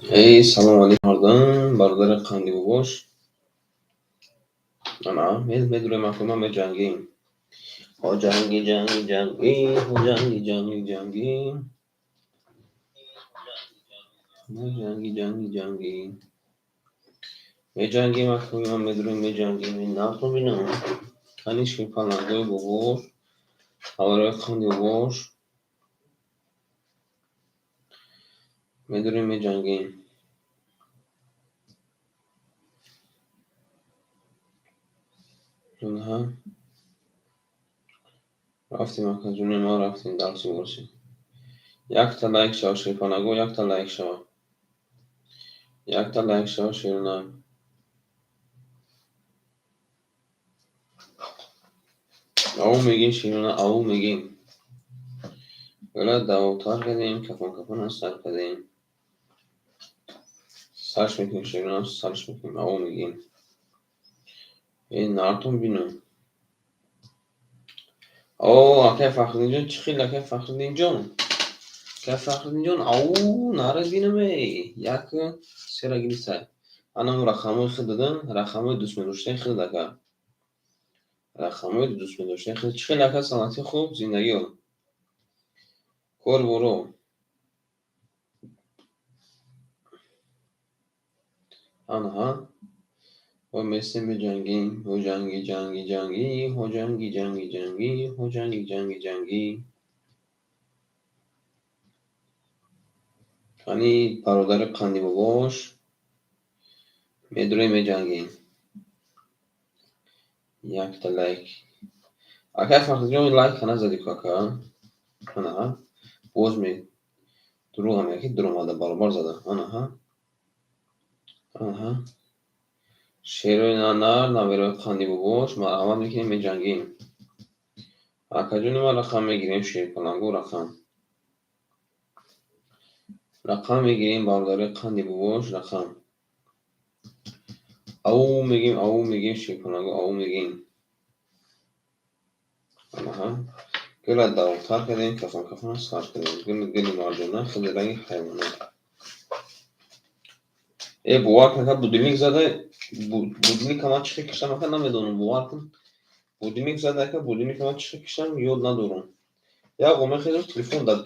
Эй, салом алейкум, мардум, бародари қанди бобош. Ана, медурем акума меҷангим. Ҳо ҷанги, ҷанги, ҷанги, ҳо ҷанги, ҷанги, ҷанги. Меҷанги, ҷанги, ҷанги. Меҷангим акума медурем меҷангим. Нақл бинам. Қани ширпалангои бобош, ҳаварои қанди бобош. Медурем меҷангим. Аҳа. Рафтем акаҷони ман, рафтем дарси ворсӣ. Якта лайк шава ширпанаго, якта лайк шава. Якта лайк шава ширина. Ау мегим ширина, ау мегим. Гала давотар кардем, кафон кафона сар кардем. Сарш мекунем ширина, сарш мекунем, ау мегим. Э, нартон бинам. О, акай Фахриддинҷон, чӣ хел акай Фахриддинҷон? Акай Фахриддинҷон, ау, нара бинам эй. Як сера гирифтай. Анам рақамҳои худ додам, рақамҳои дӯстмедоштаи худ ака. Рақамҳои дӯстмедоштаи худ. Чӣ хел ака саломатӣ хуб, зиндагиё? Кор боро. Анаҳа. Ҳо местем меҷангим. Ҳо ҷанги, ҷанги, ҷанги, ҳо ҷанги, ҷанги, ҷанги, ҳо ҷанги, ҷанги, ҷанги. Қани бародари қанди бобош. Медурем меҷангем. Якта лайк. Акай Фахриҷон лайка назадӣ ку ака? Анаҳа. Боз ме дурӯғам яки дуромада баробар зада. Анаҳа. Анаҳа. Шерои нар, наверои қанди бобош, марҳамат мекунем меҷангем. Акаҷони ман рақам мегирем, шерпалангу рақам. Рақам мегирем, бародари қанди бобош, рақам. Ау мегим, ау мегим, шерпалангу ау мегим. Анаҳа. Гула давотар кардем, кафон кафона сар кардем. Гули гули марҷона, худи ранги ҳайвона. Э, бовар кун, ака будильник зада, будильника ман чӣ хел киштам, ака намедонам, бовар кун. Будильник зада, ака будильника ман чӣ хел киштам, ёд надорам. Як ғо мехезам, телефон дар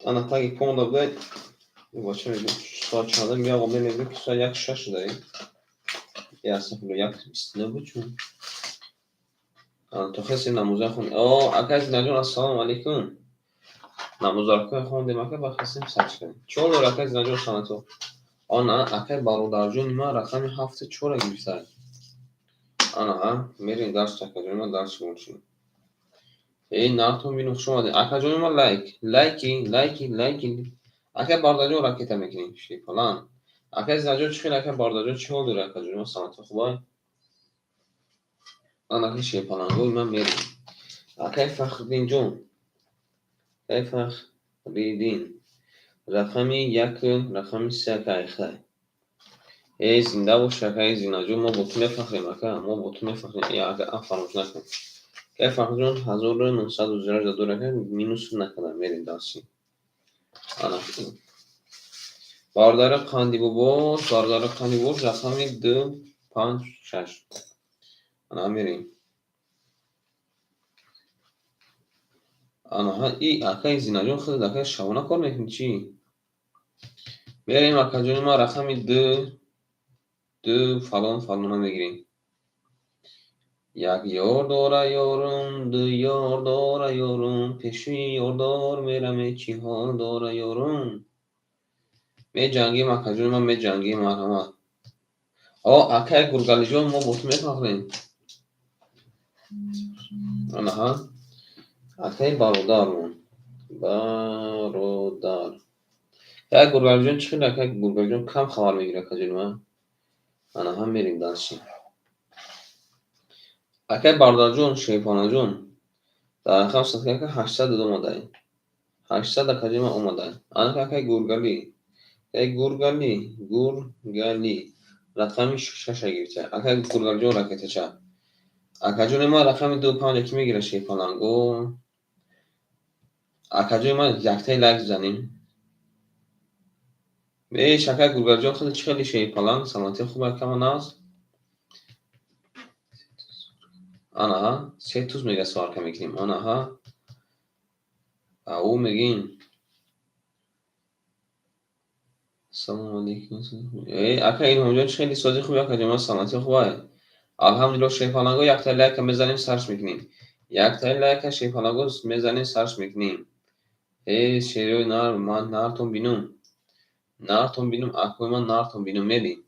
ана таги помда буда, бача мегӯ соат чандам, як ғо мемегӯ ки соат як шаш шуда. Э, астағфирулло, як бисту нӯ буд чун. Ана то хеси намоза хон. О, ака Зинаҷон, ассалому алайкум. Намозаркои хондем ака, ба хестем сарч кардем. Чӣ ҳол дори ака Зинаҷон санато? Ана акай бародарҷони ман рақами ҳафту чора гирифтааст. Анаҳа, мерем дарс акаҷони ман дарс бошем. Эй, нартон бину, хуш омадед. Акаҷони ман лайк, лайки, лайки, лайки. Акай бародарҷон ракета мекунем, шипалан. Акай Зинаҷон чӣ хел акай бародарҷон чӣ ҳол дори акаҷони ман санато хубай? Анаки шерпалангои ман мерем. Акай Фахриддинҷон. Акай Фахриддин. Рақами як, рақами се акай хай. Эй, зинда бош акай Зинаҷон, мо бо ту мефахрем ака, мо бо ту мефахрем. Э, ака, фаромӯш накун. Акай Фахриҷон 1982 ака минус накарда мерем дарси. Ана. Бародари қанди бобош, бародари қанди бобош рақами ду, панҷ, шаш. Ана мерем. Анаҳа, и акай Зинаҷон худат акай шабона кор мекунӣ чӣ? Мерем акаҷони ман рақами ду, ду фалон фалона мегирем. Як ёр дора ёрум, ду ёр дора ёрум, пеши ёрдор мераме, чӣ ҳол дора ёрум. Меҷангем акаҷони ман, меҷангем, марҳамат. О, акай Гургалиҷон, мо бо ту мефахрем. Анаҳа. Акай бародармон. Бародар. Акай Гургалиҷон чӣ хел акай Гургалиҷон кам хабар мегирад акаҷони ман? Анаҳа мерем дарси. Акай бародарҷон, шерпанаҷон, дар рақам садка ака 800 омадай. 800 акаҷони ман омадай. Анака акай Гургалӣ. Акай Гургалӣ, Гургалӣ. Рақами шаша гирифта. Акай Гургалиҷон ракетача. Акаҷони ман рақами ду панҷ ки мегирад шерпаланго. Акаҷони ман яктаи лайк занем. Эй, шакай Гургалиҷон, худи чӣ хеле шери паланг, саломатӣ хуб кама нағз. Анаҳа, се туз мега сварка мекунем. Анаҳа. Ау мегим. Салому алейкум. Эй, ака Илҳомҷон, чӣ хеле сози хуби акаҷон, ман саломатӣ хубай. Алҳамдулиллоҳ, шерпаланго якта лайка мезанем, сарш мекунем. Якта лайка шерпаланго мезанем, сарш мекунем. Эй, шерои нар, ман нартон бинум. Нартон бинум, акои ман нартон бинум, мерим.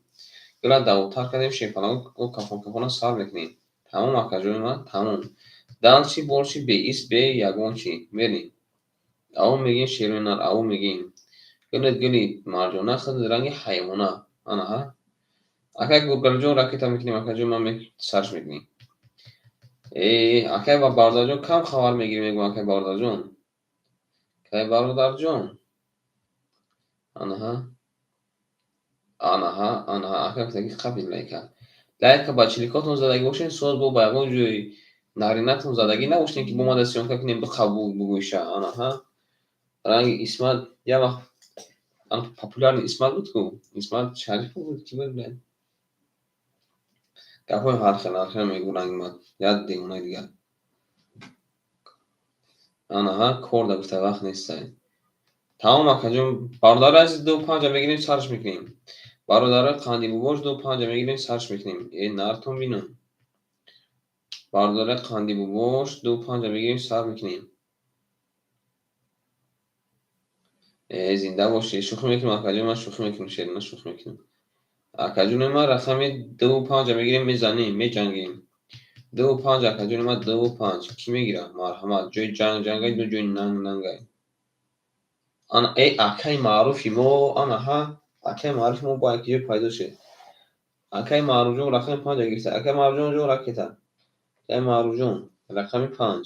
Гила давотар кардем, шерпаланго кафон кафона сар мекунем. Тамом, акаҷони ман, тамом. Дальше больше беис бе ягон чӣ. Мерим. Ау мегим, шерои нар, ау мегим. Гилит гилит, марҷона худ ранги ҳайвона. Анаҳа. Акай Гургалиҷон, ракета мекунем, акаҷон ман сарш мекунем. Э, акай ва бародарҷон, кам хабар мегирем, мегӯм, акай бародарҷон. Кай бародарҷон? Анаҳа. Анаҳа, анаҳа, ака гуфтаги қапи лайка. Лайка ба чиликотон задагӣ бошед, соз бо ба ягон ҷои наринатон задагӣ набошед, ки бо мада съёмка кунем, биқабул бугӯиша. Анаҳа. Ранги Исмат, як вақт популярный Исмат буд ку? Исмат Шарипов буд, ки буд, блядь? Гапҳои ҳархел ҳархел мегӯ ранги ман. Як девонаи дигар. Анаҳа, кор да гуфта вақт нестай. Тамом, акаҷон, бародари азиз, ду панҷа мегирем, сарш мекунем. Бародарои қандибубош, ду панҷа мегирем, сарш мекунем. Э, нартон бинум. Бародарои қандибубош, ду панҷа мегирем, сар мекунем. Э, зинда бошӣ. Шӯхӣ мекунам, акаҷон, ман шӯхӣ мекунам, шерина шӯхӣ мекунам. Акаҷони ман, рақами ду панҷа мегирем, мезанем, меҷангем. Ду панҷ, акаҷони ман, ду панҷ. Кӣ мегирад? Марҳамат. Ҷои ҷанг ҷангай, ду ҷои нанг нангай. Ана, э, акаи маъруфи мо, анаҳа, акаи маъруфи мо бояд ки ҷой пайдо шуд. Акаи Маъруфҷон рақами панҷа гирифта. Акаи Маъруфҷон ҷон, ракета. Акаи Маъруфҷон, рақами панҷ.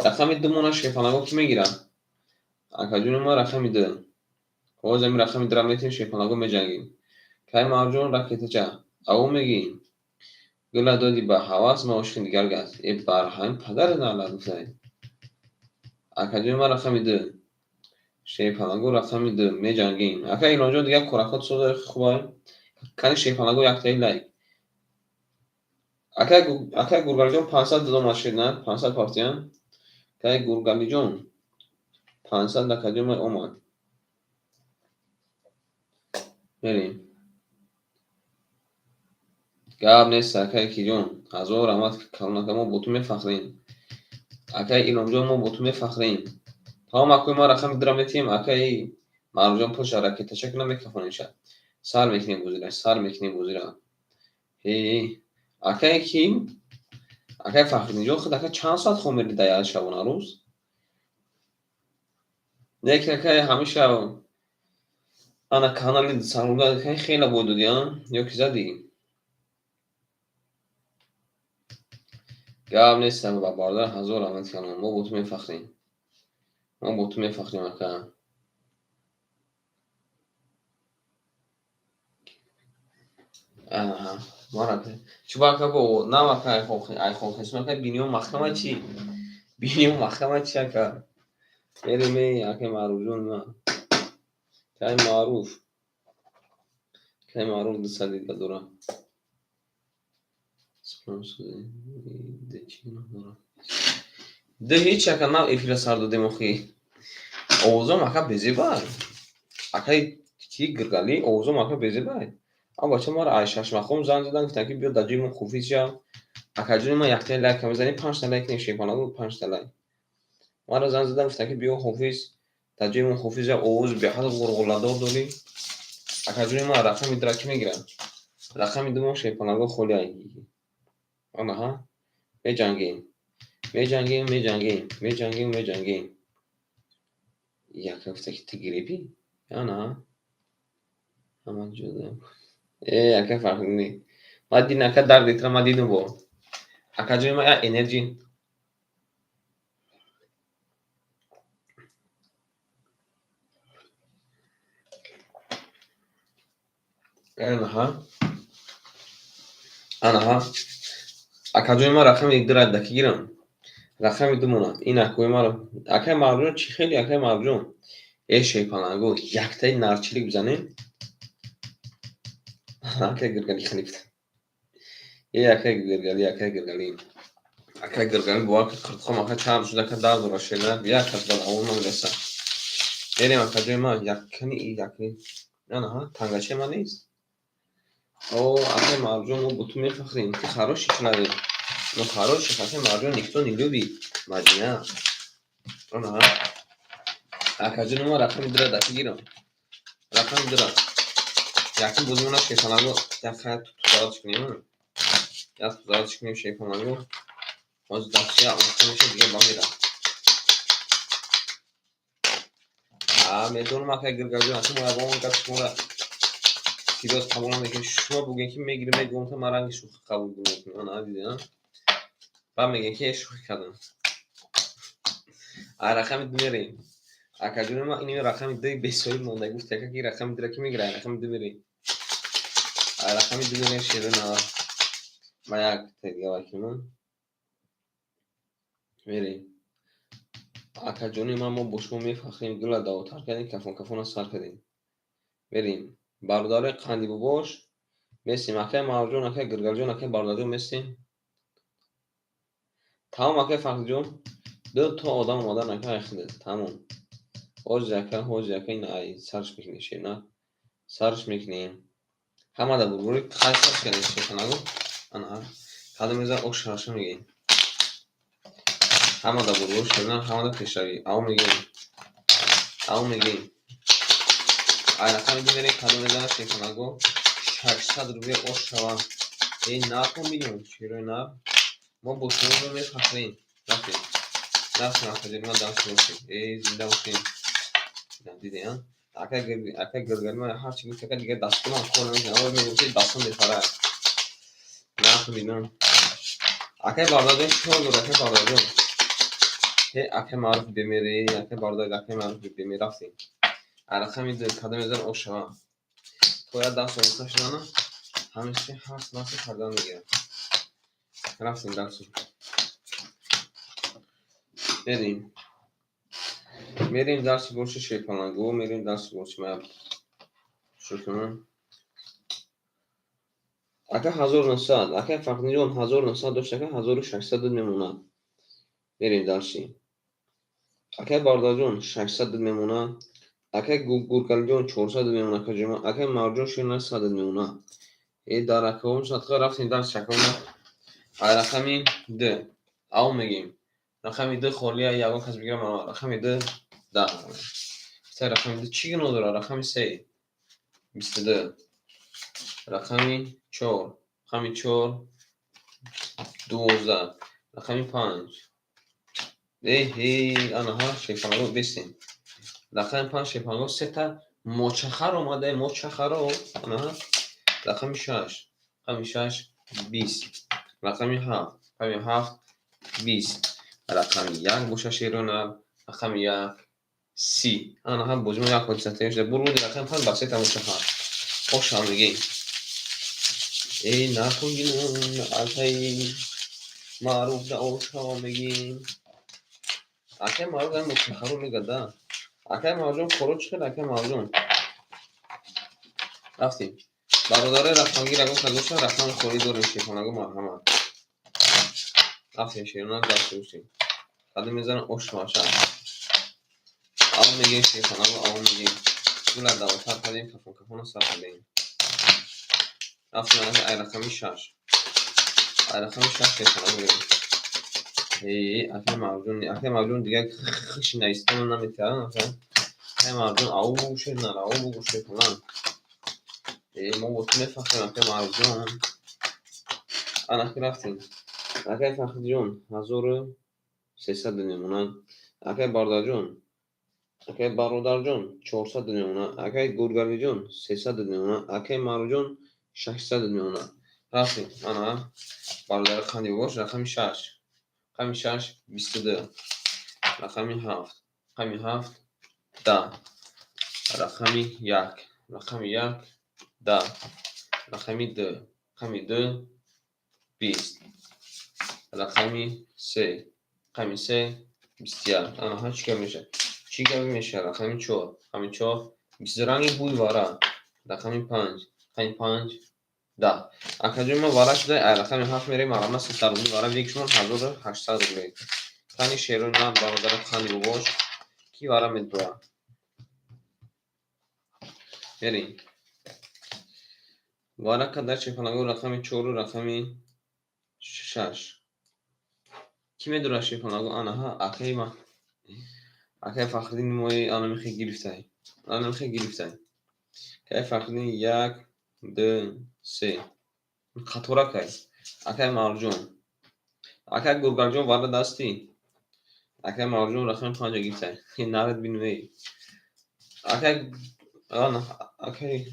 Рақами ду мона шерпаланго кӣ мегирад? Акаҷони ман, рақами ду. Ҳозир ами рақами дура метавем, шерпаланго меҷангем. Кай Маъруфҷон, ракетача. Ау мегӣ. Гула доди ба ҳавас, ман ошиқи дигар гашт. Э, барҳами падари налат гуфтай. Акаҷони ман, рақами ду. Шерпаланго рақами ду меҷангем. Ака Илҳомҷон, дигар коракот соза хубай. Кани шерпаланго яктаи лайк. Акай Гургалиҷон, 500 додом шед, на? 500 партия. Кай Гургалиҷон 500 акаҷон ман омад. Мерем. Гап нест, акай Киҷон. Ҳазор раҳмат, калонака, мо бо ту мефахрем. Акай Илҳомҷон, мо бо ту мефахрем. Тамом, акои ман, рақами дура метиҳем, акаи Маъруфҷон пулша ракетача кунам, мекафонемша. Сар мекунем бозира, сар мекунем бозира. Э, акае ки? Акаи Фахриддинҷон, худ ака чанд соат хоб мерӣ дар як шабонарӯз? Не ки акаи ҳамеша ана канали саруда акаи хеле бой додӣ, а? Ё ки задӣ? Гап нест, ба бародар, ҳазор раҳмат калон. Мо бо ту мефахрем. Мо бо ту мефахрем, ака. Аҳа, мара чӣ ба ака бо нав ака айхонхесм, ака биниё маҳкама чӣ? Биниё маҳкама чӣ, ака? Мерем, эй, акаи Маъруфҷон ман. Кай Маъруф? Кай Маъруф 200 дига дора. Д ҳеч, ака, нав эфира сар додем охи. Овозом ака безебай. Акаи ки Гиргалӣ, овозом ака безебай. А бача мара ай шашмақом занг задан, гуфтанд ки биё дар ҷои мо хуфиз шав. Акаҷони ман, яктаи лайка мезанем, панҷта лайк кунем, шерпаланго панҷта лайк. Маро занг задан, гуфтанд ки биё ҳофиз, дар ҷои мо ҳофиз шав, овози беҳад ғурғуладор дорӣ. Акаҷони ман, рақами дура кӣ мегирад? Рақами ду мо шерпаланго холӣ. Анаҳа. Меҷангем. Меҷангем, меҷангем, меҷангем, меҷангем. Яка гуфта ки ту гирифтӣ? Ана. Ҳама ҷода. Э, ака Фахриддин. Ман дидам, ака, дарди тура ман дидум бо. Акаҷони ман, як энерҷи. Анаҳа. Анаҳа. Акаҷони ман, рақами дура да кӣ гирам? Рақами ду монад. Ин акои маро. Акаи Маъруфҷон, чӣ хеле, акаи Маъруфҷон? Э, шерпаланго, яктаи нарчилик бизанем. Акай Гиргали халифта. Э, акай Гиргали, акай Гиргали. Акай Гиргали, бовар ки, қиртқом ака чарб шуда, ака, дард дора шена. Як кас бад авол намереса. Мерем, акаҷои ман, яккани якни. Анаҳа, тангачаи ман нест. О, акай Марҷон, мо бо ту мефахрем. Ты хороший человек. Но хороший, акай Марҷон, никто не любит. Мадина. Анаҳа. Акаҷони ман, рақами дура даки гирам. Рақами дура. Якум бозимона, шерпаланго, як тузалч кунем. Як тузалч кунем, шерпаланго. Ҳозир дастча омӯхта мешавад, дига ба мерам. А, медонам, акай Гиргалҷон, ака, мо ягон гап шуморо сирёз қабул намекунем. Шумо бугем, ки мегирем, мегӯм, та ман ранги шӯхӣ қабул мекунем. Ана, дидем. Баъд мегӯем, ки шӯхӣ кардам. А, рақами ду мерем. Акаҷони ман, ин рақами ду бесоҳиб монда. Гуфт яка, ки рақами дура ки мегирад, рақами ду мерем. А, рақами ду мерем, шерона. Ма як дига вакилмон. Мерем. Акаҷони ман, мо бо шумо мефахрем. Гула давотар кардем, кафон кафона сар кардем. Мерем. Бародарои қандибобош местем. Акай Марҷон, акай Гиргалҷон, акай Бародарҷон, местем. Тамом, акай Фахриҷон. Ду то одам омадан, ака, айхида. Тамом. Ҳозир, ака, ҳозир, ака, ин ай сарш мекунем, шерна. Сарш мекунем. Ҳамада бурбури хай сарш кардем, шерханагу. Ана, кадом мезан ош шараша мегӯем. Ҳамада бурбур, шерна, ҳамада пешравӣ. Ав мегӯем. Ав мегӯем. Ай рақами ду мерем, кадом мезанад, шерханагу. 600 рубли ош шава. Эй, нархо миллион, шерои нар. Мо бо шумо мефахрем. Рафтем. Рафтем, акаҷони ман, даст бошем. Эй, зинда бошем. Дидем, ака, ака Гиргали ман ҳарчи гуфт, ака, дигар дастонам кор намекунад. Аввал мегуфт, ки дастон мефарад. Нарх бинам. Акай Бародарҷон, чӣ кор дорад, акай Бародарҷон? Э, акай Маъруф, бемере, акай бародар, акай Маъруф, бемер, рафтем. Рақами ду кадом мезанад, ош шава. То як даст омӯхта шудана, ҳамеша ҳаст нафси кардан мегирад. Рафтем дарсу. Мерем. Мерем дарси борши, шерпалангу, мерем дарси борши, ман шурӯъ кунам. Ака, 1900, акай Фахриҷон, 1900 дошт, ака, 1600 мемонад. Мерем дарси. Акай Бародарҷон, 600 мемонад. Акай Гуркалиҷон, 400 мемонад, акаҷома. Акай Марҷон, ширна, 100 мемонад. Э, дар акаҳом садқа, рафтем дарс шакона. Ай рақами д. Ав мегем. Рақами д холия, ягон кас бигирам, рақами д 10. Се рақами д чӣ гуноҳ дорад? Рақами се 22. Рақами чор. Рақами чор 12. Рақами панҷ. Эҳе, анаҳа, шерпаланго, бестем. Рақами панҷ, шерпаланго, сета мочахар омада, мочахаро. Анаҳа. Рақами шаш. Рақами шаш 20. Рақами ҳафт. Рақами ҳафт 20. Рақами як боша, шерона. Рақами як 30. Анаҳа, бозимо як ҳодиса тайёр шуда. Буруди рақами панҷ ба сета мочахар. Оша мегем. Эй, накун гинун, акай Маъруф да оша мегем. Акай Маъруф ай мочахаро мегӯяд да. Акай Марҷон, коро чӣ хел, акай Марҷон? Рафтем. Бародарои рақамгир, ягон кас боша, рақами холӣ дорем, шерхонаго, марҳамат. Рафтем, шерона, дарс гӯштем. Кадом мезанам, ош маша. Ав мегем, шерхонаго, ав мегем. Гула давотар кардем, кафон кафона сар кардем. Рафтем, ай рақами шаш. Ай рақами шаш, шерхонаго, мерем. Э, акай Марҷон, акай Марҷон дигар хиши наистона наметавад, ака. Акай Марҷон, ав бугӯ, шернар, ав бугӯ, шерхона. Э, мо бо ту мефахрем, акай Марҷон. Ана ки рафтем. Акай Фахриҷон, 1300 мемонад. Акай Бародарҷон, акай Бародарҷон, 400 мемонад. Акай Гургалиҷон, 300 мемонад. Акай Маъруфҷон, 600 мемонад. Рафтем. Ана, бародари қандибош, рақами шаш. Рақами шаш 22. Рақами ҳафт. Рақами ҳафт 10. Рақами як. Рақами як 10. Рақами ду. Рақами ду 20. Рақами се. Рақами се 21. Анаҳа, чӣ кор мешавад? Чӣ Чӣ гапе мешавад? Рақами чор, рақами чор, ранги бӯи вара. Рақами панҷ, рақами панҷ, 10. Акаҷон, ма вара шуда, ай рақами ҳафт мерем. Марҳамат, 300 рубли вара, викшмон 1800 рубле. Кани шерои на, бародари қанди бобош, ки вара медура? Мерем. Вара кадар шерпаланго, рақами чору рақами шаш. Кӣ медура шерпаланго? Анаҳа, акаи ма. Акаи Фахриддини мои ана мехе гирифтай. Ана мехе гирифтай. Акаи Фахриддин, як, ду, се. Қатора кай. Акаи Марҷон. Акаи Гургалҷон, вара дастӣ. Акаи Марҷон рақами панҷа гирифтай. Наред бину эй. Акаи ана акаи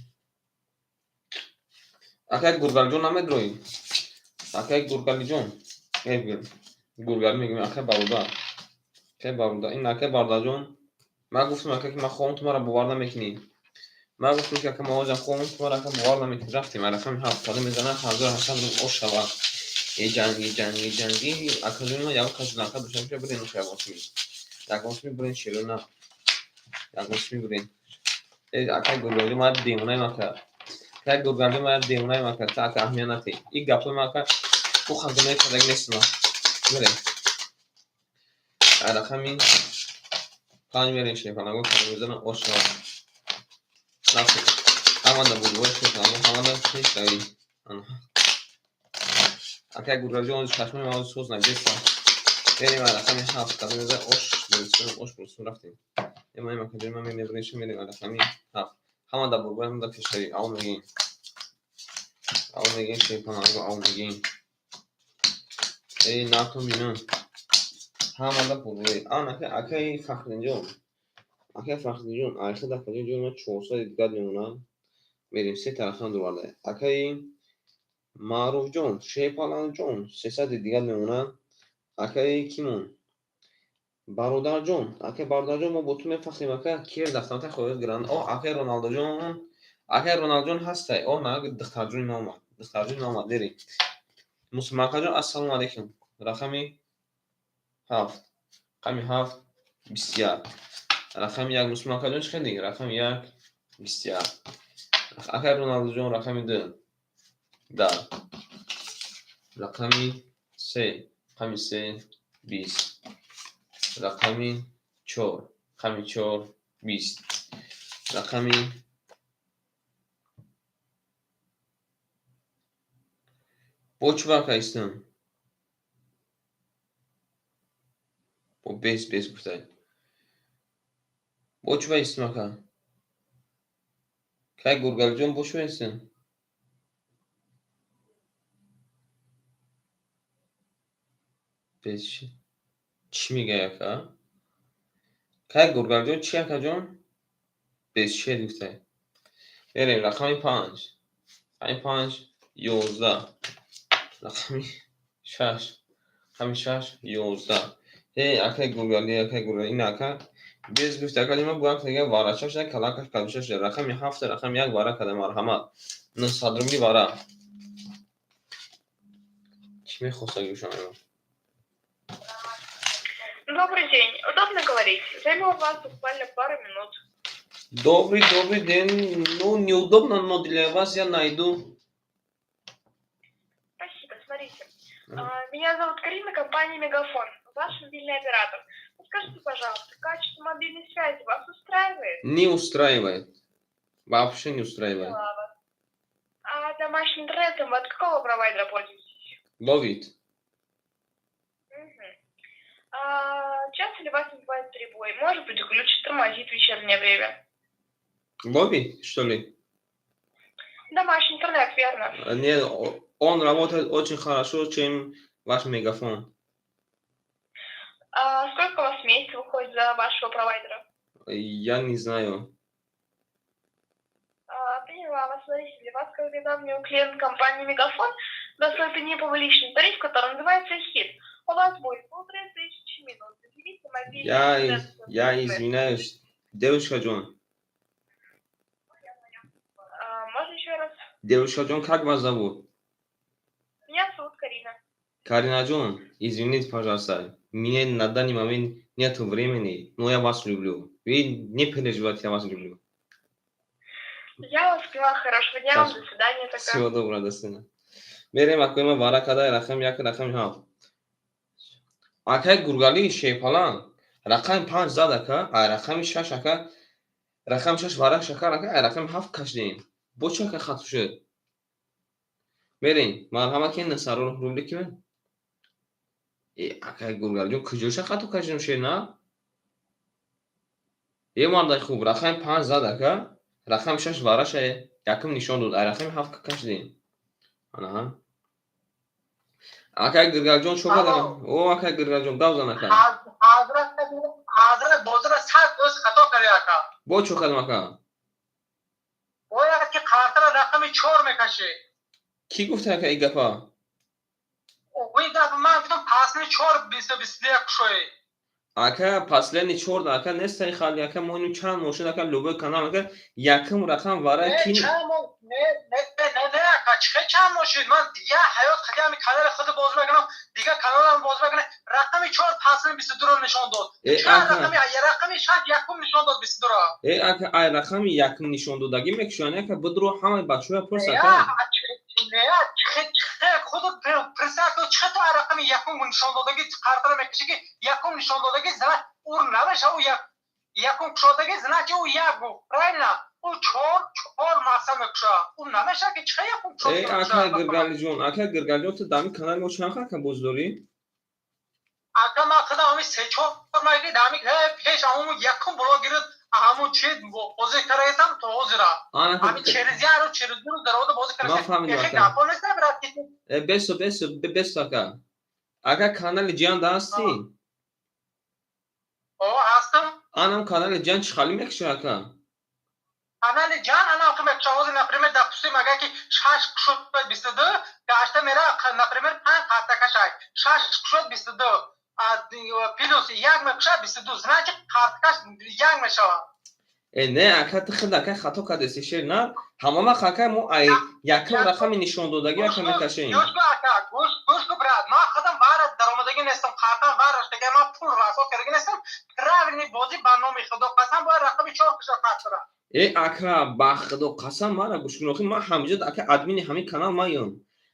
Гургалҷон намедроӣ? Акаи Гургалиҷон. Гургали мегӯем, акаи бародар. Акаи бародар. Ин акаи бародарҷон. Ман гуфтам, ака, ки ман хоҳам, ту маро бовар намекунӣ. Ман гуфтам, ки ака, ман ҳозирам хоҳам, ту маро, ака, бовар намекунӣ. Рафтем, рақами ҳафт кадом мезанад, 1800 рубл ош шавад. Э, ҷанги, ҷанги, ҷанги, акаҷон, ма ягон кас ланка дошта боша, бирен ягон суми. Ягон суми бирен, шерона. Ягон суми бирен. Э, акаи Гургалҷон, ман девонаем, ака. Акаи Гургалҷон, ман девонаем, ака. Та, ака, аҳамият натӣ. Ин гапҳои ман, ака, ӯ хазинаи кардаги нестам. Бирем. Рақами панҷ мерем, шерпаланго кадом мезанад, ош шавад. Рафтем. Ҳамада бурдбори шерпаланго, ҳамада пешравӣ. Акаи Гургалҷон, чашмои ман соз нагеста. Мерем, рақами ҳафт кадом мезанад, ош бурсум, ош бурсум, рафтем. Эмаем, акаҷон, ман мебарем, мерем рақами ҳафт. Ҳамада бурдбори, ҳамада пешравӣ. Ав мегем. Ав мегем, шерпаланго, ав мегем. Эй, натон бинам. Ҳамада бурдбори. Ан акаи Фахриддинҷон. Акаи Фахриддинҷон, айхид, акаҷон, ҷон, ман 400 дигар мемонам. Мерем, се тарафам дуварда. Акаи Маъруфҷон, Шерпаланҷон, 300 дигар мемонад. Акаи кимон? Бародарҷон, акаи бародарҷон, мо бо ту мефахрем, ака, кер дафтамата хоҳед гиранд. О, акаи Роналдоҷон, акаи Роналдоҷон ҳастай. О, на, духтарҷони ма омад. Духтарҷони ма омад, мерем. Мусулманкаҷон, ассалому алайкум. Рақами ҳафт. Рақами ҳафт, 21. Рақами як, мусулманкаҷон, чӣ хеле? Рақами як, 21. Акаи Роналдоҷон, рақами ду, 10. Рақами се, рақами се, 20. Рақами чор, рақами чор, 20. Рақами бо чӣ барка истам? Бо бес бес гуфтай. Бо чӣ ба истам, ака? Кай Гургалиҷон, бо чӣ ба истам? Бес чӣ? Чӣ мегӯяй, ака? Кай Гургалиҷон, чӣ, акаҷон? Бес чӣ гуфтай? Мерем, рақами панҷ. Рақами панҷ, 11. Рақами шаш. Рақами шаш, 11. Эй, акаи Гургали, акаи Гургали, ин ака без гуфт, акаҷон, ман бояд дига варача шуда, калакаш калиша шуда. Рақами ҳафт, рақами як вара када, марҳамат. 900 рубли вара. Чӣ мехоста гӯшам? Добрый день. Удобно говорить? Займу у вас буквально пару минут. Добрый, добрый день. Ну, неудобно, но для вас я найду. Спасибо. Смотрите. Меня зовут Карина, компания Мегафон, ваш мобильный оператор. Подскажите, пожалуйста, качество мобильной связи вас устраивает? Не устраивает. Вообще не устраивает. Поняла вас. А домашним интернетом вы от какого провайдера пользуетесь? Ловит. Мгм. А часто ли у вас бывает перебой? Может быть, глючит, тормозит в вечернее время? Ловит, что ли? Домашний интернет, верно? Нет, он работает очень хорошо, чем ваш Мегафон. А сколько у вас в месяц выходит за вашего провайдера? Я не знаю. Поняла вас. Смотрите, для вас, как для давнего клиента компании Мегафон, доступен новый личный тариф, который называется «Хит». У вас будет 1500 минут. Заявите мобильный интернет Я с извиняюсь. Девушка ҷон. Можно еще раз? Девушка ҷон, как вас зовут? Меня зовут Карина. Каринаҷон, извините, пожалуйста, мне на данный момент нету времени, но я вас люблю. Вы не переживайте, я вас люблю. Я вас поняла. Хорошего дня вам. До свидания тогда. Всего доброго, до свидания. Мерем, акои ман, вара кадай рақами як, рақами ҳафт. Акай Гургалӣ Шерпаланг рақами панҷ зад, ака, ай рақами шаш, ака, рақами шаш варак шакар, ака, ай рақами ҳафт кашидем. Бо чӣ, ака, хато шуд? Мерем, марҳамат, ки 900 рубли ки? Э, акай Гургалиҷон, куҷоша хато кашидем, шер на? Е, мардаи хуб, рақами панҷ зад, ака, рақами шаш вараша якум нишон дод, ай рақами ҳафт кашидем. Анаҳа, акай Гиргалҷон, чо кардам? О, акай Гиргалҷон, гап зан, ака. Ҳазрат, бозира 100% хато карди, ака. Бо чо кардам, ака? Бояд ки қартара рақами чор мекашӣ. Кӣ гуфта, ака, ин гапа? Ин гап ман гуфтам, последний чор 21 кушоӣ. Ака, последний чор, ака, нестай хали, ака. Мо ину чанд моҳ шуд, ака, любой канал, ака, якум рақам вара ки? Не, не, не, не, ака, чихе чанд моҳ шуд? Ман я ҳаёт хади ҳами канали худ боз мекунам, дигар каналам боз мекунам, рақами чор последний 22-ро нишон дод. Рақами шаш якум нишон дод 22-ро. Э, ака, ай рақами якум нишон додагӣ мекушоян, ака. Бидро, ҳамаи бачаҳоя пурс, ака. Не, чихе худ присад, чихе ту рақами якум нишон додагӣ қартара мекашӣ, ки якум нишон додагӣ зана ур намеша, ӯ якум кушодагӣ, значит, ӯ як гуфт, правильно? Ӯ чор, чор мақсад мекуша, ӯ намеша ки чихе якум. Э, ака Гиргалиҷон, ака Гиргалиҷон, ту дами канали мо чанд ака боз дорӣ? Ака, ман худам ҳами се-чор маги дами пеш ҳамун якум блогери ҳамун чи бозӣ кардаистам то ҳозира. Ҳами через як рӯз, через ду рӯз дарода бозӣ кардаистам. Гапо нест, брат. Бесо, бесо, бесо, ака. Ака, канали Ҷиан да ҳастӣ? О, ҳастам. Анам канали Ҷиан чӣ хали мекушад, ака? Канали Ҷан анам ки мекушад. Ҳозир, например, допустим, агар ки шаш кушод 22, гашта мера, например, панҷ қартакашай, шаш кушод 22 плюс як мекушад 22, значит, қартакаш як мешавад. Э, не, ака, ту худ, ака, хато кардеси, шер на. Ҳама вақт, ака, мо ай якум рақами нишондодагӣ, ака, мекашем. Гӯш ку, ака, гӯш, гӯш ку, брат, ман худам вара даромадагӣ нестам, қартам вараш дега, ман пул расо кардагӣ нестам. Правильный бозӣ, ба номи Худо қасам, бояд рақами чор куша қартара. Э, ака, ба Худо қасам, мара гӯш кун, охи ман ҳамиҷо, ака, админи ҳамин канал маём.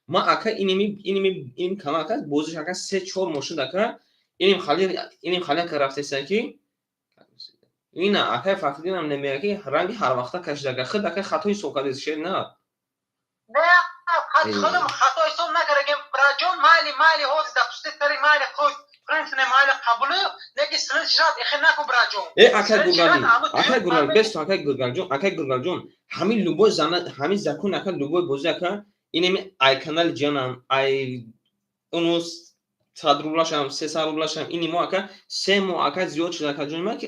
Ман, ака, иними иними ин канал, ака, бозиш, ака, се чор моҳ шуд, ака, иним хали, ака, рафтеса ки ина акай Фахриддинам немега, ки ранги ҳарвақта кашида, ака. Худ, ака, хато ҳисоб кардед, шер на. Не, худам хато ҳисоб накардагем, братҷон. Майли, майли, ҳозир допустить кари, майли, худ принсине, майли, қабулу, лекин следующий ихе накун, братҷон. Э, акай Гургалӣ, акай Гургал, бесто, акай Гургалҷон, акай Гургалҷон, ҳамин любой зана, ҳамин закон, ака, любой бозӣ, ака, инеми ай канали Ҷанам, ай унус 100 рублашам, 300 рублашам, ини мо, ака, 3 моҳ, ака, зиёд шуда, ака ҷони ман, ки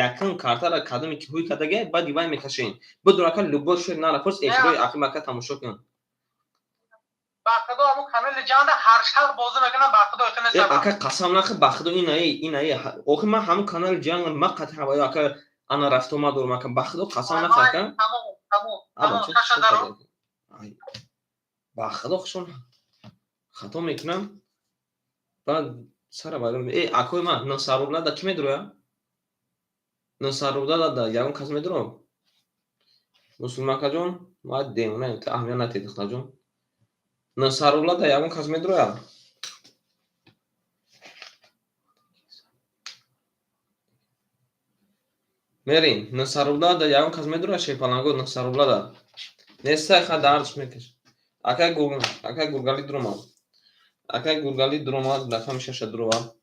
якум картара кадоме ки ҳуй кардага, баъди вай мекашем. Бидор, ака, любой шер нарапурс, эфирои ақим, ака, тамошо кун. Ба Худо, ҳамун канали Ҷанда ҳар шаб бозӣ мекунам, ба Худо. Э, ака, қасам нахӯр, ба Худо, инаи инаи охи ман ҳамун канали Ҷан ма қатъи ҳаваё, ака, ана рафтуомад дорам, ака, ба Худо, қасам нахӯр, ака. Тамом. Ба Худо, хушон хато мекунам, баъд сара байрон. Э, акои ман, 900 рубла да ки медуроя? 900 рубла да ягон кас медуро? Мусулмакаҷон, ма демона, ту аҳамият натед, духтарҷон. 900 рубла да ягон кас медуроя? Мерин, 900 рубла да ягон кас медуроя? Шерпаланго, 900 рубла да нестай, ха, дардш мекаш. Акай Гургали дуромад, акай Гургали дуромад, рақами шаша дуровад.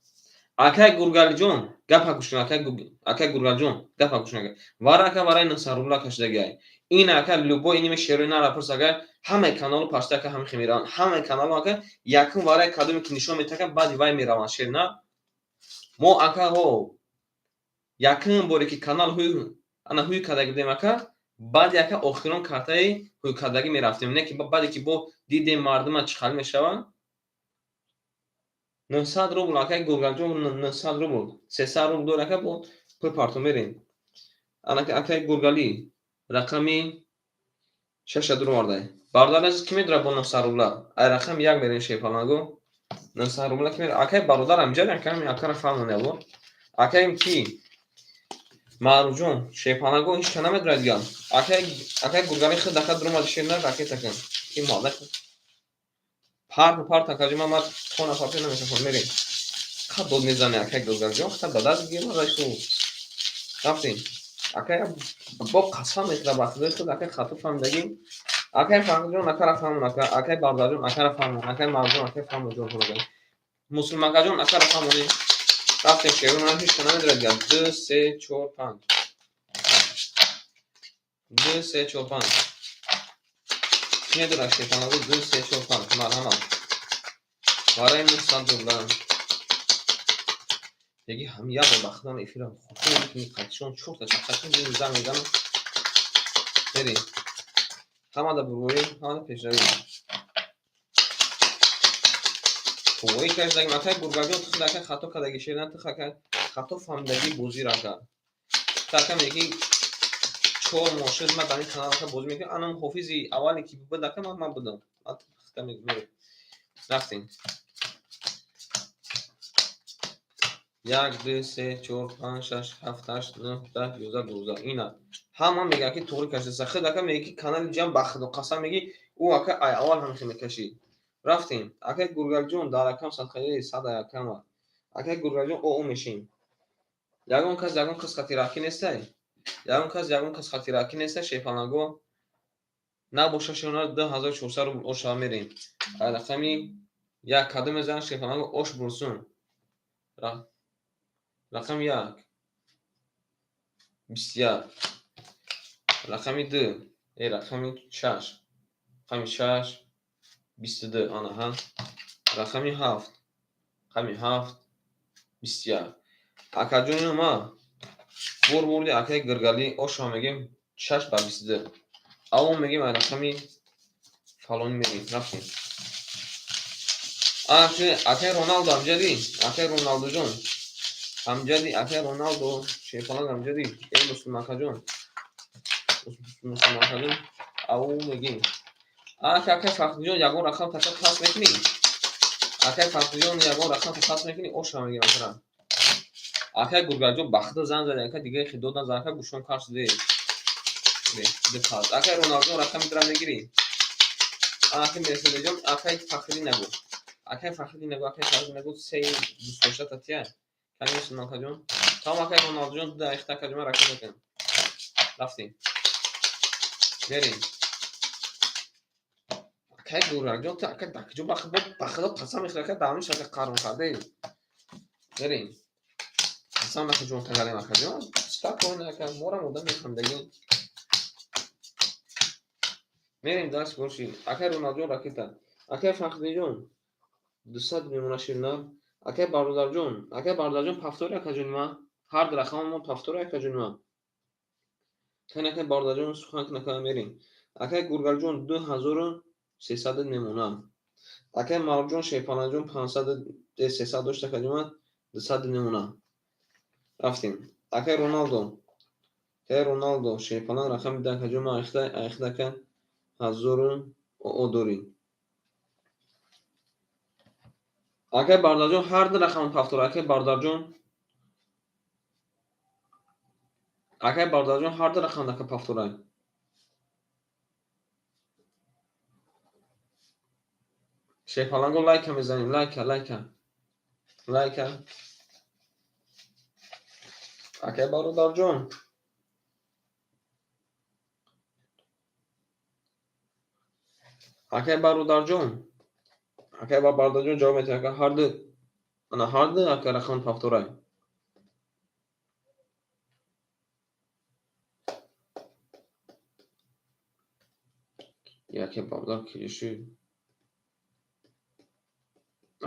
Акай Гургалиҷон, гапа гӯш кун, акай Гургалиҷон, гапа гӯш кун. Вара, ака, вараи 900 рубла кашидагиай. Ин, ака, любой иними шерои нарапурс, ака, ҳамаи каналу пашта, ака, ҳамихе мераванд. Ҳамаи каналу, ака, якум вараи кадоме ки нишон метака, баъди вай мераванд, шер на. Мо, ака, ҳо, якум боре ки канал ҳуй ана ҳуй кардаги будем, ака, баъди, ака, охирон картаи ҳуйкардагӣ мерафтем, не ки баъде ки бо дидем мардума чӣ хал мешаванд. 900 рубл, акай Гургалҷон, 900 рубл, 300 рубл дор, ака, бо пул парто мерем. Акай Гургалӣ рақами шаша дур овардай. Бародар азиз, ки медора бо 900 рубла? Ай рақами як мерем, шерпаланго. 900 рубла ки мера. Акай бародар амҷад, акай акара фаҳмоне бо. Акаем ки Маъруфҷон, шерпанаго ҳеч ка намедонад дигар. Акай, акай гургали худ ака дуромади шер на ракета кун. Ки модак. Пар пар такаҷи ма тона папе намешафон мерем. Ха дод мезане акай гургалҷон, ха дадаст гир мазашу. Рафтем. Акай бо қасам мехӯрад ба худои худ, акай хато фаҳмидагӣ. Акай Фахрҷон, акара фаҳмон, ака, акай Бардарҷон, акара фаҳмон, акай Марҷон, акай фаҳмон ҷон хонаган. Мусулманкаҷон, акара фаҳмонем. Рафтем, шерон ҳеч ка намедонад дигар. Ду, се, чор, панҷ. Ду, се, чор, панҷ. Чӣ медонад шерпанаго? Ду, се, чор, панҷ. Марҳамат. Барои 900 рубла. Яги ҳам як бор бахтан эфира хутун мекунӣ, қатишон чорта чақчақи зан мезанам. Мерем. Ҳамада бурборӣ, ҳамада пешравӣ. Ой, кашдаг акай гургаҷон, ту акай хато кардаги, шерна, ту акай хато фаҳмидаги бозиро ака. Ту ака меги 4 моҳ шуд ман дар ин канал ака бозӣ мекунам. Анам ҳофизи аввале ки буд ака ман будам. Ман мерем. Рафтем. Як, ду, се, чор, панҷ, шаш, ҳафт, ҳашт, нӯҳ, 10, 11, 12. Ина. Ҳама мегӯяд ки туғри кашида. Худ ака меги ки канали ҷам ба худо қасам меги ӯ ака ай аввал ҳамихе мекашид. Рафтем. Акай Гургалҷон дар ракам садқаи сад ракама. Акай Гургалҷон о мешем. Ягон кас ягон кас хатираки нестай. Ягон кас ягон кас хатираки нестай, шефаланго. Набоша шона 2400 рубл оша мерем. Ай рақами як кадом мезанад шефаланго ош бурсун. Рақами як. 21. Рақами ду. Рақами шаш. Рақами шаш. 22. Анаҳа. Рақами ҳафт. Рақами ҳафт. 21. Акаҷони ма бур бурди акаи Гиргалӣ оша мегем шаш ба 22. Аввал мегем ай рақами фалонӣ мерем. Рафтем. Акаи Роналдо амҷадӣ, акаи Роналдоҷон. Амҷадӣ, акаи Роналдо, шерпаланг амҷадӣ, э мусулманкаҷон. Мусулманкаҷон, аввал мегем. Ака, акаи Фахриҷон, ягон рақам така пас мекунӣ? Акаи Фахриҷон, ягон рақам пас мекунӣ? Оша мегем акара. Акаи Гургалҷон ба худо занг зад, ака дигаре хидод назад, ака гӯшон кар шуде. Ду пас. Акаи Роналдоҷон рақами дра мегирӣ? Акаи Мерседесҷон, акаи Фахриддин нагӯ. Акаи Фахриддин нагӯ, акаи Фахриддин нагӯ, се дӯстдошта татия. Кани мусулманкаҷон? Тамом, акаи Роналдоҷон, ду дақиқа акаҷон ракета кун. Рафтем. Мерем. Акаи Гургалҷон, ту ака дар куҷо ба худо қасам мехӯрӣ, ака дар ҳамин шакл қарор кардаӣ. Мерем. Қасам нахӯр ҷон тагалем акаҷон. Спокойно ака, морам одам мефаҳмидагӣ. Мерем дарс боши. Акаи Роналдоҷон ракета. Акаи Фахриддинҷон 200 мемона ширнар. Акаи Бародарҷон, акаи Бародарҷон пафтори акаҷони ман. Ҳар ду рақамамон пафтори акаҷони ман. Кани акаи Бародарҷон сухан кун ака мерем. Акаи Гургалҷон 2300 мемона. Акаи Маъруфҷон Шерпаланҷон 500 300 дошт акаҷони ман 200 мемона. Рафтем. Акаи Роналдо. Акаи Роналдо Шерпаланг рақами ду акаҷон ман айхта айхта ака ҳазору оо дорӣ. Акаи Бародарҷон ҳар ду рақам пафтор. Акаи Бародарҷон, акаи Бародарҷон ҳар ду рақам ака пафторай. Шерпаланго лайка мезанем, лайка, лайка. Лайка. Акаи Бародарҷон. Акаи Бародарҷон. Акаи Бародарҷон ҷавоб медиҳад, ака ҳар ду ана ҳар ду ака рақам пафторай. Акаи бародар килиши.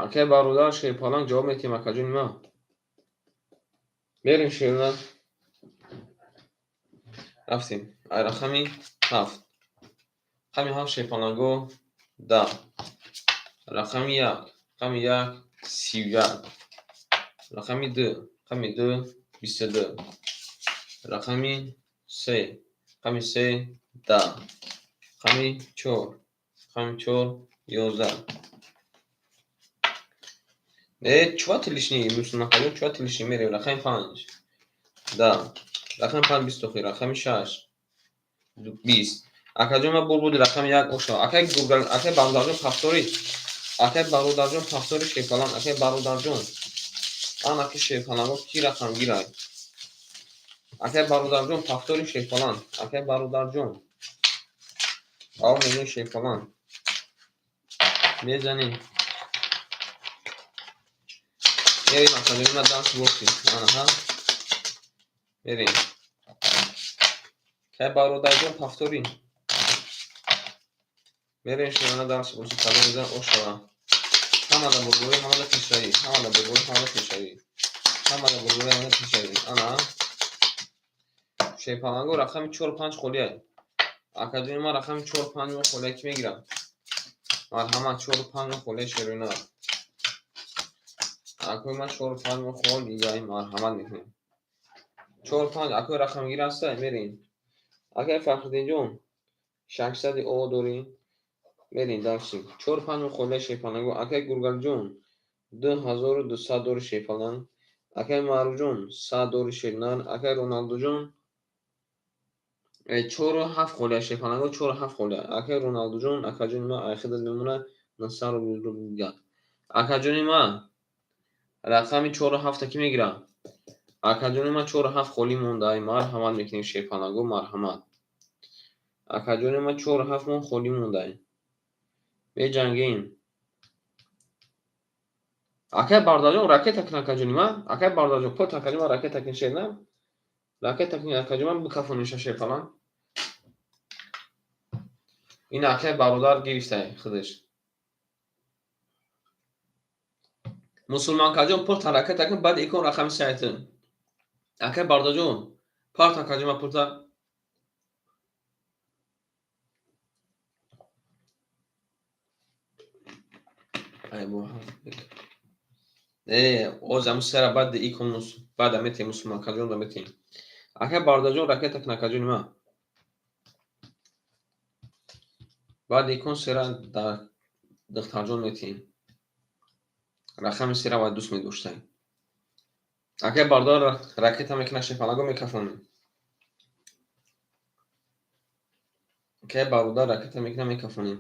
Акаи бародар Шерпаланг ҷавоб медиҳем акаҷони ман. Мерем шерна. Рафтем. Ай рақами ҳафт. Рақами ҳафт шерпаланго 10. Рақами як. Рақами як 31. Рақами ду. Рақами ду 22. Рақами се. Рақами се 10. Рақами чор. Рақами чор 11. Чува ты лишний, мусулманкаҷон, чува ты лишний? Мерем рақами 5. Да. Рақами 5 20 охир, рақами 6 20. Акаҷон, ма бур буди рақами 1 оша. Акай Гургал, акай Бародарҷон пафтори. Акай Бародарҷон пафтори шерпаланг, акай Бародарҷон. Ана ки шерпаланго ки рақам гирай. Акай Бародарҷон пафтори шерпаланг, акай Бародарҷон. Ав мегӯем шерпаланг. Мезанем. Мерем, акаҷон, ма даст боши. Ана ҳа. Мерем. Акай Бародарҷон пафтори. Мерем шерона дарс боши, кадом мезан ошава. Ҳамада бурбурӣ, ҳамада пешравӣ, ҳамада бурбурӣ, ҳамада пешравӣ. Ҳамада бурбурӣ, ҳамада пешравӣ. Ана. Шерпаланго рақами 4 5 холия. Акаҷони ман рақами 4 5 мо холия ки мегирам? Марҳамат, 4 5 мо холия шерона. Акои ман 4 5 мо холия, марҳамат мекунем. 4 5 акои рақамгир ҳаста, мерем. Акай Фахриддинҷон, 600 о дорӣ? Мерем дарси. 4 5 мо холия шерпаланго. Акай Гургалҷон, 2200 дори шерпаланг. Акай Маъруфҷон, 100 дори шернар. Акай Роналдуҷон, 4 7 холия шерпаланго, 4 7 холия. Акай Роналдуҷон, акаҷони ман айхидат мемона 900 рубл дигар. Акаҷони ман рақами 4 7 ки мегирам? Акаҷони ман 4 7 холӣ монда. Марҳамат мекунем шерпаланго, марҳамат. Акаҷони ман 4 7 мон холӣ монда. Меҷангем. Акай Бародарҷон ракета кун, акаҷони ман. Акай Бародарҷон, пот акаҷони ман ракета кун шерна. Ракета кун акаҷони ман бикафониша шерпаланг. Ин акай бародар гирифтай худаш. Мусулманкаҷон пурта ракета кун, баъд икон рақами сайтин. Акай Бародарҷон, парт акаҷони ман пурта. Ай бо оз ҳамун сера баъд икон баъд метем мусулманкаҷон да метем. Акай Бародарҷон ракета кун акаҷони ман. Баъд икон сера дар духтарҷон метем. Рақами сера вай дӯст медоштай. Акай бародар ракета мекунад шерпаланго мекафонем. Акай бародар ракета мекунад мекафонем.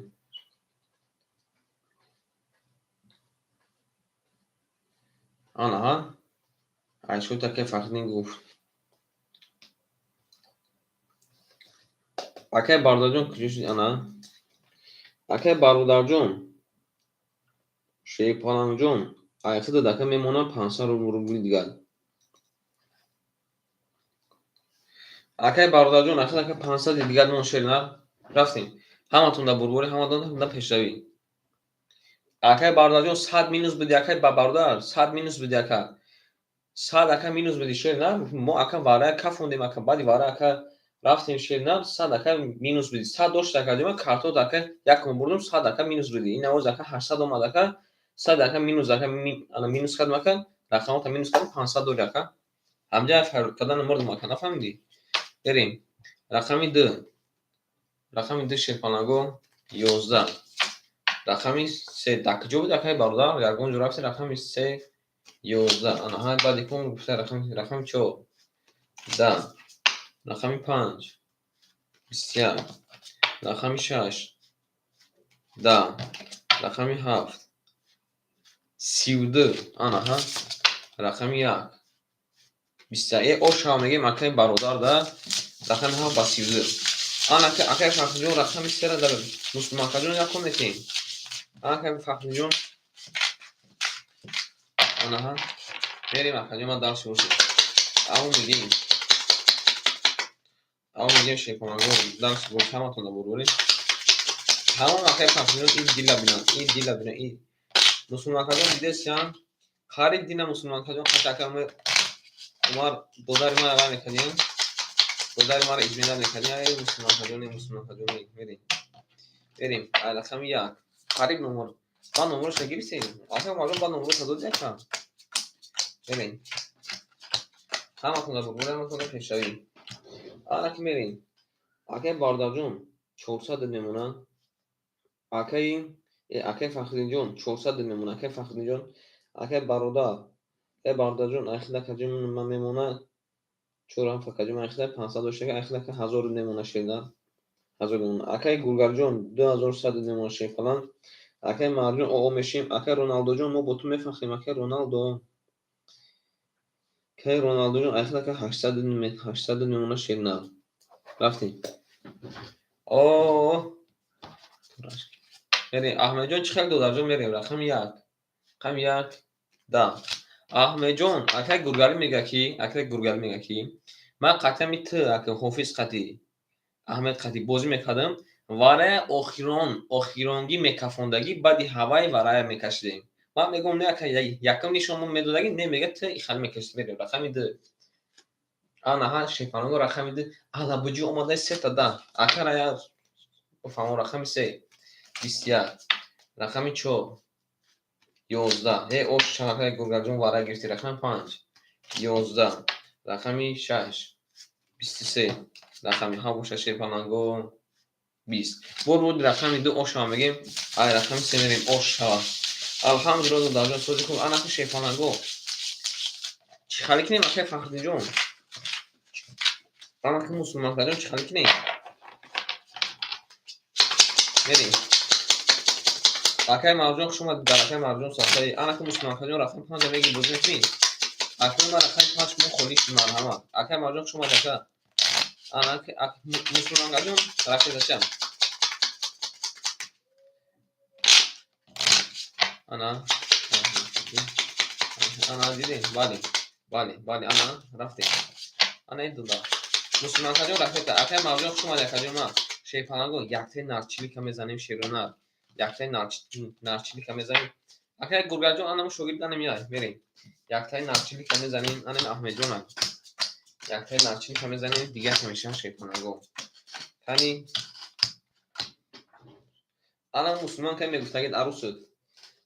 Ана ҳа. Айшот акай Фахриддин гуфт. Акай Бародарҷон куҷо шуд? Ана. Акай Бародарҷон, шерпалангҷон, айхидат ака мемонад 500 рубли дигар. Акай Бародарҷон, айхид ака 500 дигар мон шернар. Рафтем. Ҳаматон дар бурбурӣ, ҳаматон дар пешравӣ. Акай Бародарҷон 100 минус биди, акай ба бародар 100 минус биди ака. 100 ака минус биди шернар. Мо ака варая кафондем ака, баъди варая ака рафтем шернар, 100 ака минус биди. 100 дошт ака ҷома картот ака якум бурдум, 100 ака минус биди. Ин навоз ака 800 омад ака, 100 ака минус ака ана минус кардам ака, рақамота минус кардам 500 дори ака. Ҳамҷа фарқ кардан мурдум ака, нафаҳмидӣ? Берем. Рақами 2. Рақами 2 шерпаланго 11. Рақами 3 дар куҷо буд акай бародар? Ягон ҷо рафти рақами 3 11. Ана ҳа баъд икон гуфта рақами 4 10. Рақами 5 21. Рақами 6 10. Рақами 7 32. Ана ҳа. Рақами 1 21. Ошава мегем акай бародар да рақами 7 ба 32. Ана акай Фахриҷон рақами 3 дар мусулманкаҷон якум метем. Акай Фахриҷон. Ана ҳа. Мерем акаҷон ман дарс бошем. Ав мегем. Ав мегем шерпаланго дарс бош ҳаматон дар бурбурӣ. Ҳамон акай Фахриҷон ин дила бинан, ин дила бинан, ин мусулманкаҷон дидесян? Қариб дина мусулманкаҷон қати ака Умар додари ман вай мекардиям. Додари маро измена мекардиям. Эй мусулманкаҷон, эй мусулманкаҷон, мерем. Мерем. Ай рақами 1. Қариб номер. Баъд номерашро гирифтем. Ака Умарҷон баъд номерашро додӣ ака. Мерем. Ҳаматон дар бурбурӣ, ҳаматон дар пешравӣ. Ана ки мерем. Акай Бародарҷон 400 мемонад. Акай Фахриддинҷон 400 мемонад. Акай Фахриддинҷон Акай бародар, акай бародарҷон, айхида каҷи ман мемона чор ҳафт каҷи ман айхида 500 доштага, айхида ка 1000 мемона шерда. 1000 мемона. Акай Гургарҷон 2100 мемона шерфалан. Акай Марҷон оо мешим. Акай Роналдоҷон мо бо ту мефахрем. Акай Роналдо. Акай Роналдоҷон айхида ка 800 мемона шерна. Рафтем. О мерем. Аҳмедҷон чӣ хел додарҷон мерем. Рақами як. Рақами як. Да. Аҳмедҷон, акай Гургалӣ мега ки, акай Гургалӣ мега ки, ман қатъиями т, акай Ҳофиз қатӣ, Аҳмед қатӣ бозӣ мекардам, варая охирон, охиронгӣ мекафондагӣ, баъди ҳавай варая мекашидем. Ман мегӯм, не, акай, якум нишон медодагӣ, не, мега, т ихали мекашид. Мерем. Рақами ду. Ана ҳа шефаронго рақами ду. Ала буҷи омадаи сета да. Ака рая фаҳмо рақами се. 21. Рақами чор. 11. Э, ош чаҳакай Гургарҷон вара гирифти. Рақами панҷ. 11. Рақами шаш. 23. Рақами ҳафт боша шерпаланго 20. Бор буд рақами ду ош шава мегем. Ай рақами се мерем ош шава. Алҳамдулилла додарҷон сози хуб. Анаки шерпаланго. Чӣ хали кунем акай Фахриддинҷон? Анаки мусулманкаҷон чӣ хали кунем? Мерем. Акай Марҷон хуш омадед дар акай Марҷон сафари. Анаки мусулманкаҷон рақами панҷа меги бозӣ мекунӣ? Акнун ман рақами панҷ мо холӣ шуд марҳамат. Акай Марҷон хуш омадед ака. Анаки мусулманкаҷон ракетача. Ана. Ана дидем? Бале. Бале, бале, ана рафтем. Ана ин дуда. Мусулманкаҷон ракета. Акай Марҷон хуш омадед акаҷон ман. Шерпаланго яктаи нарчилика мезанем шеронар. Яктаи нарчилика мезанем. Акай Гургарҷон анам шогирд анам яй мерем. Яктаи нарчилика мезанем анам Аҳмедҷонам. Яктаи нарчилика мезанем дигар ҳамеша шерпаланго. Кани анам мусулман кай мегуфтагид арусуд.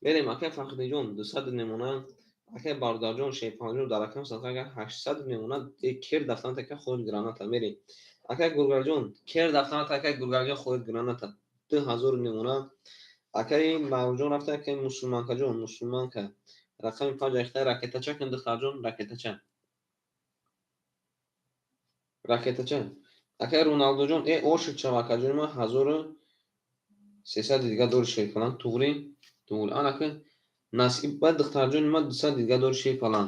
Мерем акай Фахриддинҷон 200 мемона. Акай бародарҷон шерпаланҷон дар рақами садқа агар 800 мемона кер дафтан така худ граната мерем. Акай Гургарҷон кер дафтан така Гургарҷон худ граната 2000 мемона. Акай Марҷон рафта акай мусулманкаҷон мусулманка рақами панҷ айхта ракетача кун духтарҷон ракетача. Ракетача. Акай Роналдоҷон э ошид шав акаҷон ма 1300 дига дори шерпалан туғри туғри анака насиб ба духтарҷони ма 200 дига дори шерпалан.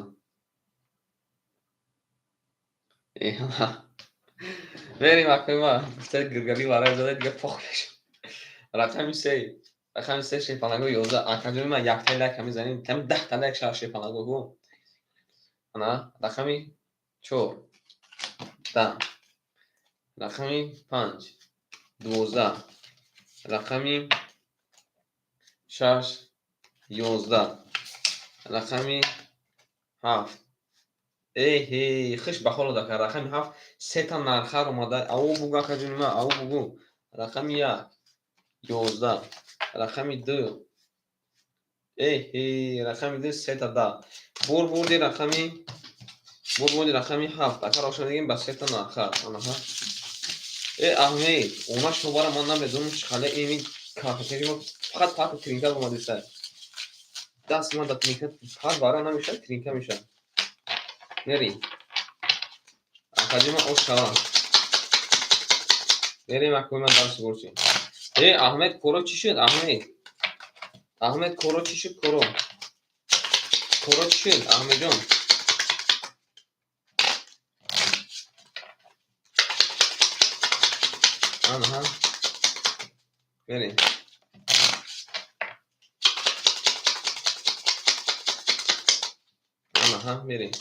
Э мерем акай ма гуфта Гургалӣ варай зада дига пох мешав. Рақами се. Рақами се шерпаланго 11. Акаҷони ман яктаи лайк мезанем. Там 10 та лайк шава шерпаланго гу. Ана рақами чор. 10. Рақами панҷ. 12. Рақами шаш. 11. Рақами ҳафт. Эҳе, хуш ба ҳол ода кард. Рақами ҳафт сета нархар омада. Аву бугу акаҷони ман, аву бугу. Рақами як. 11. Рақами ду. Эҳе, рақами ду сета да. Бур бурди рақами бур бурди рақами ҳафт. Ака рошан дигем ба сета нархар. Анаҳа. Э Аҳмед, она шумара ман намедонам чӣ хале ими кафе мо фақат пак тринка омадиса. Даст ман да тринка пак вара намешад, тринка мешад. Мерем. Акаҷи ман ош шава. Мерем акои ман дарс бурчи. Э Аҳмед коро чӣ шуд? Аҳмед. Аҳмед коро чӣ шуд? Коро. Коро чӣ шуд? Аҳмедҷон. Анаҳа. Мерем. Анаҳа, мерем.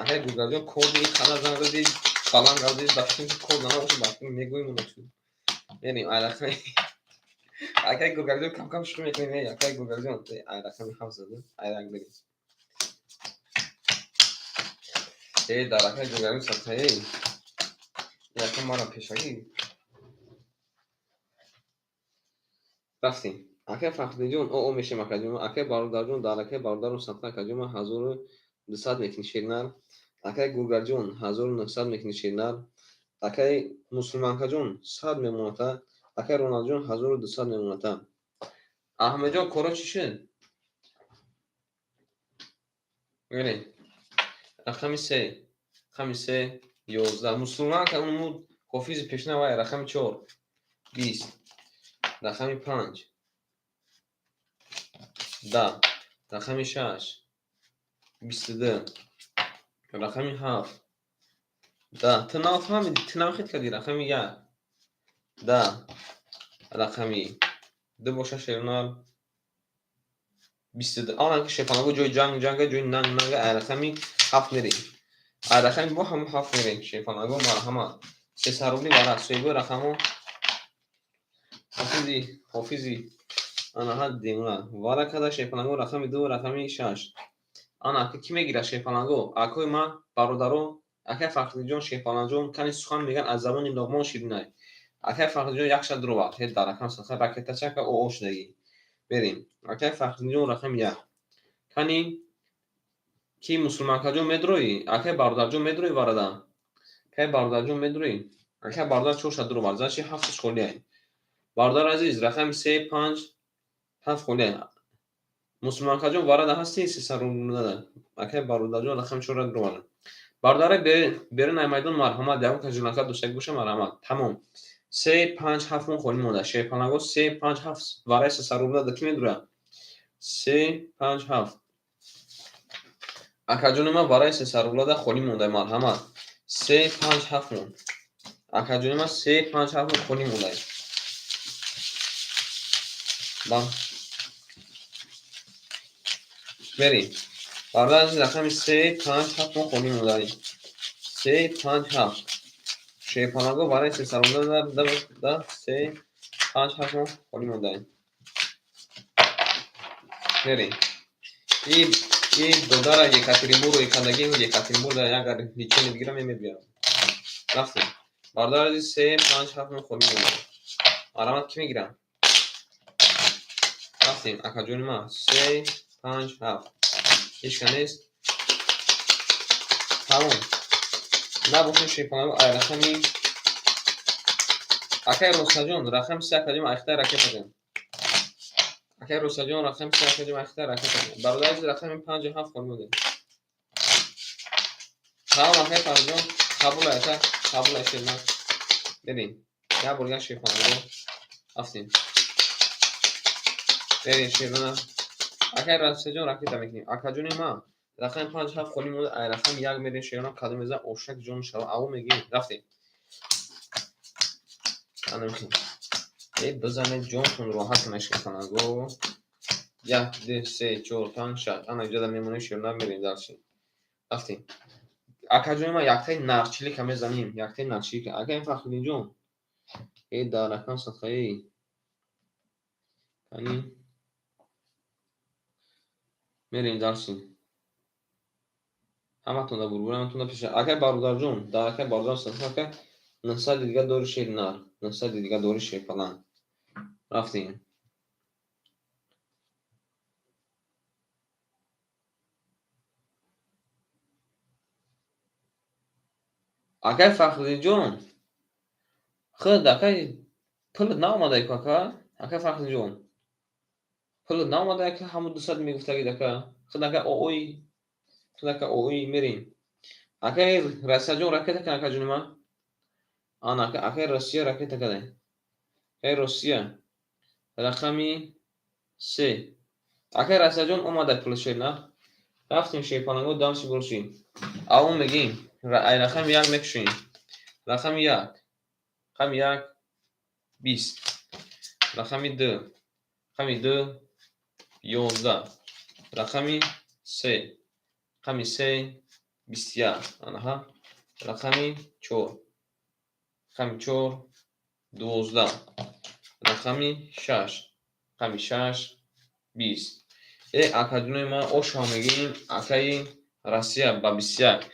Акай Гургарҷон коди қадар занг зади, баланд газди, ба фикр ки код набошад, ба фикр мегӯем оно чӣ. Мерем, ай рақами акай Гургарҷон кам-кам шӯхӣ мекунем, эй акай Гургарҷон, ай рақами ҳафт зада, ай ранг мерем. Эй дар акай Гургарҷон садқа, эй. Якум мара пешакӣ. Рафтем. Акай Фахриддинҷон, о мешем акаҷон, акай бародарҷон, дар акай бародарон садқа акаҷон ман 1200 мекунӣ шернар. Акай Гургарҷон 1900 мекунӣ шернар. Акай мусулманкаҷон 100 мемоната. Акай Роналдҷон 1200 мемоната. Аҳмедҷон коро чӣ шуд? Мерем. Рақами се, рақами се, 11. Мусулман кадому ҳофизи пешина вай. Рақами чор, 20. Рақами панҷ, 10. Рақами шаш, 22. Рақами ҳафт, 10. Ту нафаҳмидӣ, ту нахед кардӣ. Рақами як, 10. Рақами ду боша, шернар, 22. Аввалан ки шерпанаго ҷои ҷанг ҷанга, ҷои нанг нанга. Ай рақами ҳафт мерем, ай рақами бо ҳамон ҳафт мерем. Шерпанаго, марҳамат, 300 рубли вара соҳиби рақамо ҳофизи, ҳофизи анаҳа демуна вара када. Шерпанаго, рақами ду, рақами шаш. Ана ака, ки мегирад, шерпанаго? Акои ман, бародаро, акай Фахриддинҷон, шерпаланҷон, кани сухан мегӯянд, аз забони Лоғмон ширинай. Акай Фахриддинҷон якша дуровард. Ҳе, дар рақам саха ракетачака оо шудагӣ. Берем, акай Фахриддинҷон, рақами як. Кани ки, мусулманкаҷон, медроӣ? Акай бародарҷон, медроӣ варада? Акай бародарҷон, медроӣ? Акай бародар чорша дуровард, значит, ҳафташ холиай. Бародар азиз, рақами се, панҷ, ҳафт холиай. Мусулманкаҷон, варада ҳастӣ? 300 рублада. Акай бародарҷон рақами чорра дуровард. Бародарай берун ай майдон, марҳамат. Ягон кас жиланка доштагӣ боша, марҳамат. Тамом, се, панҷ, ҳафт мон холӣ монда. Шерпанаго, се, панҷ, ҳафт, вараи 300 рубла да ки медурад? Се, панҷ, ҳафт. Акаҷони ман, вараи 300 рубла да холӣ монда, марҳамат. Се, панҷ, ҳафт мон. Акаҷони ман, се, панҷ, ҳафт мон холӣ монда. Ба берем, бародар, рақами се, панҷ, ҳафт мон холӣ монда. Се, панҷ, ҳафт. Шерпанаго, барои 300 рубла да се, панҷ, ҳафт мон холӣ мондаем. Мерем. И додара Екатеринбургу екандагӣ, Екатеринбург да ягар лечение бигирам, мебиёрам. Рафтем. Бародар азиз, се, панҷ, ҳафт мон холӣ мондаем. Марҳамат, ки мегирам? Рафтем, акаҷони ман, се, панҷ, ҳафт. Ҳечка нест. Тамом. Набошем, шерпанаго, ай рақами акай Ростаҷон, рақами се, акаҷон, айхта ракета кун. Акай Ростаҷон, рақами се, акаҷон, айхта ракета кун. Бародар азиз, рақами панҷу ҳафт холӣ мондаем. Тамом, акай Фарҷон, қабул ака, қабул ай, шерман. Берем. Як бор дигар, шерпанаго. Рафтем. Берем, шермана. Акай Растаҷон, ракета мекунем. Акаҷони ман, рақами панҷ, ҳафт холӣ монда, ай рақами як мерем, шермана, кадом мезан, ошак ҷон шава, аво мегирем. Рафтем. Ана мехем. Э, бизанед, ҷонтон роҳат кунад, шерпанаго. Як, ду, се, чор, панҷ, шаш. Ана иҷода мемонем, шермана, мерем дальше. Рафтем. Акаҷони ман, яктаи нарчилика мезанем, яктаи нарчилика. Акаи Фахриддинҷон. Э, дар рақам садқаи. Кани. Мерем дальше. Ҳаматон да бурбур, ҳаматон да пеша. Акай бародарҷон, дар акай бародар садқа, ака, 900 дига дори, шер нар, 900 дига дори, шерпалан. Рафтем. Акай Фахриддинҷон, худ акай пулат наомада ку, ака? Акай Фахриддинҷон, пулат наомада, ака, ҳамун 200 мегуфтагид, ака. Худ ака оои, худ ака оои, мерем. Акай Россияҷон, ракета кун, акаҷони ман. Ана ака, акай Россия ракета кадай. Акай Россия, рақами се. Акай Россияҷон, омада пули, шер на. Рафтем, шерпаланго, дальше бошӣ. Аввал мегим, ай рақами як мекушем. Рақами як. Рақами як, 20. Рақами ду. Рақами ду, 11. Рақами се. Рақами се, 21. Анаҳа. Рақами чор. Рақами чор, 12. Рақами шаш. Рақами шаш, 20. Э, акаҷони ман, ошам мегирем, акаи Россия ба 21.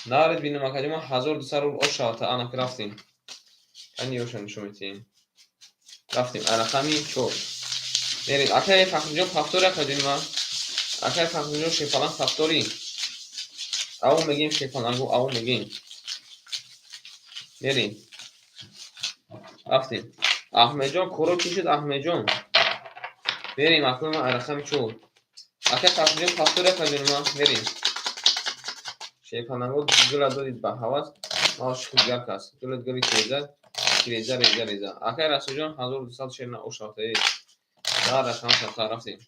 Наред бинем, акаҷони ман, 1200 рубл ош шавад. Ана ки рафтем. Ани оша нишон медиҳем. Рафтем, ай рақами чор. Мерем. Акаи Фахриҷон, повтори, акаҷони ман. Акаи Фахриҷон, шерпаланг, повтори. Аву мегим, шерпалангу, аву мегим. Мерем. Рафтем. Аҳмедҷон, коро чӣ шуд, Аҳмедҷон? Мерем, акаи ман, ай рақами чор. Акаи Фахриҷон, повтори, акаҷони ман. Мерем. Шерпаланго гула додид ба ҳавас, ма ошиқи дигар кас. Гулат гули тиреза, тиреза реза реза. Акай Расулҷон 1200 шерна ошавтаи. Дар рақам садқа рафтем.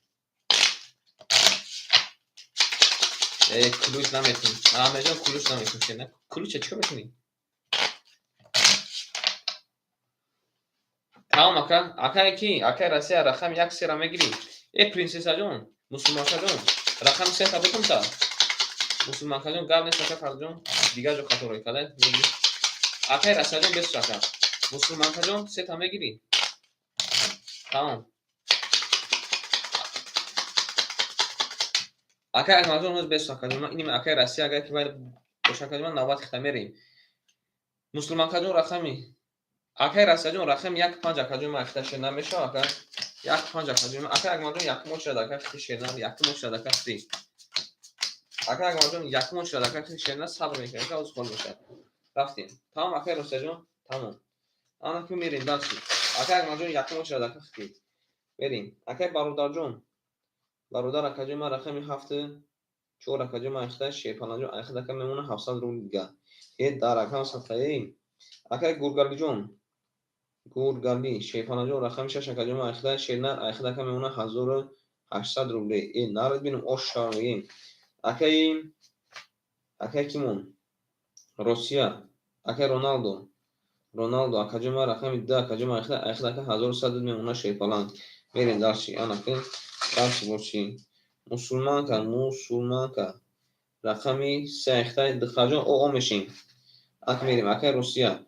Кулуш наметун. Аҳмедҷон кулуш наметун шерна. Кулуча чикор мекунӣ? Тамом ака, акай ки? Акай Россия рақами як сера мегирӣ. Э принсессаҷон, мусулманкаҷон, рақами сета бутум та. Мусулманкаҷон гап нест ака Фарзҷон, дигар ҷо хаторо карда мегирӣ. Акай Россияҷон бесу ака. Мусулманкаҷон сета мегирӣ. Тамом. Акай Акмалҷон ҳоз бесу акаҷон. Ман иним акай Россия агар ки бояд боша акаҷон ман навбат хита мерем. Мусулманкаҷон рақами акай Россияҷон рақами як панҷ акаҷон ман хита шер намешава ака. Як панҷ акаҷон ман акай Акмалҷон якум очрад ака хити шерна, якум очрад ака хити. Акай Акмалҷон якум очрад ака хити шерна сабр мекунем ака оз хол мешавад. Рафтем. Тамом акай Россияҷон, тамом. Ана ки мерем дальше. Акай Акмалҷон якум очрад ака хити. Мерем. Акай Бародарҷон. Бародар акаҷон ман рақами ҳафт чор акаҷон ман хита шерпаланҷон айхид ака мемона 700 рубл дига. Э дар рақам садқаи. Акай Гургалиҷон. Гургали шерпаланҷон рақами шаш акаҷон ман хита шернар айхид ака мемона 1800 рубле. Э нарад бинам ош шава мегем. Акай кимон? Россия. Акай Роналдо. Роналдо акаҷон ман рақами ду акаҷон ман хита айхид ака 1100 мемона шерпаланг. Мерем дальше. Ана ки дальше боши. Мусулманка, мусулманка. Рақами се айхита духтарҷон о мешем. Ак мерем акай Россия.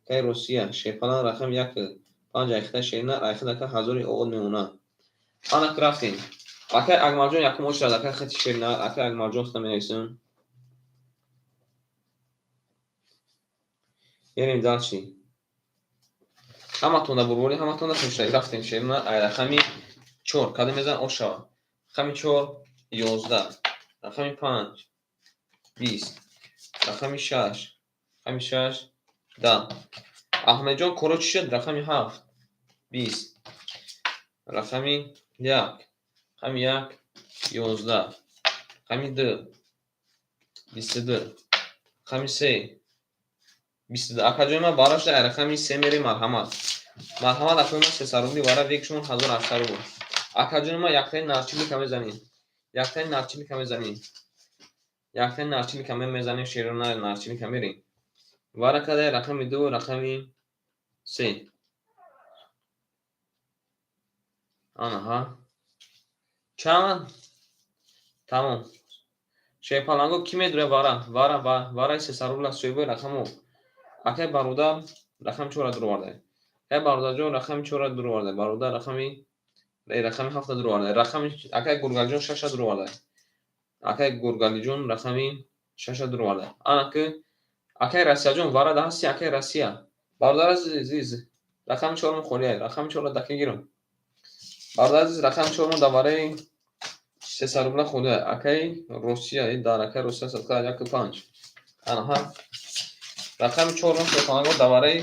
Акай Россия шерпаланг рақами як панҷ айхита шернар айхид ака ҳазори оод мемона. Ана ки рафтем. Акай Акмалҷон якум очрад ака хати шернар акай Акмалҷон хита менависем. Мерем дальше. Ҳаматонда бурборӣ, ҳаматонда пешравӣ. Рафтем шернар ай рақами чор кадом мезан ош шава. Рақами чор 11, рақами панҷ 20, рақами шаш, рақами шаш 10. Аҳмедҷон коро чӣ шуд? Рақами ҳафт 20, рақами як, рақами як 11, рақами ду 22, рақами се 22. Акаҷои ман бара шуда, рақами се мерем марҳамат. Марҳамат акои ман 300 рубли вара век шумон 1800 рубл. Акаҷони ман яктаи нарчилика мезанем. Яктаи нарчилика мезанем. Яктаи нарчилика мезанем, шерона нарчилика мерем. Вара кадай рақами ду, рақами се. Анаҳа. Чанд? Тамом. Шерпаланго ки медуре вара? Вара, вараи 300 рубл аст соҳибои рақамо. Акай бародар рақами чора дуроварда. Акай бародарҷон рақами чора дуроварда. Бародар рақами ҳафта дуроварда. Рақами акай Гургалиҷон шаша дуроварда. Акай Гургалиҷон рақами шаша дуроварда. Ана ки акай Россияҷон вара да ҳасти акай Россия. Бародар азиз рақами чорум холия. Рақами чорро дака гирам. Бародар азиз рақами чорум дар вараи 300 рубла холия. Акай Россия дар акай Россия садқа як панҷ. Анаҳа. Рақами чорум шерпаланго дар вараи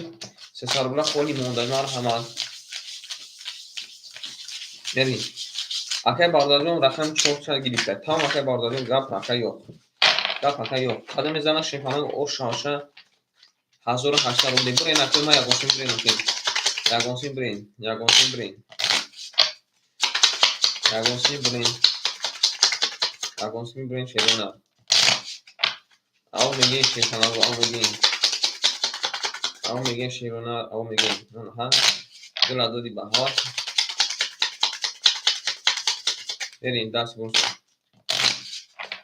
300 рубла холи монда. Марҳамат. Мерем. Акай бародарҷон рақами чор ча гирифта. Тамом акай бародарҷон гап акай ёқ. Гап акай ёқ. Кадом мезана шерпаланг ош шаваша 1800 рубл. Бирен акай ман ягонсин бирен акай. Ягонсин бирен. Ягонсин бирен. Ягонсин бирен. Ягонсин бирен шерона. Ав мегем шерпаланг ав мегем. Ав мегем шерона ав мегем. Ҳа. Гула доди ба ҳавас. Мерем даст бурса.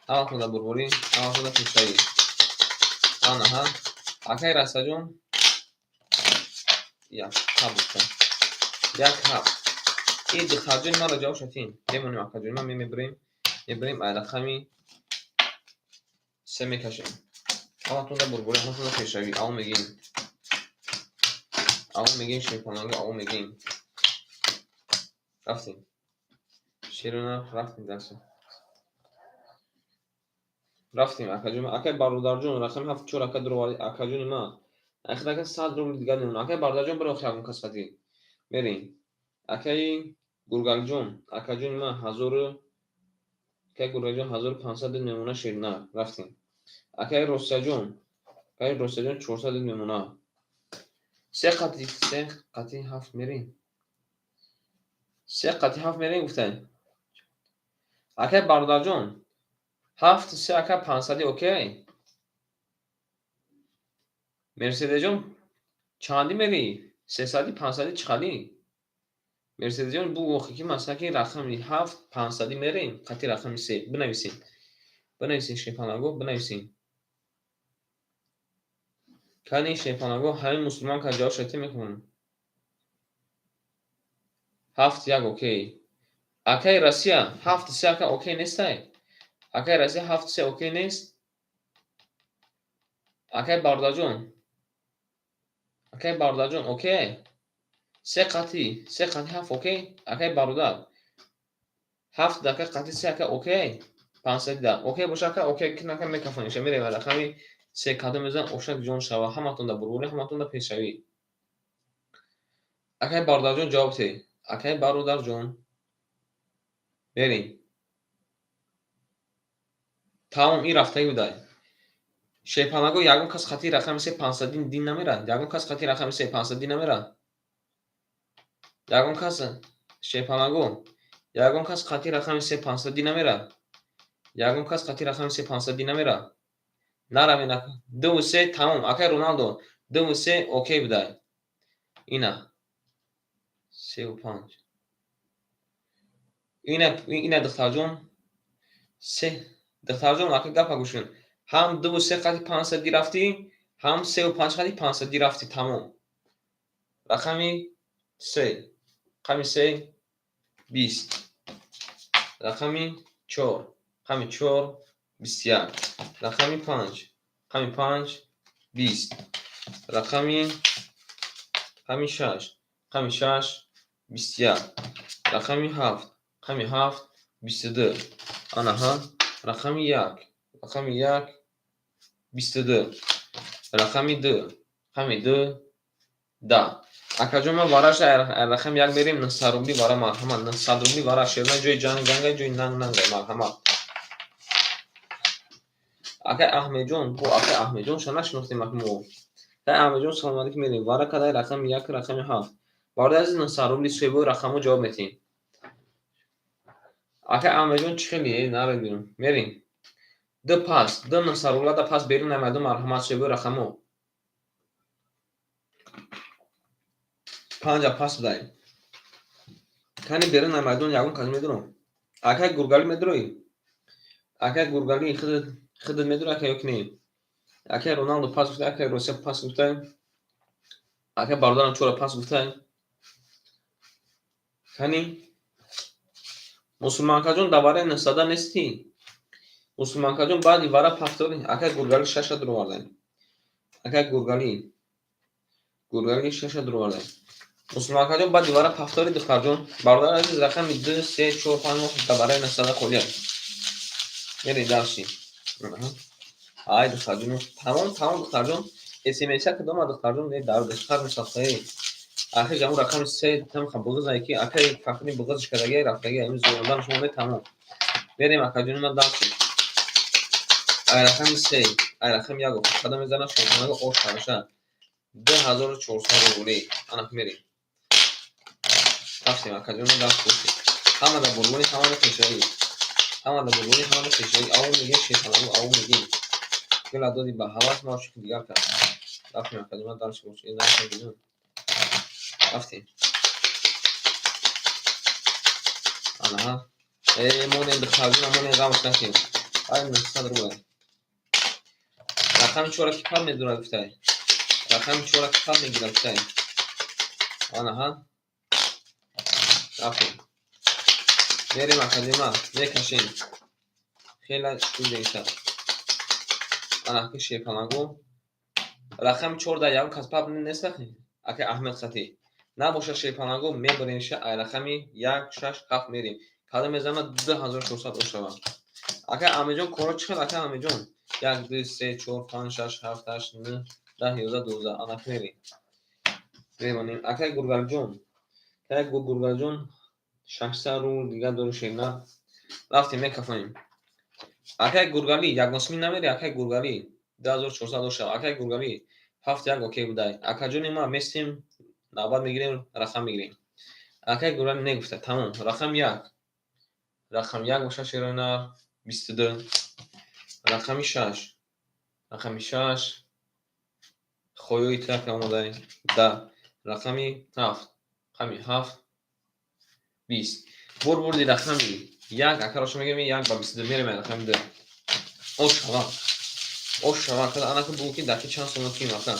Ҳаматонда бурборӣ, ҳаматонда пешравӣ. Анаҳа. Акай Расаҷон як ҳафт гуфта. Як ҳафт. Ин духтарҷони маро ҷавоб шатин. Мемонем акаҷони ман мебирем. Мебирем ай рақами се мекашем. Ҳаматонда бурборӣ, ҳаматонда пешравӣ. Ав мегем. Ав мегем шерпаланго, ав мегем. Рафтем. Шерона рафтем дальше. Рафтем акаҷон. Акай бародарҷон рақами ҳафт чор ака дуроварди акаҷони ман. Ахир ака 100 рубл дигар мемонад. Акай бародарҷон биро охир ягон кас хати. Мерем. Акай Гургалиҷон, акаҷони ман ҳазору акай Гургалиҷон 1500 мемона шернар. Рафтем. Акаи Ростияҷон, акаи Ростияҷон, 400 мемона. Се қати, се қати ҳафт мерем, се қати ҳафт мерем, гуфтем. Акаи бародарҷон, ҳафт се, ака, 500-и окей. Мерседесҷон, чандӣ мерӣ? 300-и, 500-и, чӣ қалӣ? Мерседесҷон, бугӯ охи, ки масалан, ки рақами ҳафт 500-и мерем, қати рақами се. Бинависем, бинависем, шепанаго, бинависем. Кани, шепанаго, ҳамин мусулман ка ҷавоб шате мекунам. Ҳафт як окей. Акаи Россия, ҳафт се, ака, окей нестай? Акаи Россия, ҳафт се окей нест? Акаи бародарҷон, акаи бародарҷон, окей? Се қати, се қати ҳафт окей? Акаи бародар, ҳафт ака қати се, ака, окей? 500 да окей боша, ака, окей кинака, мекафониша, мерем. Рақами се кадом мезан? Ошак ҷон шава, ҳаматон да бурбурӣ, ҳаматон да пешравӣ. Акаи бародарҷон, ҷавоб те. Акаи бародарҷон, мерем. Тамом, ин рафтагӣ будай. Шерпанаго, ягон кас хати рақами се 500-и дин намерад? Ягон кас хати рақами се 500-и намерад? Ягон кас, шерпанаго, ягон кас хати рақами се 500-и намерад? Ягон кас хати рақами се 500-и намерад? Наравен. Дуву се, тамом. Акай Роналдо, дуву се окей будай. Ина севу панҷ, ина, ина, духтарҷон, се. Духтарҷон, ака, гапа гӯш кун: ҳам дуву се қати 500-и рафтӣ, ҳам севу панҷ қати 500-и рафтӣ. Тамом. Рақами се, рақами се 20, рақами чор, рақами чор 21, рақами панҷ, рақами панҷ 20, рақами шаш, рақами шаш 21, рақами ҳафт, рақами ҳафт 22, анаҳа, рақами як, рақами як 22, рақами ду, рақами ду 10. Акаҷон, ман вараша рақами як мерем. 900 рубли вара, марҳамат. 900 рубли вара, шерна, ҷои ҷанг ҷанга, ҷои нанг нанга, марҳамат. Акай Аҳмедҷон, бо акай Аҳмедҷон ша нашинохтем мо. Акай Аҳмедҷон, салом алейкум. Мерем вара кадай рақами як, рақами ҳафт. Бародари азиз, 900 рубли, соҳибои рақамҳо ҷавоб метиҳем. Акай Аҳмедҷон, чӣ хеле наре бирем, мерем. Ду пас, ду 900 рубла да пас берун намеяду, марҳамат, соҳибои рақамҳо. Панҷа пас будай. Кани, берун намеядон, ягон кас медурам? Акай Гургалӣ, медуроӣ? Акай Гургалӣ, худат медури, ака, ё ки не? Акай Роналдо пас гуфта, акай Росия пас гуфта, акай бародарам чора пас гуфта. Кани, мусулманкаҷон, дар вараи 900-а нестӣ, мусулманкаҷон? Баъди вара пафтори. Акай Гургалӣ, шаша дуровардаем. Акай Гургалӣ, Гургалӣ, шаша дуровардаем. Мусулманкаҷон, баъди вара пафтори. Духтарҷон, бародари азиз, рақами ду, се, чор, панҷ дар бараи 900-а холия. Мерем дальше. Ай, духтарҷон, тамом, тамом. Духтарҷон, смса кадома, духтарҷон? Дар духтар мусаффаи ахир ҷамъ рақами се тамха буғизае, ки акаи фахри буғизш кардаги, рафтаги, ами зӯрондан шумо не. Тамом, мерем, акаҷони ман, дальше. Ай рақами се, ай рақами як кадом мезанад? Шонага ош хараша, 2400 рубли. Анак, мерем, рафтем, акаҷони, даст бошед. Ҳама да бурбони, ҳама да пешравӣ, ҳама да бурбони, ҳама да пешравӣ. Аву мегем, шерпанаго, аву мегем. Дила доди ба ҳавас, ма ошиқи дигар кард. Рафтем, акаҷони, дальше бошед. Рафтем. Анаҳа, э, монем, духтарҷона, монем, ғамш накем. Ай, 900 рубл. Рақами чора ки пар медурад, гуфтай? Рақами чора ки пар мегирад, гуфтай? Анаҳа, рафтем, мерем, академа, мекашем. Хела индеиша. Анаки, шерпанаго, рақами чор дар ягон кас пап нест, ака Аҳмед хатӣ набошад. Шерпанаго, мебаремша. Ай рақами як, шаш, ҳафт мерем. Кадом мезанад? 2400 ошава. Ака Аҳмедҷон, коро чӣ хел, ака Аҳмедҷон? Як, ду, се, чор, панҷ, шаш, ҳафт, ҳашт, нӯҳ, 10, 11, 12. Анак, мерем, мемонем. Акай Гургалҷон, акай Гургалҷон, 600 рубл дигар дору, шерна. Рафтем, мекафонем. Акай Гургалӣ, ягонсумӣ намери, акай Гургалӣ. 2400 доша. Акай Гургалӣ, ҳафт як окей будай. Акаҷони ма, местем, навбат мегирем, рақам мегирем. Акай Гургалӣ негуфта, тамом. Рақам як. Рақам як боша, шерои 22. Рақами шаш. Рақами шаш. Хоёи трака омадай. Да. Рақами ҳафт. Рақами ҳафт. 20. Бур бурди рақами як, акароша мегӯем, як ба 22 мерем, рақами ду. Ош шава. Ош шава. Ака, анака бугӯ, ки даки чанд сомон ким, ака.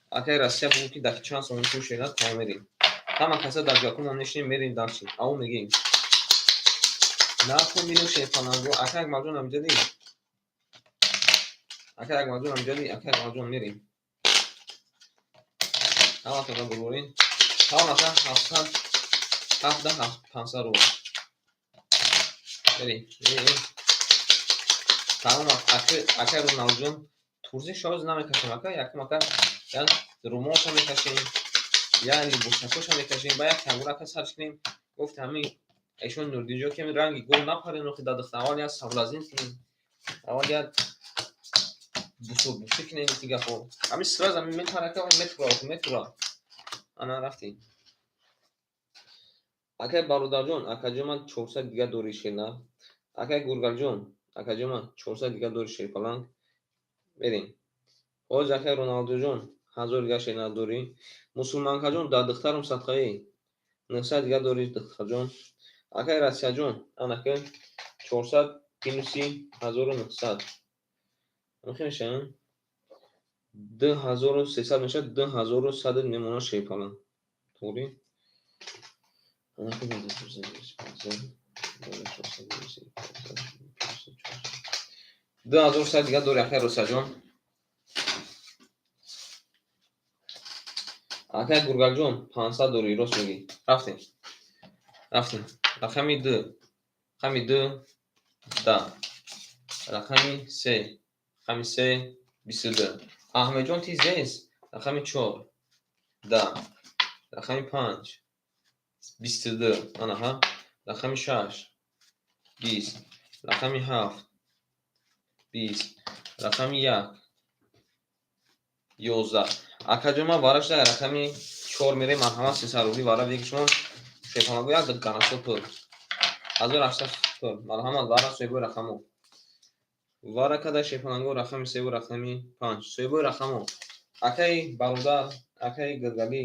Акаи Россия, бугӯ, ки даки чанд сомон ким шена, тамом, мерем. Ҳама каса дар ҷакумон нешинем, мерем дальше. Ау мегӯем. Нарху мину шерпаланго. Ака Акмалҷон, амҷадӣ. Ака Акмалҷон, амҷадӣ. Ака Акмалҷон, мерем. Ҳаматонро бурбурин. Ҳамон, ака, 700 ҳафта ҳафт 500 рубл. Мерем. Мерем. Тамом, ака Роналдҷон, турзи шоз намекашем, ака, якум, ака, як румолша мекашем, як либосакоша мекашем, ба як тангура, ака, сарш кунем. Гуфт ҳамин эшон Нурдинҷо, ки ранги гул напарен, охи да духта, аввал як соблазнить кунем, аввал як бусу кунем, гапо. Ҳамин сразу ҳамин метара, ака, метура, метура. Ана рафтем. Акай бародарҷон, акаҷон, ман 400 дига дори шена. Акай Гургалҷон, акаҷон, ман 400 дига дори шерпаланг. Мерем. Ҳоз, акай Роналдуҷон, 1000 дига шена дорӣ. Мусулманкаҷон, дар духтарам садқаӣ. 900 дига дори, духтарҷон. Акай Россияҷон, анака 400 минуси 1900. Мехе мешавад? 2300 мешавад, 2100 мемонад шерпаланг. Туғри? Анака 2100 дига дори, акай Русияҷон. Акай Гургалҷон, 500 дори, рост мегӣ. Рафтем. Рафтем. Рақами ду. Рақами ду да. Рақами се. Рақами се 22. Аҳмедҷон, ти зес. Рақами чор. Да. Рақами панҷ. 22. Анаҳа. Рақами шаш. 20. Рақами ҳафт. 20. Рақами як. 11. Акаҷон, ман варашда рақами чор мерем, марҳамат, 300 рубли вара беги шумо шерпаланго, як ганасо пул. 1800 пул. Марҳамат, вара соҳибои рақамо. Вара када шерпаланго, рақами севу рақами панҷ. Соҳибои рақамо. Акаи бародар, акаи Гиргалӣ,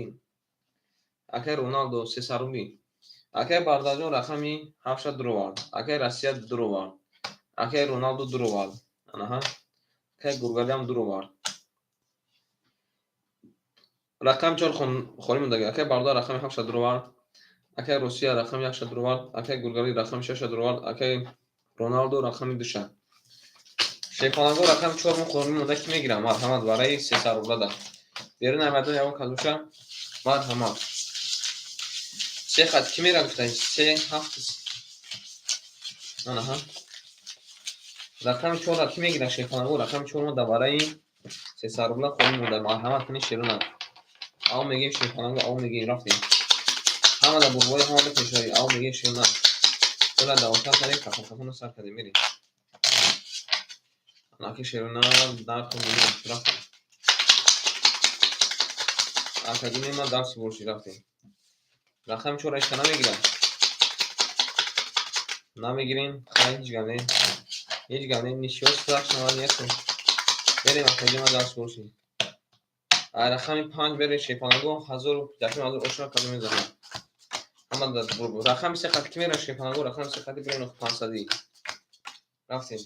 акаи Роналдо, 300 рубли. Акаи бародарҷон, рақами ҳафтша дуровард. Акаи Россия дуровард. Акаи Роналдо дуровард. Анаҳа. Акаи Гургалиам дуровард. Рақами чор холӣ мондаги. Акаи бародар рақами ҳафтша дуровард. Акаи Русия рақами якша дуровард. Акаи Гургалӣ рақами шаша дуровард. Акаи Роналдо рақами душа. Шерпаланго, рақами чор мо холӣ монда, ки мегирам? Марҳамат, барои 300 рублада. Берун аймадон ягон кас боша? Марҳамат. Се хат ки мера гуфта? Се ҳафт. Анаҳа. Рақами чорра ки мегира, шерпаланго? Рақами чор мо дар барои 300 рубла холӣ монда. Марҳамат кунед, шерона. Ав мегем, шерпаланго, ав мегем, рафтем. Ҳама дар бурбои, ҳама дар пешравӣ. Ав мегем, шерона. Ола давотар кардем, хафон хафона сар кардем, мерем. Анаки шерона, нарху мегем, рафтем. Акаҷони ман, дарси борши, рафтем. Рақами чорра ҳеч намегирам. Намегирем, хай, ҳеҷ гап не. Ҳеҷ гап не, ничего страшного нету. Берем, акаҷони ман, дарси борши. Ай рақами панҷ берем, шерпаланго, ҳазору якум ҳазор ошно кардем мезанам. Ҳама дар рақами се хати ки мера, шерпаланго, рақами се хати берем, 500-ӣ. Рафтем.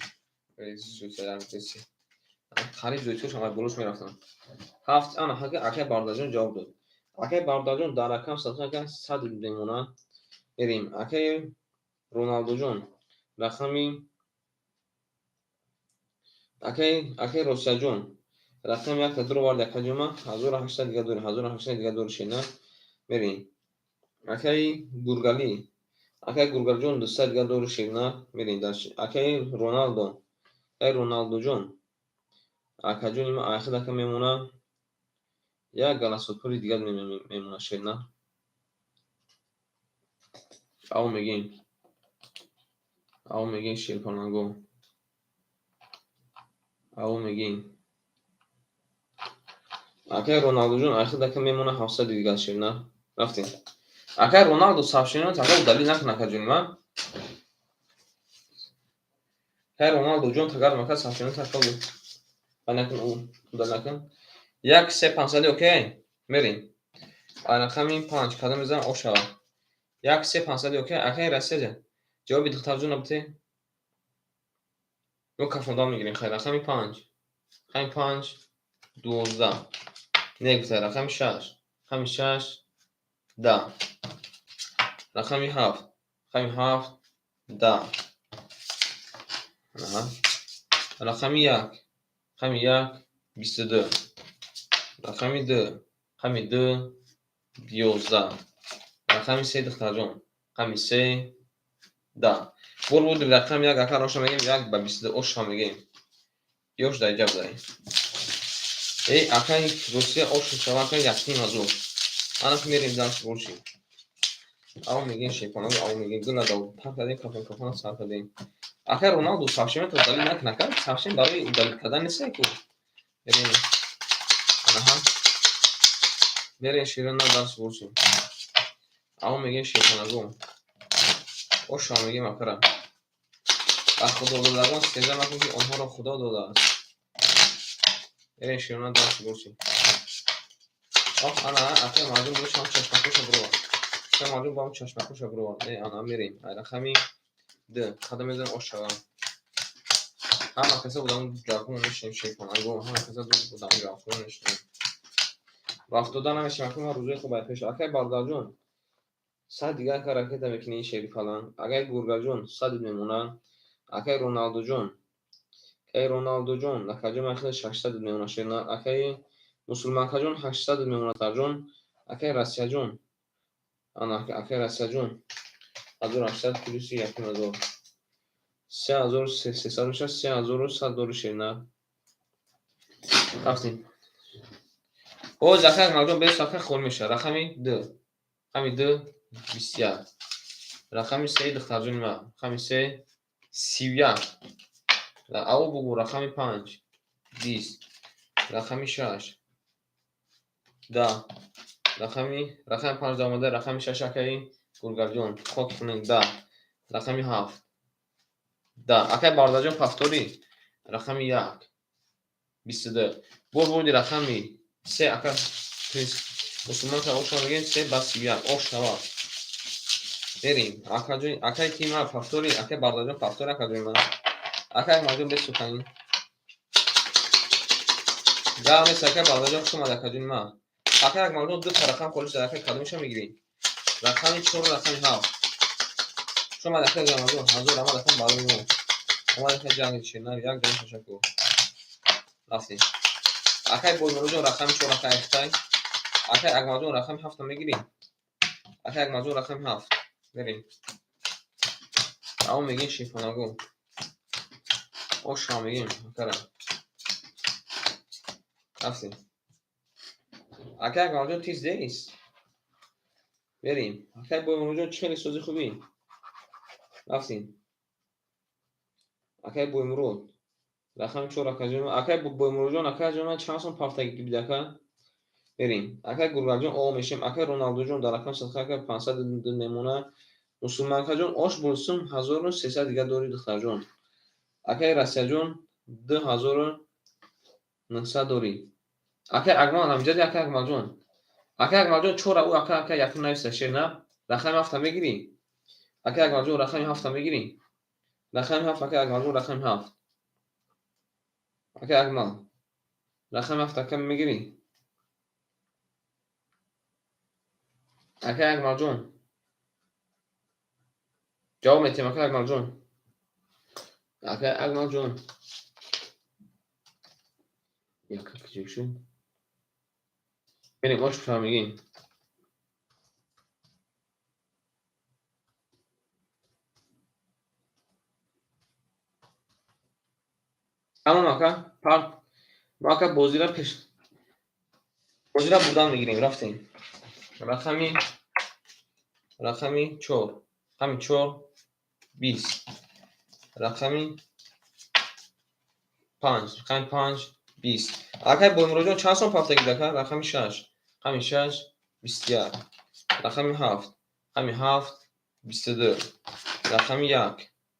Қариб зойтош ама болош мерафтам. Ҳафт, ана акай бародарҷон ҷавоб дод. Акай бародарҷон, дар рақам садқа, ака, 100 мемонад. Мерем. Акай Роналдуҷон, рақами акай Росияҷон, рақами якта дуровард, акаҷома, 1800 дига дори, 1800 дига дори, шена. Мерем. Акаи Гургалӣ, акаи Гургалиҷон, 200 дига дори, шена. Мерем дальше. Акаи Роналдо, акаи Роналдуҷон, акаҷони ман, айхид ака мемонад. Як галасопули дигар мемонад, шена. Ав мегем. Ав мегем, шерпаланго. Аво мегин. Акай Роналдуҷон, айхи дака мемона 700 дигар ширна. Рафтем. Акай Роналду сообщениро така удалить накун, акаҷони ман. Акай Роналдуҷон, тагар мака сообщениро така накун, удалить накун. 1 3 500, окей? Мерем. Рақами 5 кадом мезанам, ошава. 1 3 500, окей? Акай Россияҷа. Ҷавоби духтарҷон набуте? Мо кафондан мегирем. Хайр, рақами 5. Рақами 5 12. Не гуфта, рақами 6. Рақами 6 10. Рақами 7. Рақами 7 10. Рақами 1. Рақами 1 22. Рақами 2. Рақами 2 11. Рақами 3, духтарҷон. Рақами 3 10. Бор буд рақами 1, ака роша мегем, 1 ба 22 оша мегем. Ёш дар ҷаб дай. Эй, акай Русия ош шава, акай 1,5 ҳазор. Ана мерем дальше борши. Аво мегем шепона, аво мегем гула дав пар кардем, кафон кафона сар кардем. Акай Роналду, сообщение удалить накун, ака. Сообщение барои удалить кардан нест ку. Мерем. Аҳа. Мерем ширина дальше борши. Аво мегем шепонаго. Оша мегем, акара. Ба худододагон сеза макун, ки онҳоро Худо додааст. Мерем ширина дальше борши. Ох, ана акай мардум бошам чашмакоша бировад. Акай мардум бо чашмакоша бировад. Э, ана мерем. Ай рақами 2 қадам мезанем, ош шавам. Ҳама каса будам ҷавҳон мешинем, шепонаго. Ҳама каса будам ҷавҳон мешинем. Вақт дода намешем, акай ман рӯзои хуб пеш. Акай бародарҷон, 100 дигар ака ракета мекунӣ, шери фалан. Акай Гургаҷон, 100 мемонад. Акай Роналдуҷон, акай Роналдуҷон, акаҷон ман хеле 600 мемонад шерна. Акай Мусулманкаҷон, 800 мемонад тарҷон. Акай Россияҷон, ана акай Россияҷон, 1800 плюси 1,5 ҳазор. 3300 мешавад, 3100 дори шерна. Рафтем. Боз акай Акмалҷон, бес ака хол мешавад. Рақами 2. Рақами 2 21. Рақами 3, духтарҷони ман. Рақами 3 31. Аво бугу, рақами 5 20. Рақами 6 10. Рақами 5 омада, рақами 6, акаи Гулгарҷон, хок кунед, 10. Рақами 7 10. Акай бародарҷон, повтори. Рақами 1 22. Бор бурди рақами 3, ака принс мусулмон ка оша мегем, 3 ба 31 ош шавад. Мерем. Акаҷон, акай ки ман повтори, акай бародарҷон, повтори, акаҷони ман. Акай Акмалҷон, бес сухани. Гап нест, акай бародарҷон, хуш омад, акаҷони ман. Акай Акмалҷон, ду та рақам холӣ шуда, акай кадомиша мегирӣ? Рақами 4, рақами 7. Хуш омад, акай Акмалҷон, ҳазор омад, акай барои мо. Омад, акай ҷанги ширна, як ҷон ташаккур. Рафтем. Акай Боймуроҷон, рақами 4, акай Хитай. Акай Акмалҷон, рақами 7 мегирӣ? Акай Акмалҷон, рақами 7. Мерем. Аво мегем шифонаго. Оша мегем, акара. Рафтем. Акай Акмалҷон, ты здесь? Мерем. Акай Боймуроҷон, чӣ хеле сози хубӣ? Рафтем. Акай Боймурод. Рақами 4, акаҷон. Акай Боймуроҷон, акаҷон, ман чанд сом пафтагӣ бид, ака? Мерем. Акай Гургалҷон, о мешем. Акай Роналдуҷон, дар рақами садқа, акай 500 мемона. Мусулманкаҷон, ош болсум, 1300 дигар дори, духтарҷон. Акай Россияҷон, 2900 дорӣ. Акай Акмал ҳамҷади, акай Акмалҷон. Акай Акмалҷон, чора ӯ ака, ака якум нависта шер на. Рақами 7-та мегирӣ? Акай Акмалҷон, рақами 7-та мегирӣ? Рақами 7, акай Акмалҷон, рақами 7. Акай Акмал. Рақами 7 ака мегирӣ? Акай Акмалҷон. Ҷавоб метиҳем, акай Акмалҷон. Акай Акмалҷон. Яка киҷо шуд? Мерем, ош мегем. Тамом, ака, парт. Мо, ака, бозира пеш бозира бурдан мегирем, рафтем. Рақами 4. Рақами 4 20. Рақами 5, рақами 5, 20. Акай Боймуроджон чанд сом пафтагӣ дака? Рақами 6, рақами 6, 21. Рақами 7, рақами 7, 22. Рақами 1,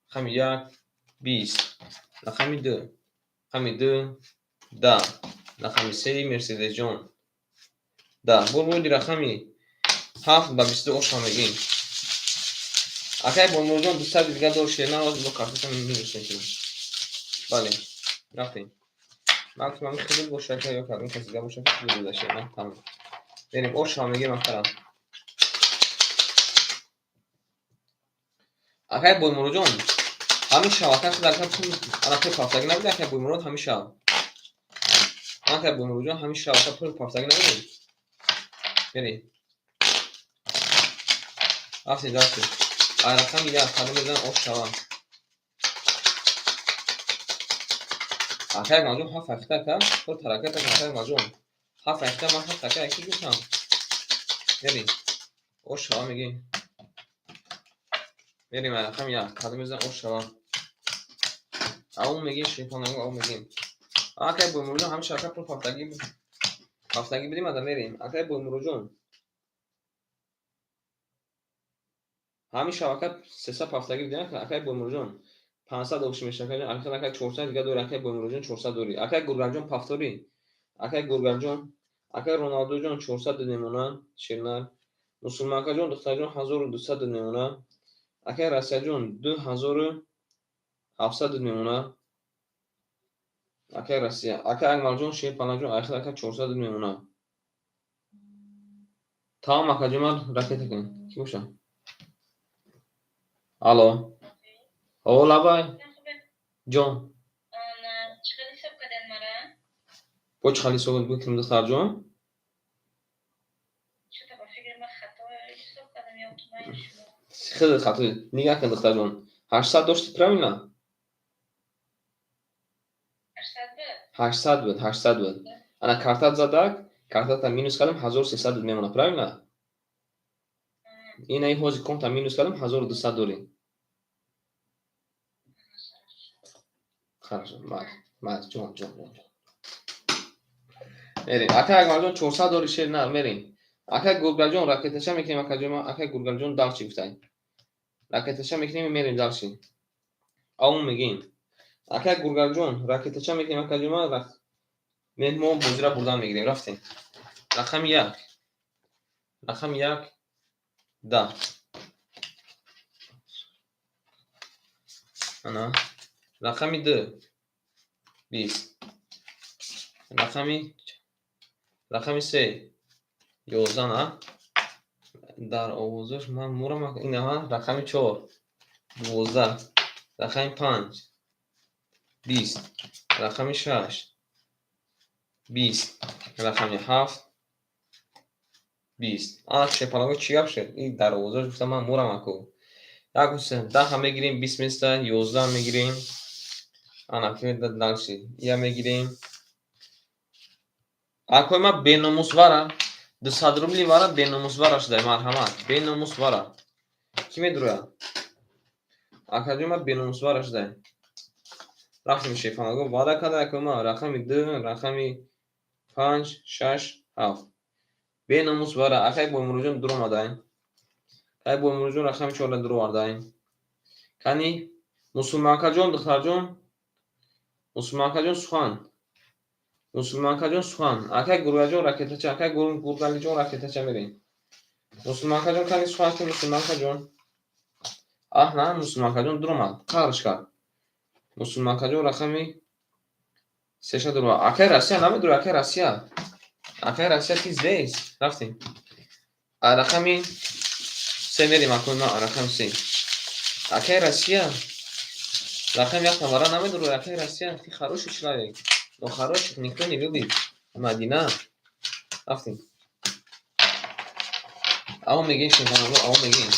рақами 1, 20. Рақами 2, рақами 2, 10. Рақами 3, Мерседесҷон, 10. Бурбуди рақами 7 ба 22 оша мегим. Акай Боймуроджон 200 дига дор шена, ҳозир бо картата минус мекунам. Бале, рафтем. Максимум хеле боша ка ё кадом каси дига боша, ки пул дода шена, тамом. Берем, оша мегим ахара. Акай Боймуроджон, ҳамин шаб ака худ ака пул ана пул пафтагӣ набуд, акай Боймурод ҳамин шаб. Акай Боймуроджон ҳамин шаб ака пул пафтагӣ набуд. Берем. Рафтем, рафтем. Ай рақами 1 кадом мезанам ош шава. Акай Маҷон 7 ҳафта ака, худ ҳаракат ака, акай Маҷон. 7 ҳафта ман 7 ака яки гуфтам. Берем. Ош шава мегим. Берем ай рақами 1 кадом мезанам ош шава. Ау мегим шефонаго, ау мегим. Акай Боймуроджон ҳамин шаб ака пул пафтагӣ пафтагӣ бидим ада мерем. Акай Боймуроджон ҳамин шаб ака 300 пафтагӣ бидим, акай Боймуроджон 500 обши мешава, акай ака 400 дига дори, акай Боймуроджон 400 дори. Акай Гурганҷон пафторӣ. Акай Гурганҷон, акай Роналдуҷон 400 додемона, ширнар. Мусулманкаҷон, духтарҷон 1200 додемона. Акай Россияҷон 2700 додемона. Акай Россия, акай Акмалҷон, Шерпаланҷон, айхел ака 400 додемона. Тамом акаҷон, ман ракета кун. Ки боша? Алло. О, лабай. Ҷон. Бо чӣ хел ҳисоб бикунем, духтарҷон? Хеле хато. Нигаҳ кун, духтарҷон. 800 дошти, правильно? 800 буд, 800 буд. Ана картат задак, картата минус кардам, 1300 буд мемона, правильно? Ина и ҳозир конта минус кардам, 1200 дорӣ. Хорошо, мат, мат, ҷон, ҷон, ҷон, ҷон. Мерем. Акай Акмалҷон 400 дори шер нар, мерем. Акай Гургалҷон ракеташа мекунем, акаҷон, акай Гургалҷон дальше гуфтай. Ракеташа мекунем, мерем дальше. Аум мегим. Акай Гургалҷон ракеташа мекунем, акаҷон, мо бозира бурдан мегирем, рафтем. Рақами 1. Рақами 1 10. Ана. Рақами 2 20. Рақами 3 11 на. Дар овозаш ман мурам, ина рақами 4 12. Рақами 5 20. Рақами 6 20. Рақами 7 20. Ана шепалаго чӣ гап шуд? Ин дар овозаш гуфтам ман мурам аку. 1 3 10 мегирем, 20 места, 11 мегирем. Ана ки дальше. Я мегирем. Акой ма беномус вара. 200 рубли вара беномус вара шудай, марҳамат. Беномус вара. Ки медура? Акаҷон ма беномус вара шудай. Рафтем шефанаго ваъда карда акой ма рақами 2, рақами 5, 6, 7. Беномус вара. Акай Боймуроджон дур омадай. Акай Боймуроджон рақами 4 дур овардай. Кани мусулманкаҷон, духтарҷон, мусулманкаҷон сухан. Мусулманкаҷон сухан. Акай Гургаҷон ракетача, акай Гургалиҷон ракетача мерем. Мусулманкаҷон кани сухан ки мусулманкаҷон. Аҳ, на, мусулманкаҷон дур омад. Қарш кард. Мусулманкаҷон рақами 3 дур омад. Акай Россия намедур, акай Россия. Акай Россия ти здесь. Рафтем. А рақами 3 мерем, акой ма рақами 3. Акай Россия. Рақами 1 вара намедур, акай Россия, ты хороший человек. Но хороших никто не любит. Мадина. Рафтем. Ау мегин шефанаго, ау мегин.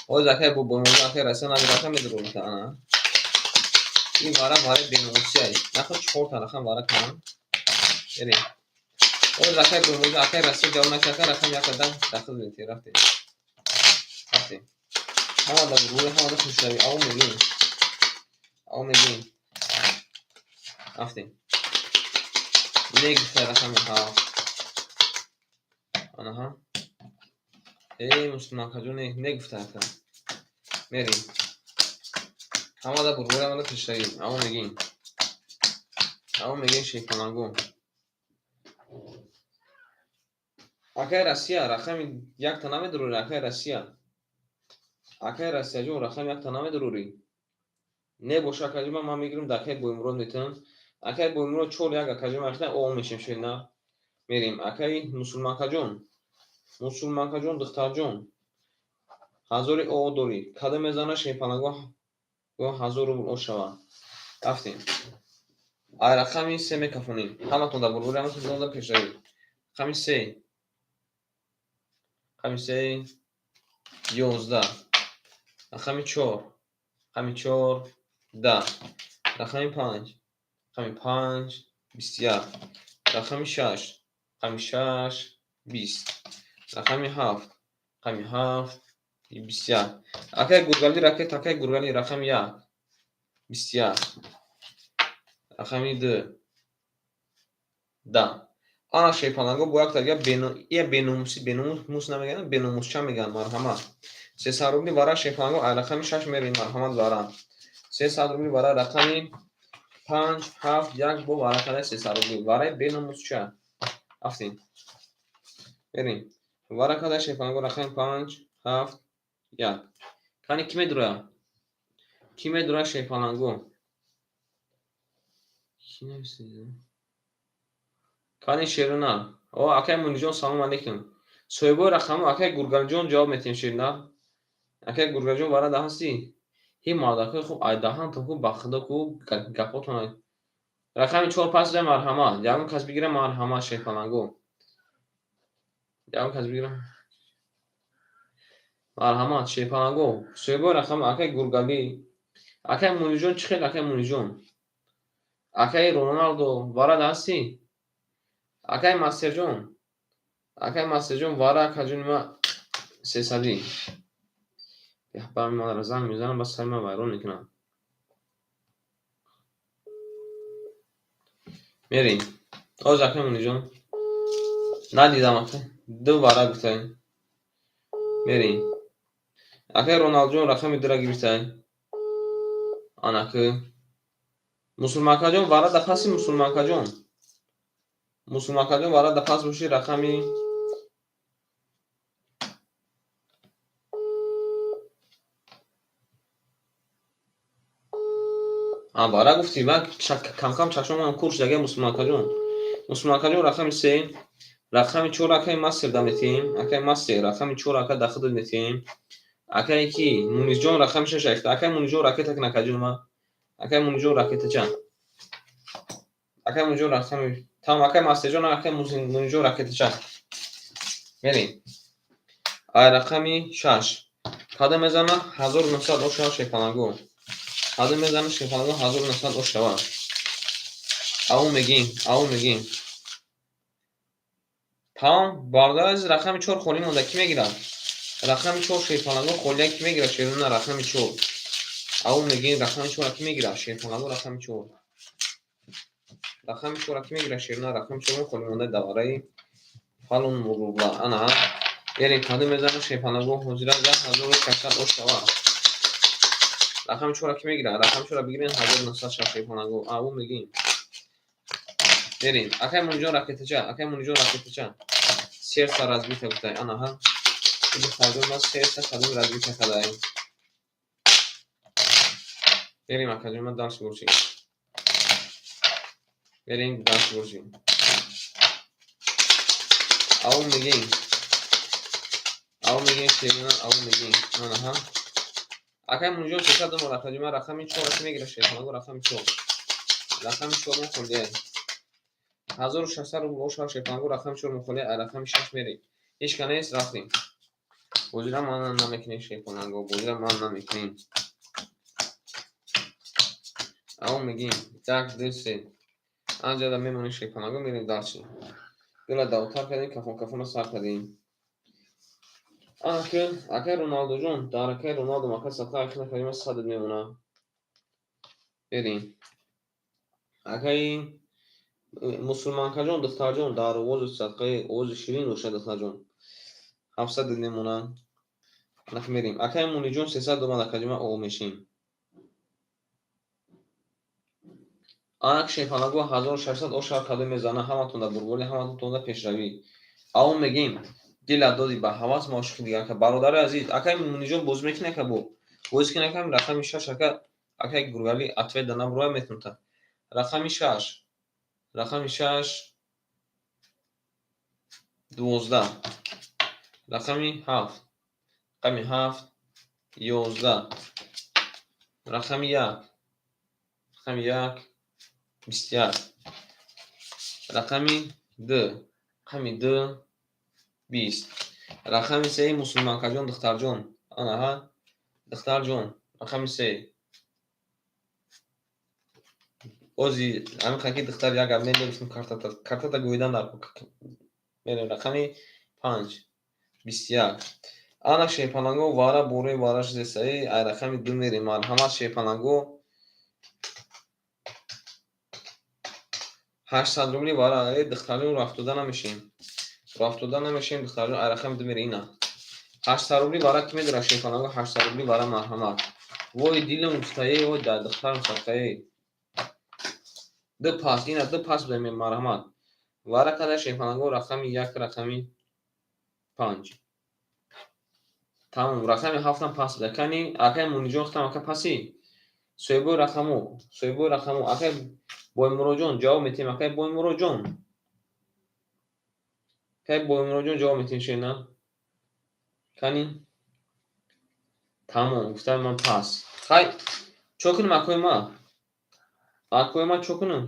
Оз акай бо бомози акай Россия наби рақам медур, ана. Ин вара вараи беномусия. Нахо 4 та рақам вара кунам. Берем. Оз акай бомози акай Россия ҷавоб накард, рақам 1 да дахил мети, рафтем. Рафтем. Ҳама да рӯи ҳама да хушравӣ. Ау мегин. Ау мегин. Рафтем. Негуфта рақами ҳафт. Анаҳа. Эй, мусулманкаҷон, негуфта ака. Мерем. Ҳамада бурбури, ҳамада пешравӣ. Аво мегин. Аво мегин шейпаланго. Акай Россия, рақами якта намедурори, акай Россия. Акай Россияҷон, рақами якта намедурори. Не боша, акаҷон, ман мегирам, да акай Боймурод метавам. Акай Боймурод 4-1 акаҷон махта о мешем шена. Мерем. Акай мусулманкаҷон. Мусулманкаҷон, духтарҷон. Ҳазори о дорӣ. Када мезана шейпаланго 1000 рубл о шава. Рафтем. Ай рақами се мекафонем. Ҳаматон дар бурбури, ҳаматон дар пешравӣ. Рақами се. Рақами се 11. Рақами 4. Рақами 4 10. Рақами 5. Рақами 5 21. Рақами 6. Рақами 6 20. Рақами 7. Рақами 7 21. Акай Гургали ракет, акай Гургали рақами 1 21. Рақами 2 10. Ана шейпаланго бо як тага ия беномуси, беномус намегӯянд, беномусча мегӯянд, марҳамат. 300 рубли вара шейпаланго, ай рақами 6 мерем, марҳамат вара. 300 рубли вара рақами 5 7 1 бо вара када 300 рубли. Вараи беномусча. Рафтем. Мерем. Вара када шейпаланго рақами 5 7 1. Кани ки медура? Ки медура шейпаланго? Ки нависида? Кани Шерина. О, акай Муниҷон, салом алейкум. Соҳибои рақаму акай Гургалҷон ҷавоб метиҳем Шерина. Акай Гургалҷон вара да ҳастӣ? Ҳи мардакои хуб, ай даҳантон ку, ба худо ку, гапотон. Рақами 4 пас дай марҳамат. Ягон кас бигира марҳамат шейпаланго. Ягон кас бигира. Марҳамат шейпаланго. Соҳибои рақаму акай Гургалӣ. Акай Муниҷон чӣ хел акай Муниҷон? Акай Роналдо вара да ҳастӣ? Акай Мастерҷон. Акай Мастерҷон вара акаҷони ма сесадӣ. Ба манро занг мезанам, бас сари ман вайрон мекунам. Мерем. Оз акай Муниҷон. Надидам акай. Ду вара гуфтай. Мерем. Акай Роналдҷон рақами дура гирифтай. Анакы. Мусулманкаҷон вара да паси мусулманкаҷон. Мусулманкаҷон вара да пас боши рақами вара гуфтӣ, ва камкам чашмамам кур шуда мусулманкаҷон. Мусулманкаҷон рақами 3, рақами 4 акай мастер да метиҳем, акай мастер рақами 4 ака да худат метиҳем. Акай ки Мунисҷон рақами 6 айфта. Акай Мунисҷон ракета кина акаҷон ма. Акай Мунисҷон ракетача. Акай Мунисҷон рақами там акай мастерҷон акай Мунисҷон ракетача. Мерем. Ай рақами 6. Када мезана 1900 ошава шейпаланго. Када мезана шейпаланго 1900 ошава. Ау мегин, ау мегин. Тамом, бародар азиз, рақами 4 холӣ монда, ки мегирад? Рақами 4 шейпаланго холия ки мегирад? Шерона рақами 4. Ау мегин рақами 4 ки мегирад? Шейпаланго рақами 4. Рақами 4 ки мегирад? Шерона рақами 4 холӣ монда давраи фалон рубла. Ана, берем када мезана шейпаланго ҳозира 1600 ошава. Рақами 4 ки мегирад? Рақами 4 бигирен 1900 шава шейпаланго. Ау мегин. Берем. Акай Муниҷон ракетача, акай Муниҷон ракетача. Сердце разбито гуфтай. Ана ҳа. Духтарҷон ма сердце кадом разбито кадаем. Берем акаҷон ма дарс бурчи. Берем дарс бурчи. Ау мегин. Ау мегин шерина, ау мегин. Ана ҳа. Акай Муниҷон сесад доллар акаҷон ма рақами 4 ки мегирад шерина рақами 4. Рақами 4 мо холия. 1600 рубл ошава шерпаланго рақами 4 мо холия, рақами 6 мерем. Ҳеч ка нест, рафтем. Бозира ман намекунем шерпаланго, бозира ман намекунем. Ау мегин. 1 2 3. Анҷада мемонем шерпаланго, мерем дарчи. Дила давтар кардем, кафон кафона сар кардем. Ака, акай Роналдоҷон, дар акай Роналдо мака садқа ахина калима садат мемона. Берем. Акаи мусулманкаҷон, духтарҷон, дар овози садқаи овози ширин бошад, духтарҷон. 700 мемонад. Нах мерем. Акаи Муниҷон 300 омад, акаҷон, о мешем. Анак шефанаго 1600 ошар кадо мезана, ҳаматон дар бурборӣ, ҳаматон дар пешравӣ. Аон мегем, дила доди ба ҳавас, ма ошиқи дигар ка. Бародари азиз, акаи Муниҷон боз мекунӣ, ака бо? Боз кунӣ, ака, рақами 6, ака, акаи Гургали ответ да набуроя метунта. Рақами 6. Рақами 6 12. Рақами 7. Рақами 7 11. Рақами 1. Рақами 1 21. Рақами 2. Рақами 2 20. Рақами 3 мусулманкаҷон, духтарҷон. Анаҳа, духтарҷон, рақами 3. Ози ҳамин хаки духтар як гап мегуфтем, картата гӯидан дар мерем. Рақами 5 21. Ана шепаланго вара бораи вара шудесаи, ай рақами 2 мерем. Марҳамат, шепаланго 800 рубли вара. Э, духтарҷон, рафтода намешем. Рафтода намешем, духтарҷон, ай рақами 2 мерем. Ина 800 рубли вара ки медора, шепаланго 800 рубли вара, марҳамат. Вой дилам гуфтае, вой дар духтарам садқае. Ду пас, ина ду пас будем, марҳамат. Вара када шепаланго рақами 1, рақами 5. Тамом, рақами 7-ам пас буда. Кани акай Муниҷон хутам, ака паси. Соҳибои рақаму, соҳибои рақаму, акай Боймуроҷон ҷавоб метиҳем, акай Боймуроҷон. Акай Боймуроҷон ҷавоб метиҳем, шена. Кани? Тамом, гуфтам ман пас. Хай, чо кунем, акои ма? Акои ма чо кунем?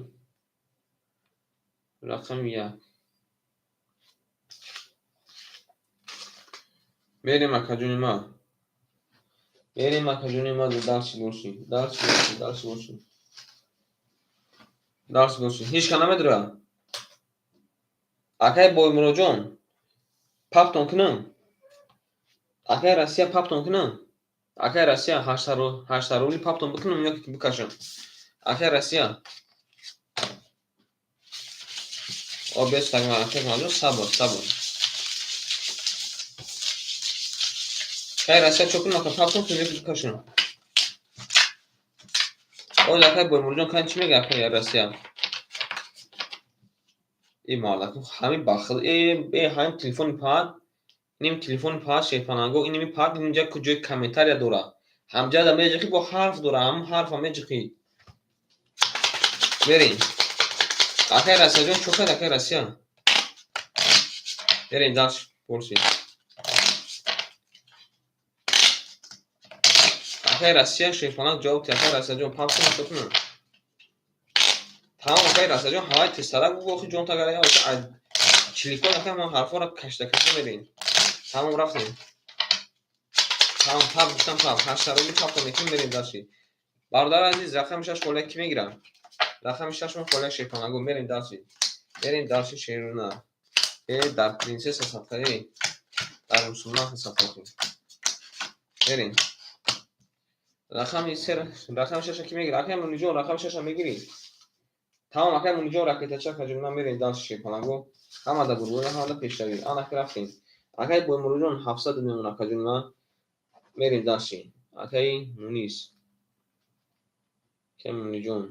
Рақами 1. Мерем, акаҷони ма. Мерем, акаҷони ма, дарси бошӣ. Дарси бошӣ, дарси бошӣ. Дарси бошӣ. Ҳеч ка намедурад? Акай Боймуроҷон, паптон кунам? Акай Россия паптон кунам? Акай Россия 800 рубли паптон бикунам ё ки бикашам? Акай Россия. О, бес тагма, акай Муроҷон, сабр, сабр. Акай Россия чо кунам, ака паптон кунам ё ки бикашам? Оз акай Боймуроҷон кани чӣ мега, акай Россия? Э мардак, ҳамин бахил, э, э, ҳамин телефони паҳат, иним телефони паҳат шефананго, иними паҳат инҷа ҷои комментария дора. Ҳамҷада меҷиқӣ, бо ҳарф дора, ҳамин ҳарфа меҷиқӣ. Мерем. Акай Россияҷон чо кард, акай Россия? Мерем дарс пурсид. Акай Россия шефананг ҷавоб ти, акай Россияҷон паҳт кунам, чо кунам? Тамом, акай Россияҷон ҳавай тезтарак бугӯ, охи ҷон тагара, ай чиликон, акай ман ҳарфҳоро кашта кашта мерем. Тамом, рафтем. Тамом, пап гуфтам, пап, 800 рубли папто мекунем, мерем дарси. Бародари азиз, рақами 6 холия ки мегирам? Рақами 6 мо холия шефанаго, мерем дарси. Мерем дарси шеруна. Э, дар принсесса садқае, дар мусулман садқае. Мерем. Рақами 3, рақами 6 ки мегирам? Акай Муниҷон, рақами 6 мегирӣ? Тамом, акай Муниҷон ракетача каҷуна, мерем дарси шефанаго. Ҳама да бурбура, ҳама да пешравӣ. Ана ки рафтем. Акай Боймуроҷон 700 мемона, каҷуна. Мерем дарси. Акай Мунис. Акай Муниҷон.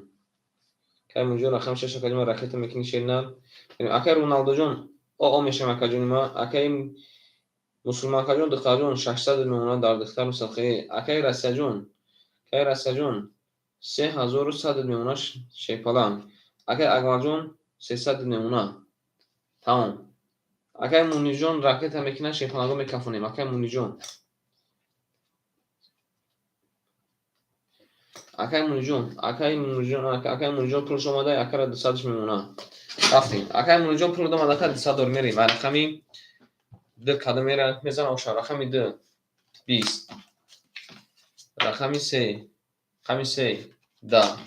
Акай Муниҷон рақами 6 каҷуна ракета мекунӣ, шерна. Акай Роналдоҷон, о мешам, акаҷони ма. Акай мусулманкаҷон, духтарҷон 600 мемона дар духтару садқае. Акай Россияҷон, акай Россияҷон 3100 мемона шепалан. Акай Акмалҷон 300 мемона. Тамом. Акай Муниҷон ракета мекунад, шепалаго мекафонем. Акай Муниҷон. Акай Муниҷон, акай Муниҷон, акай Муниҷон пулш омада, акара 200 мемона. Рафтем. Акай Муниҷон пул омада, ака 200 дор, мерем. Ай рақами 2 кадом мера мезана оша, рақами 2 20. Рақами 3, рақами 3 10.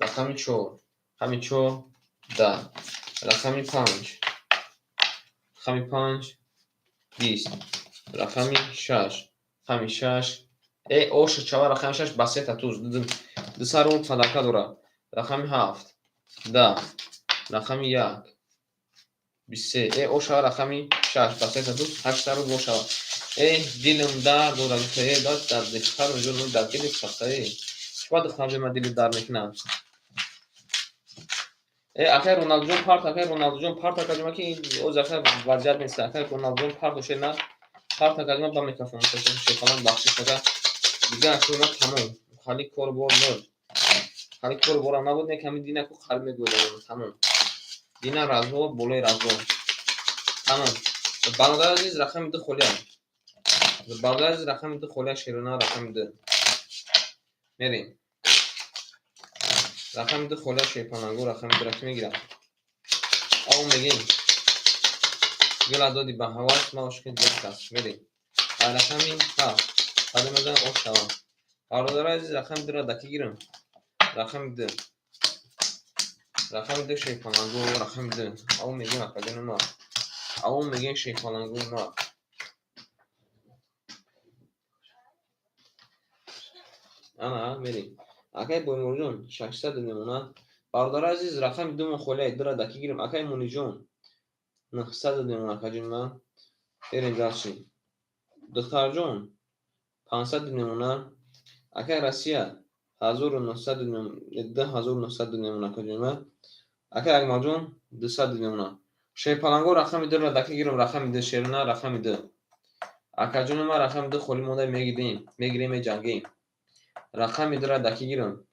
Рақами 4, рақами 4 10. Рақами 5, рақами 5 20. Рақами 6, рақами 6 э оша чава, рақами 6 ба сета туз 200 рубл садақа дора. Рақами 7, 10, рақами 1, 23. Э, ошава, рақами 6, ба 308 рубл ошава. Э, дилам дард дорад, э, дад дар дихтарам ҷон, дар дили сахта, э. Чӣ духтарҷон, ман дили дард мекунам. Э, акай Роналдуҷон, парт, акай Роналдуҷон, парт, акаҷон, ки оз акай вазъият нест, акай Роналдуҷон, парт, оше на, парт, акаҷон, ба микрофон шефалан бахшиш, ака. Дига акаҷон, тамом. Хали кор бор нол. Хали кор борам набуд, не ками дина ку қариб мегӯядам, тамом. Дина развод, болои развод. Тамом. Бародари азиз, рақами 2 холия. Бародари азиз, рақами 2 холия, шерона, рақами 2. Мерем. Рақами 2 холия, шерпанангу, рақами 2 ки мегирам. Ав мегем. Гула доди ба ҳавас, ма ошиқи дигар кас. Мерем. Рақами 7. Қадам мезанам, ош шавам. Бародари азиз, рақами 2 ра даки гирам. Рақами 2. Рақами 2, шерпанангу, рақами 2. Ав мегем, акаҷони ма. Ав мегем, шерпанангуи ма. Ана, мерем. Акай Боймурҷон, 600 мемонад. Бародари азиз, рақами 2 мо холия, 2 ра даки гирем. Акай Муниҷон, 900 мемонад, акаҷони ман. Берем дальше. Духтарҷон, 500 мемонад. Акай Россия, 1900 2900 мемонад, акаҷони ман. Акай Акмалҷон, 200 мемонад. Шерпаланго, рақами 2 ра даки гирем, рақами 2, шерона, рақами 2. Акаҷони ман, рақами 2 холӣ монда, мегирем, мегирем, меҷангем. Рақами 2 ра даки гирам.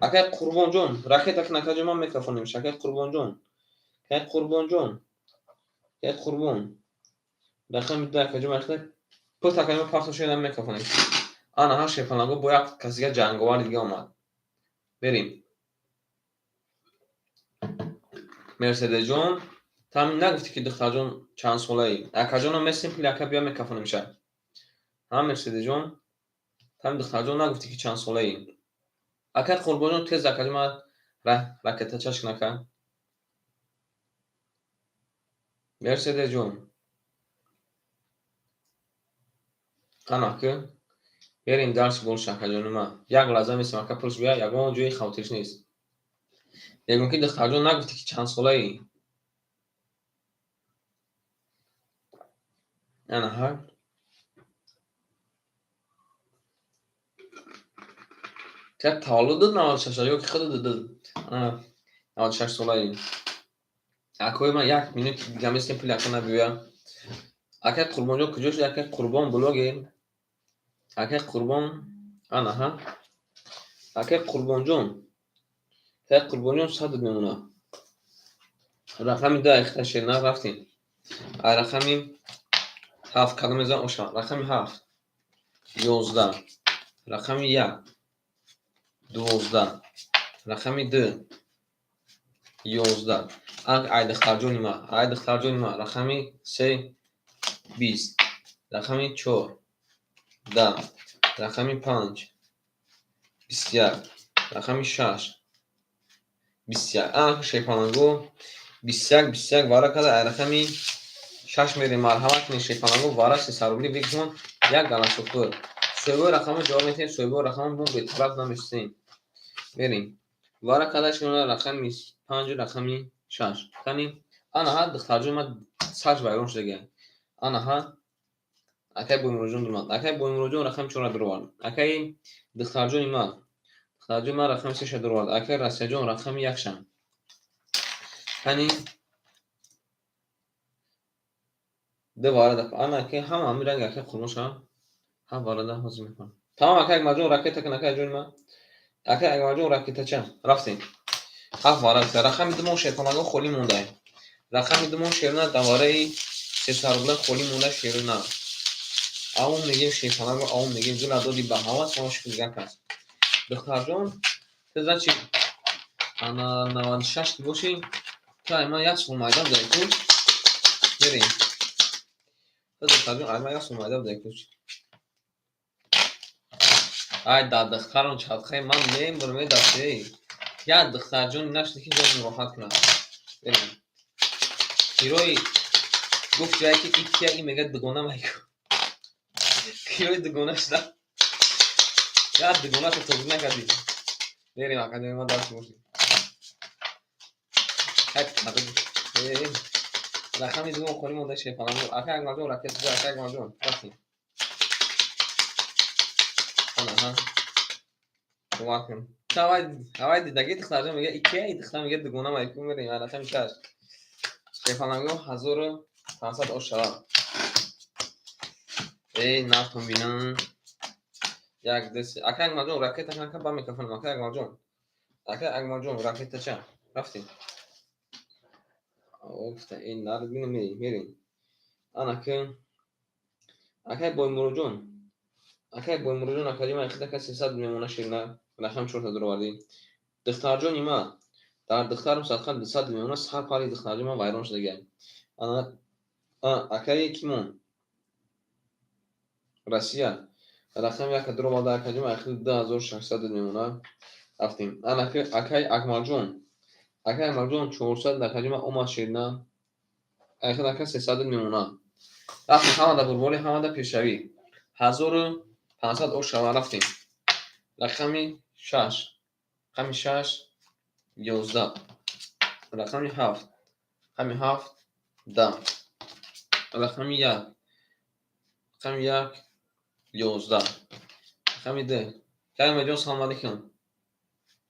Акай Қурбонҷон, ракета кун, акаҷон, ман микрофон немиша. Акай Қурбонҷон, акай Қурбонҷон, акай Қурбон. Рақами 2, акаҷон, ман пут, акаҷон, пахто шудам микрофон. Ана ҳа, шерпаланго бо як касига ҷанговари дига омад. Берем. Мерседесҷон, там нагуфтӣ, ки духтарҷон чанд солаӣ. Акаҷонам месем пули, ака, биё, микрофон немиша. Ҳа, Мерседесҷон, там духтарҷон нагуфтӣ, ки чанд солаӣ. Акай Қурбонҷон, тез, акаҷон, ман ракета чашк нака. Мерседесҷон. Ана ки берем дарси больше, акаҷони ман. Як лаҳза месем, ака, пулш бия, ягон ҷои хавотириш нест. Мегӯям, ки духтарҷон, нагуфтӣ, ки чанд солаӣ. Ана ҳа. Тя таваллудат 96 ё ки худат 96 солаӣ. Акои ман, як минут дига месем, пули ака набиёя. Акай Қурбонҷон куҷо шуд? Акай Қурбон блогер. Акай Қурбон, ана ҳа. Акай Қурбонҷон. Акай Қурбонҷон, 100 мемонад. Рақами 2 айхта шерна рафтем. Ай рақами 7 кадом мезанам, оша. Рақами 7, 11, рақами 1, 12, рақами 2, 11. Ай духтарҷони ман, ай духтарҷони ман, рақами 3, 20, рақами 4, 10, рақами 5, 21, рақами 6, 21. Ана шерпаланго 21, 21 вара када, ай рақами 6 мерем. Марҳамат кунед, шерпаланго, вара 300 рубли бикун, як галасофур. Соҳибои рақамро ҷавоб медиҳем, соҳибои рақамро мо бетараф намешистем. Мерем. Вара када шуна, рақами 5, рақами 6. Кани, ана ҳа, духтарҷон ман сарш вайрон шудага. Ана ҳа, акай Боймуроҷон дурмад. Акай Боймуроҷон рақами 4-ра дуровард. Акай духтарҷони ман, духтарҷони ман рақами 3-ша дуровард. Акай Россияҷон рақами 1-ша. Кани, ду варада. Ана акай ҳама ҳамин ранг, акай Қурбонша. Ҳафт варада ҳозир мекунам. Тамом, акай Акмалҷон, ракета кун, акай ҷони ман. Акай Акмалҷон, ракетача. Рафтем. Ҳафт варада. Рақами 2 мо шерпалаго холӣ монда. Рақами 2 мо шерна давараи 300 рубла холӣ монда, шерна. Авом мегем, шерпалаго, авом мегем, гула доди ба ҳавас, ма ошиқи дигар кас. Духтарҷон, ту зачи ана 96 ки бошӣ, ту ай ман як сол майда будаи ку. Мерем. Ту, духтарҷон, ай ман як сол майда будаи ку. Ай да духтарон чатхаи ман мембурам, э дастаи. Як духтарҷони нашуд, ки ҷони роҳат кунад. Берем. Кирои гуфт ҷое, ки и кия, и мега дугона майку. Кирои дугона шуда. Як дугонаша тоғри накардӣ. Берем, академия, ман дарс бошем. Рақами дуввум холӣ монда, шерпалангу. Ака Акмалҷон, ракета, ака Акмалҷон, рафтем. Анаҳа, бовар кун, ҳавай дидаги духтарҷон мега, икия духтар мега, дугона майку мерем. Рақами шаш, шерпалангу, 1500 ош шавад. Эй, нафтон бинам. Як, ду, се. Ака Акмалҷон, ракета ака, ба микрофон. Ака Акмалҷон, ака Акмалҷон, ракетача, рафтем. Гуфта, ин нар бинам, мерем. Анака, акай Боймуроҷон, акай Боймуроҷон, акаҷи ман хидака 300 мемона ширна, рақам чорта дуровардӣ. Духтарҷони ма, дар духтарам садқа 200 мемона, сар пари духтарҷони ман вайрон шудага. Ана акаи кимон, Россия, рақами яка дуроварда, акаҷи ман хида 2600 мемона, рафтем. Анака, акаи Акмалҷон, акаи Акмалҷон, 400, акаҷи ман омад ширна, айхид ака 300 мемона, рафтем. Ҳамада бурборӣ, ҳамада пешравӣ. 1500 ош шава, рафтем. Рақами шаш, рақами шаш, 11, рақами ҳафт, рақами ҳафт, 10, рақами як, рақами як, 11, рақами ду. Каримаҷон, салом алейкум.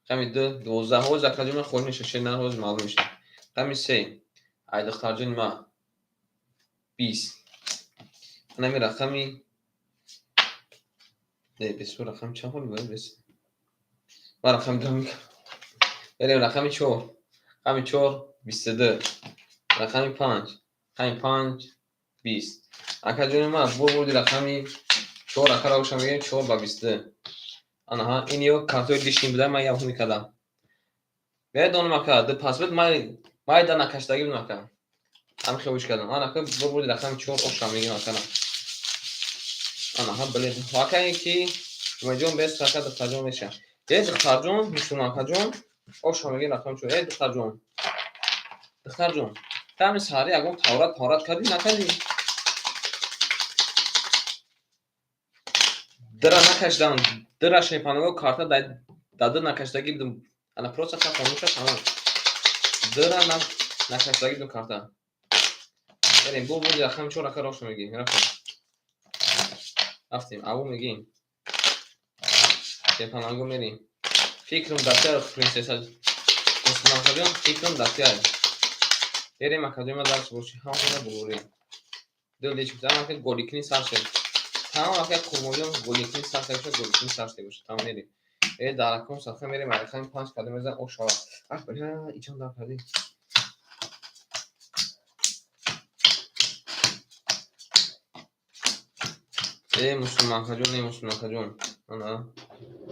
Рақами ду, 12. Ҳозир, акаҷон, ман холӣ меша, шер, ҳозир маълум меша. Рақами се, ай духтарҷони ма, 20. Анами рақами не, бесу, рақами чанд холи бояд бес. Ман рақами ду мерем. Рақами чор, рақами чор, 22, рақами панҷ, рақами панҷ, 20. Акаҷони ман, бурди рақами чор, акара оша мегӯем, чор ба 22. Анаҳа, ин ё картои лишний буда, ман явҳу мекардам. Медонам, ака, ду пас буд, майда накаштагӣ будам, ака. Ҳам хелиш кардам. Анака, бурди рақами чор, оша мегӯем, акара. Анаҳа, биле. Акае ки Умедҷон, бес, ака, духтарҷон меша. Э, духтарҷон, мусулманкаҷон, оша мегӯем рақами чор. Э, духтарҷон. Духтарҷон, тами саҳари ягон таврат таврат кардӣ, накардӣ? Дира накашидам, дира шепанаго карта дада накашидагӣ будам. Ана просто ха хомӯша, тамом. Дира накашидагӣ будам карта. Мерем, бу бурди рақами чор, ака, роша мегӯем. Рафтем. Рафтем, аву мегӯем. Шепанаго мерем. Фикрам дастяр, принсесса. Мусулманкаҷон, фикрам дастяр. Мерем, акаҷон, ма дарс боши, ҳамаро бурурем. Дил дич, ака, голикни сар шед. Тамом, ака Қурбонҷон, голикни сар шед, голикни сар шед боша. Тамом, мерем. Э, дар рақам садқа мерем, рақами панҷ кадом мезан, о шава. Ах, бля, ичон дар кардӣ. Э, мусулманкаҷон, э, мусулманкаҷон. Ана,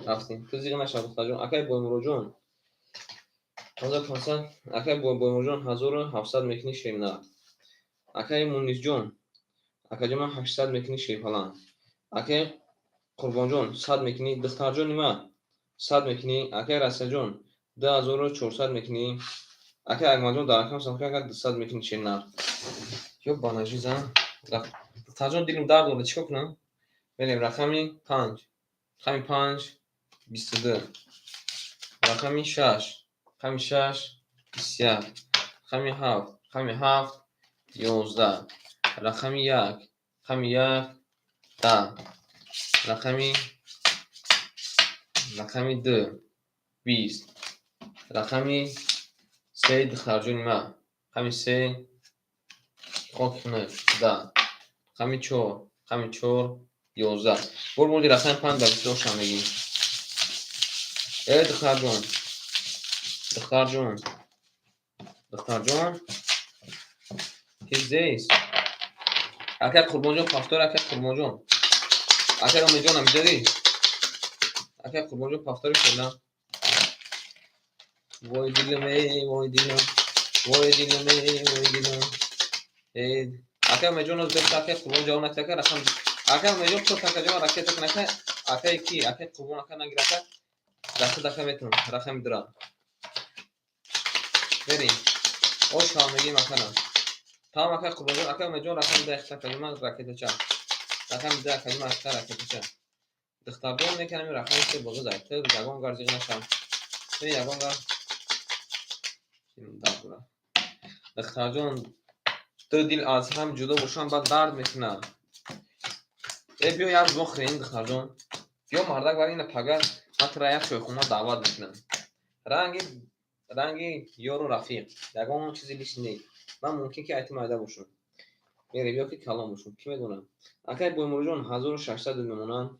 рафтем. Ту зиғ нашав, духтарҷон. Акай Боймуроҷон. 1500, акай Боймуроҷон, 1700 мекунӣ, ширна. Акай Мунисҷон, акаҷон, ман 800 мекунӣ, ширпалан. Акай Қурбонҷон, 100 мекунӣ, духтарҷони ман, 100 мекунӣ, акай Расияҷон, 2400 мекунӣ, акай Акмалҷон, дар рақам садқа, ака, 200 мекунӣ, ширна. Ё банажи зан. Духтарҷон, дилам дард дорад, чӣ кор кунам? Мерем, рақами панҷ, рақами панҷ, 22, рақами шаш, рақами шаш, 21, рақами ҳафт, рақами ҳафт, 11, рақами як, рақами як, 10, рақами ду, 20, рақами се, духтарҷони ман, рақами се, хоки хунук, 10, рақами чор, рақами чор, 11. Бур бурди рақами панҷ ба 22 оша мегӯем. Э, духтарҷон, духтарҷон, духтарҷон, ки здесь? Акай Қурбонҷон, повтор, акай Қурбонҷон. Акай Умедҷон, амиҷадӣ? Акай Қурбонҷон, повтори шуда. Вой дилам, эй, вой дилам, вой дилам, эй, вой дилам. Эй, акай Умедҷон, оз беста, акай Қурбон ҷавоб натиҳад, ака рақам. Акай Умедҷон, просто акаҷон ракета кун, ака, акай ки, акай Қурбон, ака нагир, ака. Даста дака метавонам, рақами дура. Мерем. Ош ҳам мегӯем, акана. Тамом, акай Қурбонҷон, акай Умедҷон, рақами ду, ихта акаҷон, ман ракетача. Рақами ду, акаҷон, ман ихта ракетача. Духтарҷон, мекунам рақами се боза дай. Ту ягон гар зиғ нашав. Ту ягон гар. Дард дора. Духтарҷон, ду дил аз ҳам ҷудо бошанд, баъд дард мекунад. Э, биё як вохӯрем, духтарҷон. Биё, мардак, вале ина пага ман тура як чойхона даъват мекунам. Ранги ранги ёру рафиқ. Ягон чизи лишний не. Ман мумкин ки айти майда бошам. Мерем ё ки калон бошам. Кӣ медонад? Акай Боймурҷон 1600 мемонанд.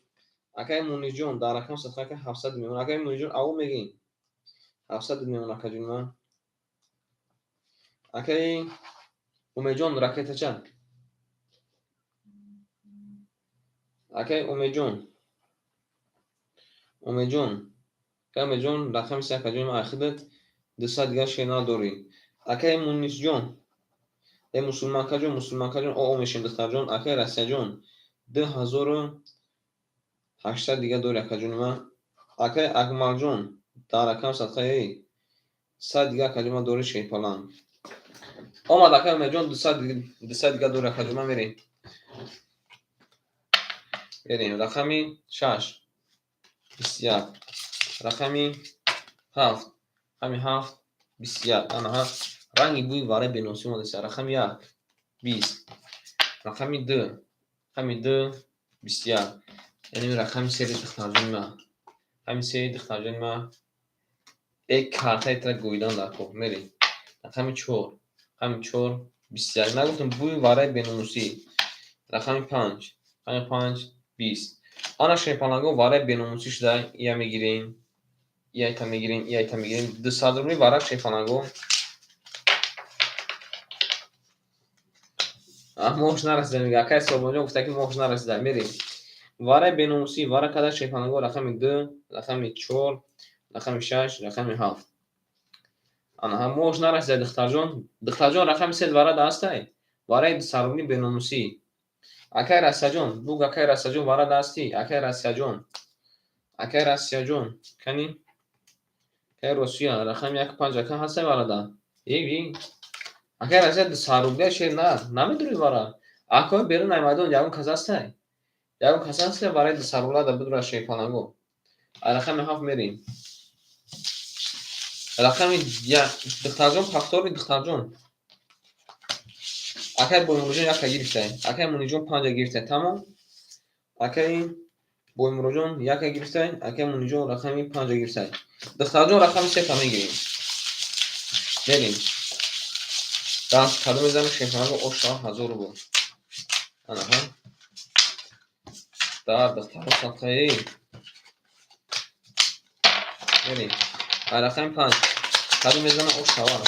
Акай Мунисҷон дар рақам садқа 700 мемонанд. Акай Мунисҷон, ав мегин. 700 мемонад, акаҷон ман. Акай Умедҷон, ракетача. Акай Умедҷон. Умедҷон. Акай Умедҷон, рақами се, акаҷон ман, ахидат 200 дигар шер надорӣ. Акай Мунисҷон. Э, мусулманкаҷон, мусулманкаҷон, о мешем, духтарҷон. Акай Россияҷон, 2800 дига дорӣ, акаҷони ман. Акай Акмалҷон, дар рақам садқаи 100 дига, акаҷон ман, дорӣ шерпаланг. Омад, акай Умедҷон, 200 дига дорӣ, акаҷон ман, мерем. Мерем. Рақами 6 21, рақами 7, рақами 7 21. Анаҳа, ранги бӯи вараи беносӣ омадаст. Рақами 1 20, рақами 2, рақами 2 21. Яъне рақами сери духтарҷони ман. Рақами сери духтарҷони ман. Э, картаи тра гӯидан дар кор. Мерем. Рақами 4, рақами 4 21. Нагуфтам, бӯи вараи беномусӣ. Рақами 5, рақами 5 20. Ана, шерпаланго, вараи беномусӣ шуда, ия мегирем. Иайта мегирем, иайта мегирем. 200 рубли вара, шерпаланго. Моҳш нарасида, мега. Акай Собонҷон гуфта, ки моҳш нарасида. Мерем. Вараи беномусӣ, вара када, шерпаланго? Рақами 2, рақами 4, рақами 6, рақами 7. Анаҳа, моҳш нарасида, духтарҷон. Духтарҷон, рақами се вара даастай? Вараи 200 рубли беномусӣ. Акай Россияҷон, буг, акай Россияҷон, вара даастӣ? Акай Россияҷон. Акай Россияҷон, кани? Акай Россия, рақами 1 5, ака, ҳастай варада? Эй, акай Россия, 200 рубля шер на, намедури вара. Акои берун ай майдон ягон кас ҳастай? Ягон кас ҳастай вараи 200 рубля да бидура, шерпаланго? Ай рақами 7 мерем. Рақами 1, духтарҷон, повтори, духтарҷон. Акай Боймурҷон яка гирифтай. Акай Муниҷон панҷа гирифтай. Тамом. Акай Боймурҷон яка гирифтай. Акай Муниҷон рақами панҷа гирифтай. Духтарҷон, рақами сета мегирем. Мерем. Даст кадом мезанем, шерпаланго, оша 1000 рубл. Анаҳа. Дар духтаро садқаи. Мерем. Ай рақами 5. Кадом мезанам, ош шава.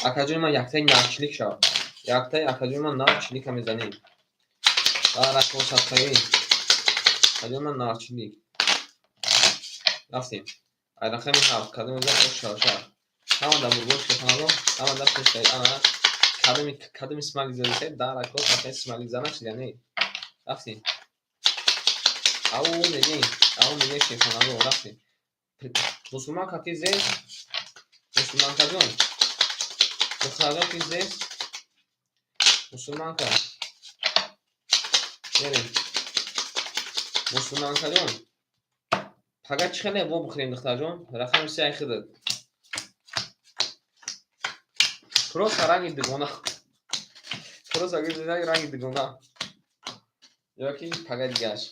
Акаҷони ман, яктаи нарчилик шава. Яктаи, акаҷони ман, нарчилика мезанем. Дар ако садқаи. Акаҷони ман, нарчилик. Рафтем. Ай рақами 7. Кадом мезанам, ош шава, шава. Ҳама дар бурбор, шерпаланго, ҳама дар пешаи. Ана, кадоми кадоми смайлик задисай, дар ако садқаи смайлик зана шуда не. Рафтем. Ау мегем, ау мегем, шерпаланго, рафтем. Мусулман кати здесь? Мусулманкаҷон. Духтарҷон, ты здесь? Мусулманка. Мерем. Мусулманкаҷон. Пага чӣ хеле во бихӯрем, духтарҷон? Рақами се айхидат. Просто ранги дугона. Просто ранги дугона. Ёки пага дигаш.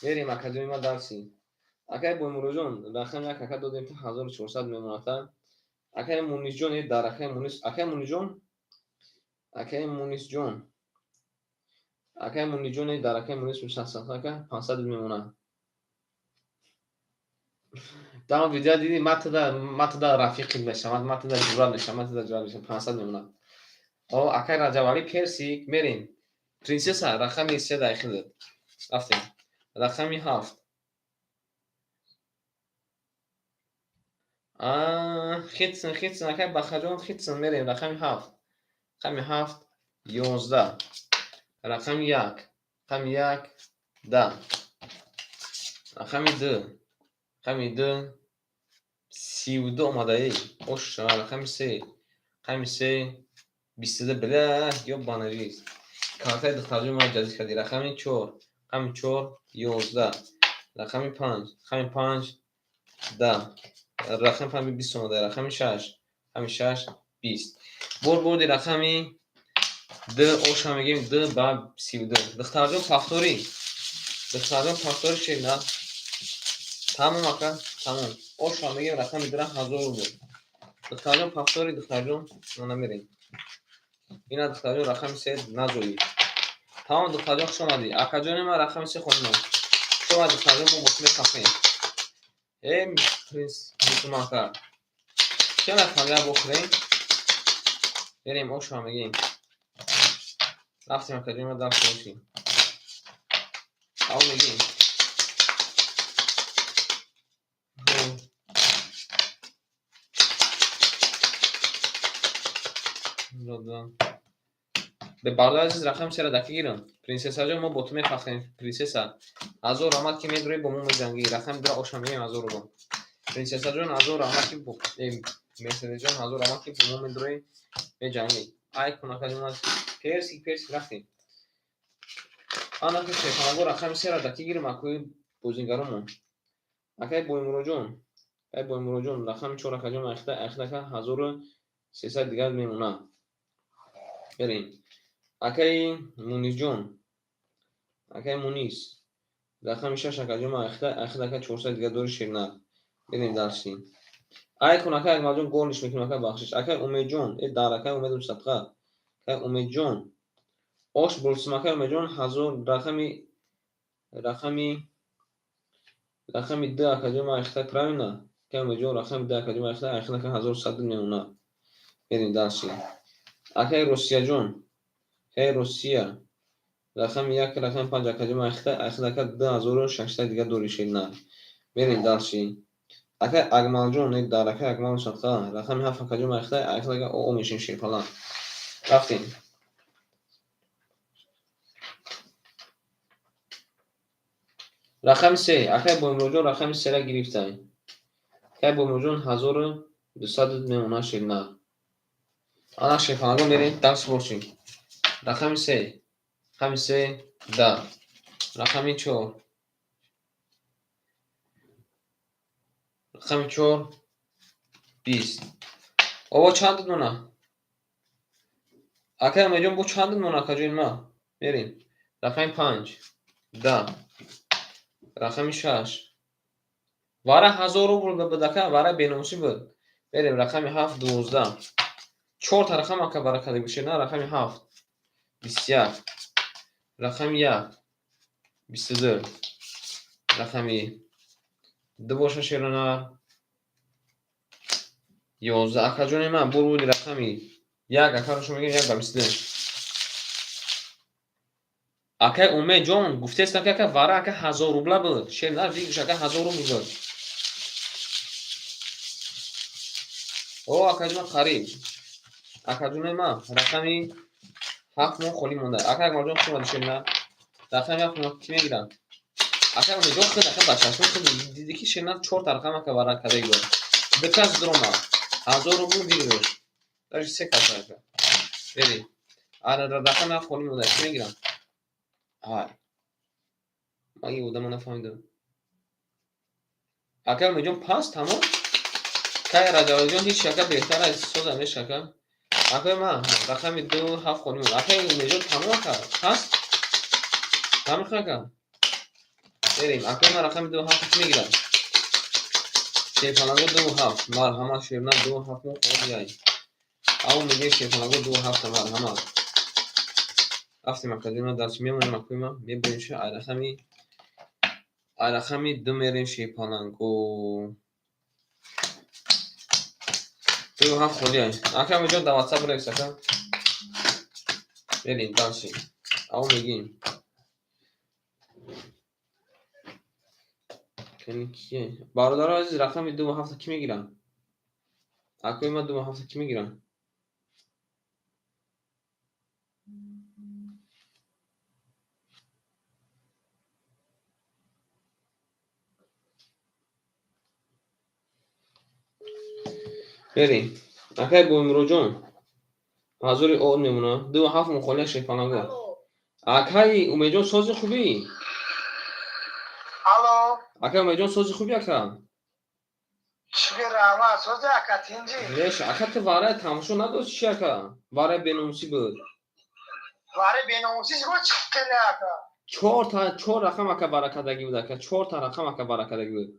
Мерем, акаҷони ман, дарси. Акай Боймурӯҷон, рақами як, ака, додем, ки 1400 мемонад. Акай Мунисҷон, э, дар акай Мунис, акай Мунисҷон, акай Мунисҷон, акай Мунисҷон, э, дар акай Мунис ака 500 мемонад. Дар видео диди, ма туда рафиқи мешавам, ма туда ҷуръат мешавам, ма туда ҷуръат мешавам, 500 мемонад. О, акай Раҷабалӣ, персик, мерем. Принсесса, рақами се дар хидат. Рафтем. Рақами 7. Хитсин, хитсин, акай Бахаҷон, хитсин, мерем. Рақами 7. Рақами 7 11. Рақами 1. Рақами 1 10. Рақами 2. Рақами 2 32 омадаи. Оша, рақами 3. Рақами 3 22, бля, ёбаный жизнь. Картаи духтарҷони ман ҷазид кардӣ. Рақами 4. Рақами 4 11. Рақами 5. Рақами 5 10. Рақами 5 20 омада. Рақами 6. Рақами 6 20. Бор бурди рақами д оша мегем д ба 32. Духтарҷон повтори. Духтарҷон повтори шед на. Тамом ака, тамом. Оша мегем рақами дра 1000 рубл. Духтарҷон повтори, духтарҷон, мо намерем. Ина духтарҷон рақами се назои. Тамом духтарҷон хуш омадӣ. Акаҷони ман рақами се хонум. Хуш омадӣ духтарҷон, мо бо ту мехафем. Э, принс мусулманка. Кия нафаҳмида бохӯрем? Берем оша мегем. Рафтем акаҷони ман дарс бошем. Ав мегем. Бародари азиз рақами сера даки гирам. Принсессаҷон мо бо ту мефахрем. Принсесса. Ҳазор раҳмат ки медурӣ бо мо меҷангӣ. Рақами дура оша мегем 1000 рубл. Принсессаҷон ҳазор раҳмат ки Мерседесҷон ҳазор раҳмат ки бо мо медурӣ меҷангӣ. Ай кунакаҷон аз персик персик рафтем. Ана ки шефанаго рақами сера даки гирам акои бозингаромон. Акай Боймуроҷон. Акай Боймуроҷон рақами 4 акаҷон айхта айхтака 1300 дигар мемонад. Берем. Акаи Мунисҷон. Акаи Мунис. Рақами 6 акаҷон айхта айхтака 400 дигар дори ширнар. Берем дарси. Ай кун акай Акмалҷон горниш мекунем акай бахшиш. Акай Умедҷон, э дар акай Умедум садқа. Акай Умедҷон. Ош бурсим акай Умедҷон 1000 рақами 2 акаҷон айхта правильно? Акай Умедҷон рақами 2 акаҷон айхта айхтака 1100 мемонад. Берем дарси. Акай Русияҷон. Акай Русия. Рақами 1 рақами 5 акаҷон айхта айхтака 2600 дигар дори ширнар. Берем дарси. Акай Акмалҷон, э дар акай Акмал садқа. Рақами 7 акаҷон айхта айхтака о мешин ширпала. Рафтем. Рақами 3. Акай Боймуроҷон рақами 3-ра гирифтай. Акай Боймуроҷон 1200 мемонад ширнар. Ана шефанаго мерем дарс бошем. Рақами 3. Рақами 3 10. Рақами 4. Рақами 4 20. Ово чанд мона? Акай Умедҷон бо чанд мона акаҷони ма? Мерем. Рақами 5 10. Рақами 6. Вара 1000 рубл буд ака, вара беномусӣ буд. Мерем рақами 7 12. 4 та рақам ака баракада бошед, на рақами 7 21. Рақами 1 22. Рақами 2 боша шеронар 11. Акаҷони ман буруди рақами 1 акаро шумо мегӯем 1 ба 22. Акай Умедҷон гуфтестам ки ака вара ака 1000 рубла буд. Шернар вигш ака 1000 рубл буд. О акаҷон қариб. Акаҷони ман рақами 7 мо холӣ монда. Ака Акмалҷон хуш омадӣ шернар. Рақами 7 мо кӣ мегирад? Ака Умедҷон худ ака бачашон худ диди ки шернар 4 та рақам ака вара кадаги буд. Ду кас дуромад. 1000 рубл выигрыш. Даже 3 кас ака. Бери. Ара рақами 7 холӣ монда. Кӣ мегирад? Ай. Ман ин одама нафаҳмидам. Ака Умедҷон пас тамом? Кай Раҷабалиҷон ҳеч ака беҳтар аз соза меш ака. Акаи ман рақами 2 7 холӣ монда. Акаи Умедҷон тамом ака? Пас? Тамом ака? Берем. Акаи ман рақами 2 7 кӣ мегирад? Шерпаланго 2 7. Марҳамат шернар 2 7 мо холӣ. Ав мегӯем шерпаланго 2 7 марҳамат. Рафтем акаҷони ман дарси мемонем акои ман мебурем ша ай рақами 2 мерем шерпаланго. 2 7 холӣ. Ака Умедҷон дар WhatsApp бинавис ака. Берем дарси. Ав мегӯем. Кани кие? Бародарони азиз рақами 2 7 кӣ мегирад? Акои ман 2 7 кӣ мегирад? Берем. Акай Боймуроҷон ҳазори од мемонад. 2 7 мухолия шерпаланго. Акай Умедҷон сози хубӣ? Алло. Акай Умедҷон сози хубӣ ака? Шукр, раҳмат, сози, ака, тинҷӣ? Неш, ака, ту вараи тамошо надошти чи, ака? Вараи беномусӣ буд. Вараи беномусӣ чӣ хеле, ака? Чорта, чор рақам, ака, баракадагӣ буд, ака, чорта рақам, ака, баракадагӣ буд.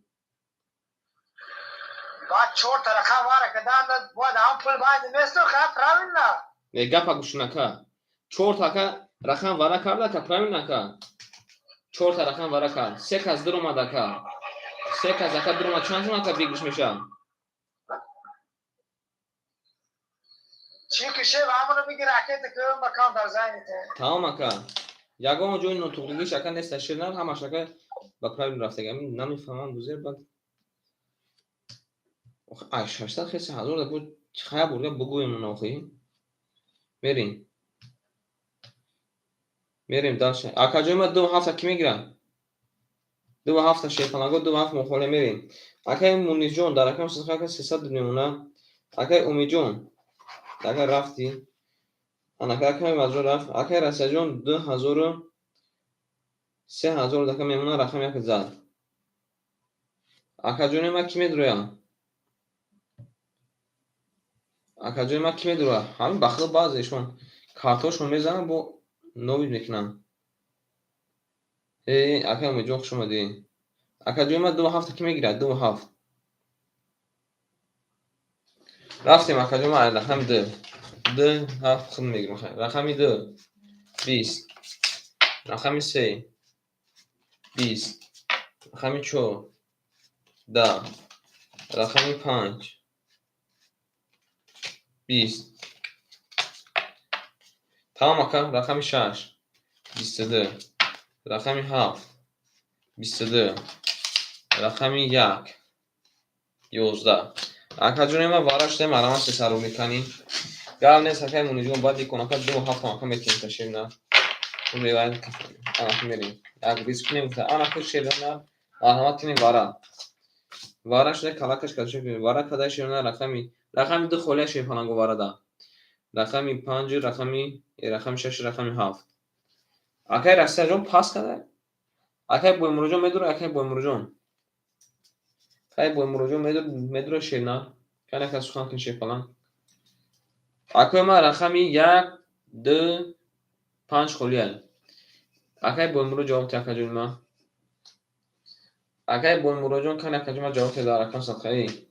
Баъд чорта рақам вара кадан, бояд ҳам пул байни месту ха, правильно? Не, гапа гӯшин, ака, чорта, ака, рақам вара карда, ака, правильно, ака? Чорта рақам вара кард, се кас дуромад, ака, се кас, ака, дуромад. Чанд сум, ака, выигрыш мешавад? Чӣ кише, ҳамоно биги, ракета кӯм ба кам дар зайните. Тамом, ака, ягон ҷои нотуғригиш, ака, нест, ширнар ҳамаш, ака, ба правильно рафтага. Намефаҳмам, гузер бад ай 600 хеси ҳазор да буд. Хая бурга бугӯем охи. Мерим, мерим дальше, акаҷои ма. Ду ҳафта ки мегирам? Ду ҳафта, шерпаланго, ду ҳафт мухоле. Мерим, акаи Мунисҷон, дар рақами ака 300 мемона. Акаи Умиҷон, ака, рафтӣ. Анака, акаи Мазрӯ рафт. Акаи Расияҷон, 2000, 3000 дака мемона, рақами як зад. Акаҷони ма, ки медуроя? Акаҷони ма, ки медуроя? Ҳамин ба худо, баъзеашон картошон мезанам, бо новид мекунам. Э, акаи Умедҷон, хуш омадӣ. Акаҷони ма, ду ҳафта ки мегирад? Ду ҳафт рафтем, акаҷони ма. Рақами ду, ду ҳафт худ мегирам. Рақами ду 20, рақами се 20, рақами чор 10, рақами панҷ 20. Тамом, ака. Рақами шаш 22, рақами ҳафт 22, рақами як 11. Акаҷони ма, вара шудем, арама 300 рубли канӣ. Гап нест, акаи Муниҷон, баъд икон, ака, ду ҳафтам, ака, метавонем ташриф на анака. Мерем, як риск кунем. Анака, шерона, марҳамат кунем. Вара, вара шуда, калакаш каша вара кадай, шерона. Рақами ду холия, шерпаланго, варада рақами панҷ, рақами шаш, рақами ҳафт. Акаи Расияҷон пас кадай. Акаи Боймуроҷон медура? Акаи Боймуроҷон, акаи Боймуроҷон медура, шерна? Канака сухан кун, шерпаланг. Акои ман, рақами як, ду, панҷ холия. Акаи Боймуро, ҷавоб те, акаҷони ман. Акаи Боймуроҷон, кани, акаҷони ман, ҷавоб те дар рақам садқаӣ.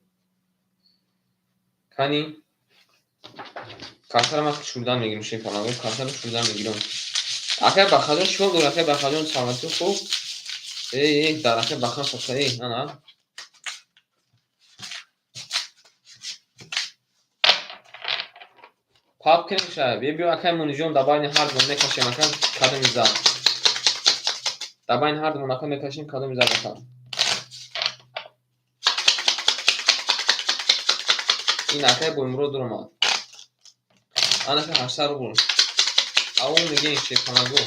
Кани, картара ман шурдан мегирам, шерпаланг, картара шурдан мегирам. Акаи Бахаҷон, чӣ ҳол дори, акаи Бахаҷон? Саломатӣ, хуб? Э, дар акаи Бахан садқаӣ, ана. Пап кунем шаеб. Е, биё, акаи Муниҷон, дар байни ҳардумон мекашем, ака, кадоми зад. Дар байни ҳардумон, ака, мекашем, кадоми зад, ака. Ин акаи Боймурод дуромад. Анака, 800 рубл. Аввал мегӯем, шерпанаго.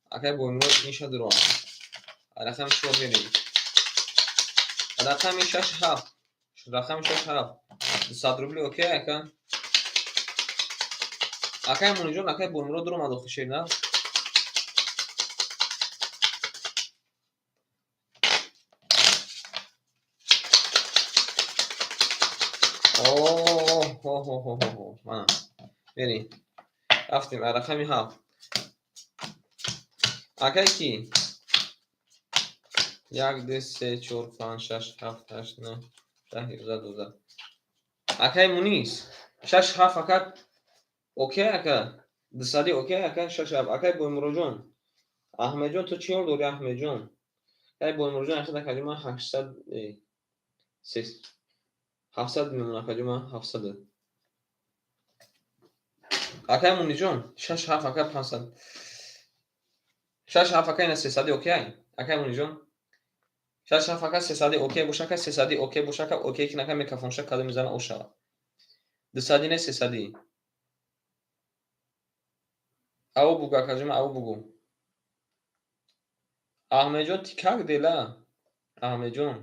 Акаи Боймурод инша дуромад. Рақами чор мерем. Рақами шаш ҳафт. Рақами шаш ҳафт. 200 рубли, окей, ака? Акаи Муниҷон, акаи Боймурод дуромад охи, шерна. Оҳ, мана. Мерем. Рафтем, рақами ҳафт. Акаи ки? Як, ду, се, чор, панҷ, шаш, ҳафт, ҳашт, нӯҳ, 10, 11, 12. Акаи Мунис. Шаш ҳафт, ака. Окей, ака. Дусади, окей, ака, шаш ҳафт. Акаи Боймуроҷон. Аҳмедҷон, ту чӣ ҳол дорӣ, Аҳмедҷон? Акаи Боймуроҷон, ахир, акаҷон, ман 800, 700 мемонам, акаҷон, ман 700. Акаи Муниҷон, шаш ҳафт, ака, 500. Шаш ҳафт, ака, ина сесади, окей? Акаи Муниҷон. Шаш ҳафт, ака, сесади, окей боша, ака, сесади, окей боша, ака, окей ки, ака, микрофонша кадом мезана, о шавад. Дусади не, сесади. Ав бугу, акаҷон, ав бугу. Аҳмедҷон, ты как дела? Аҳмедҷон.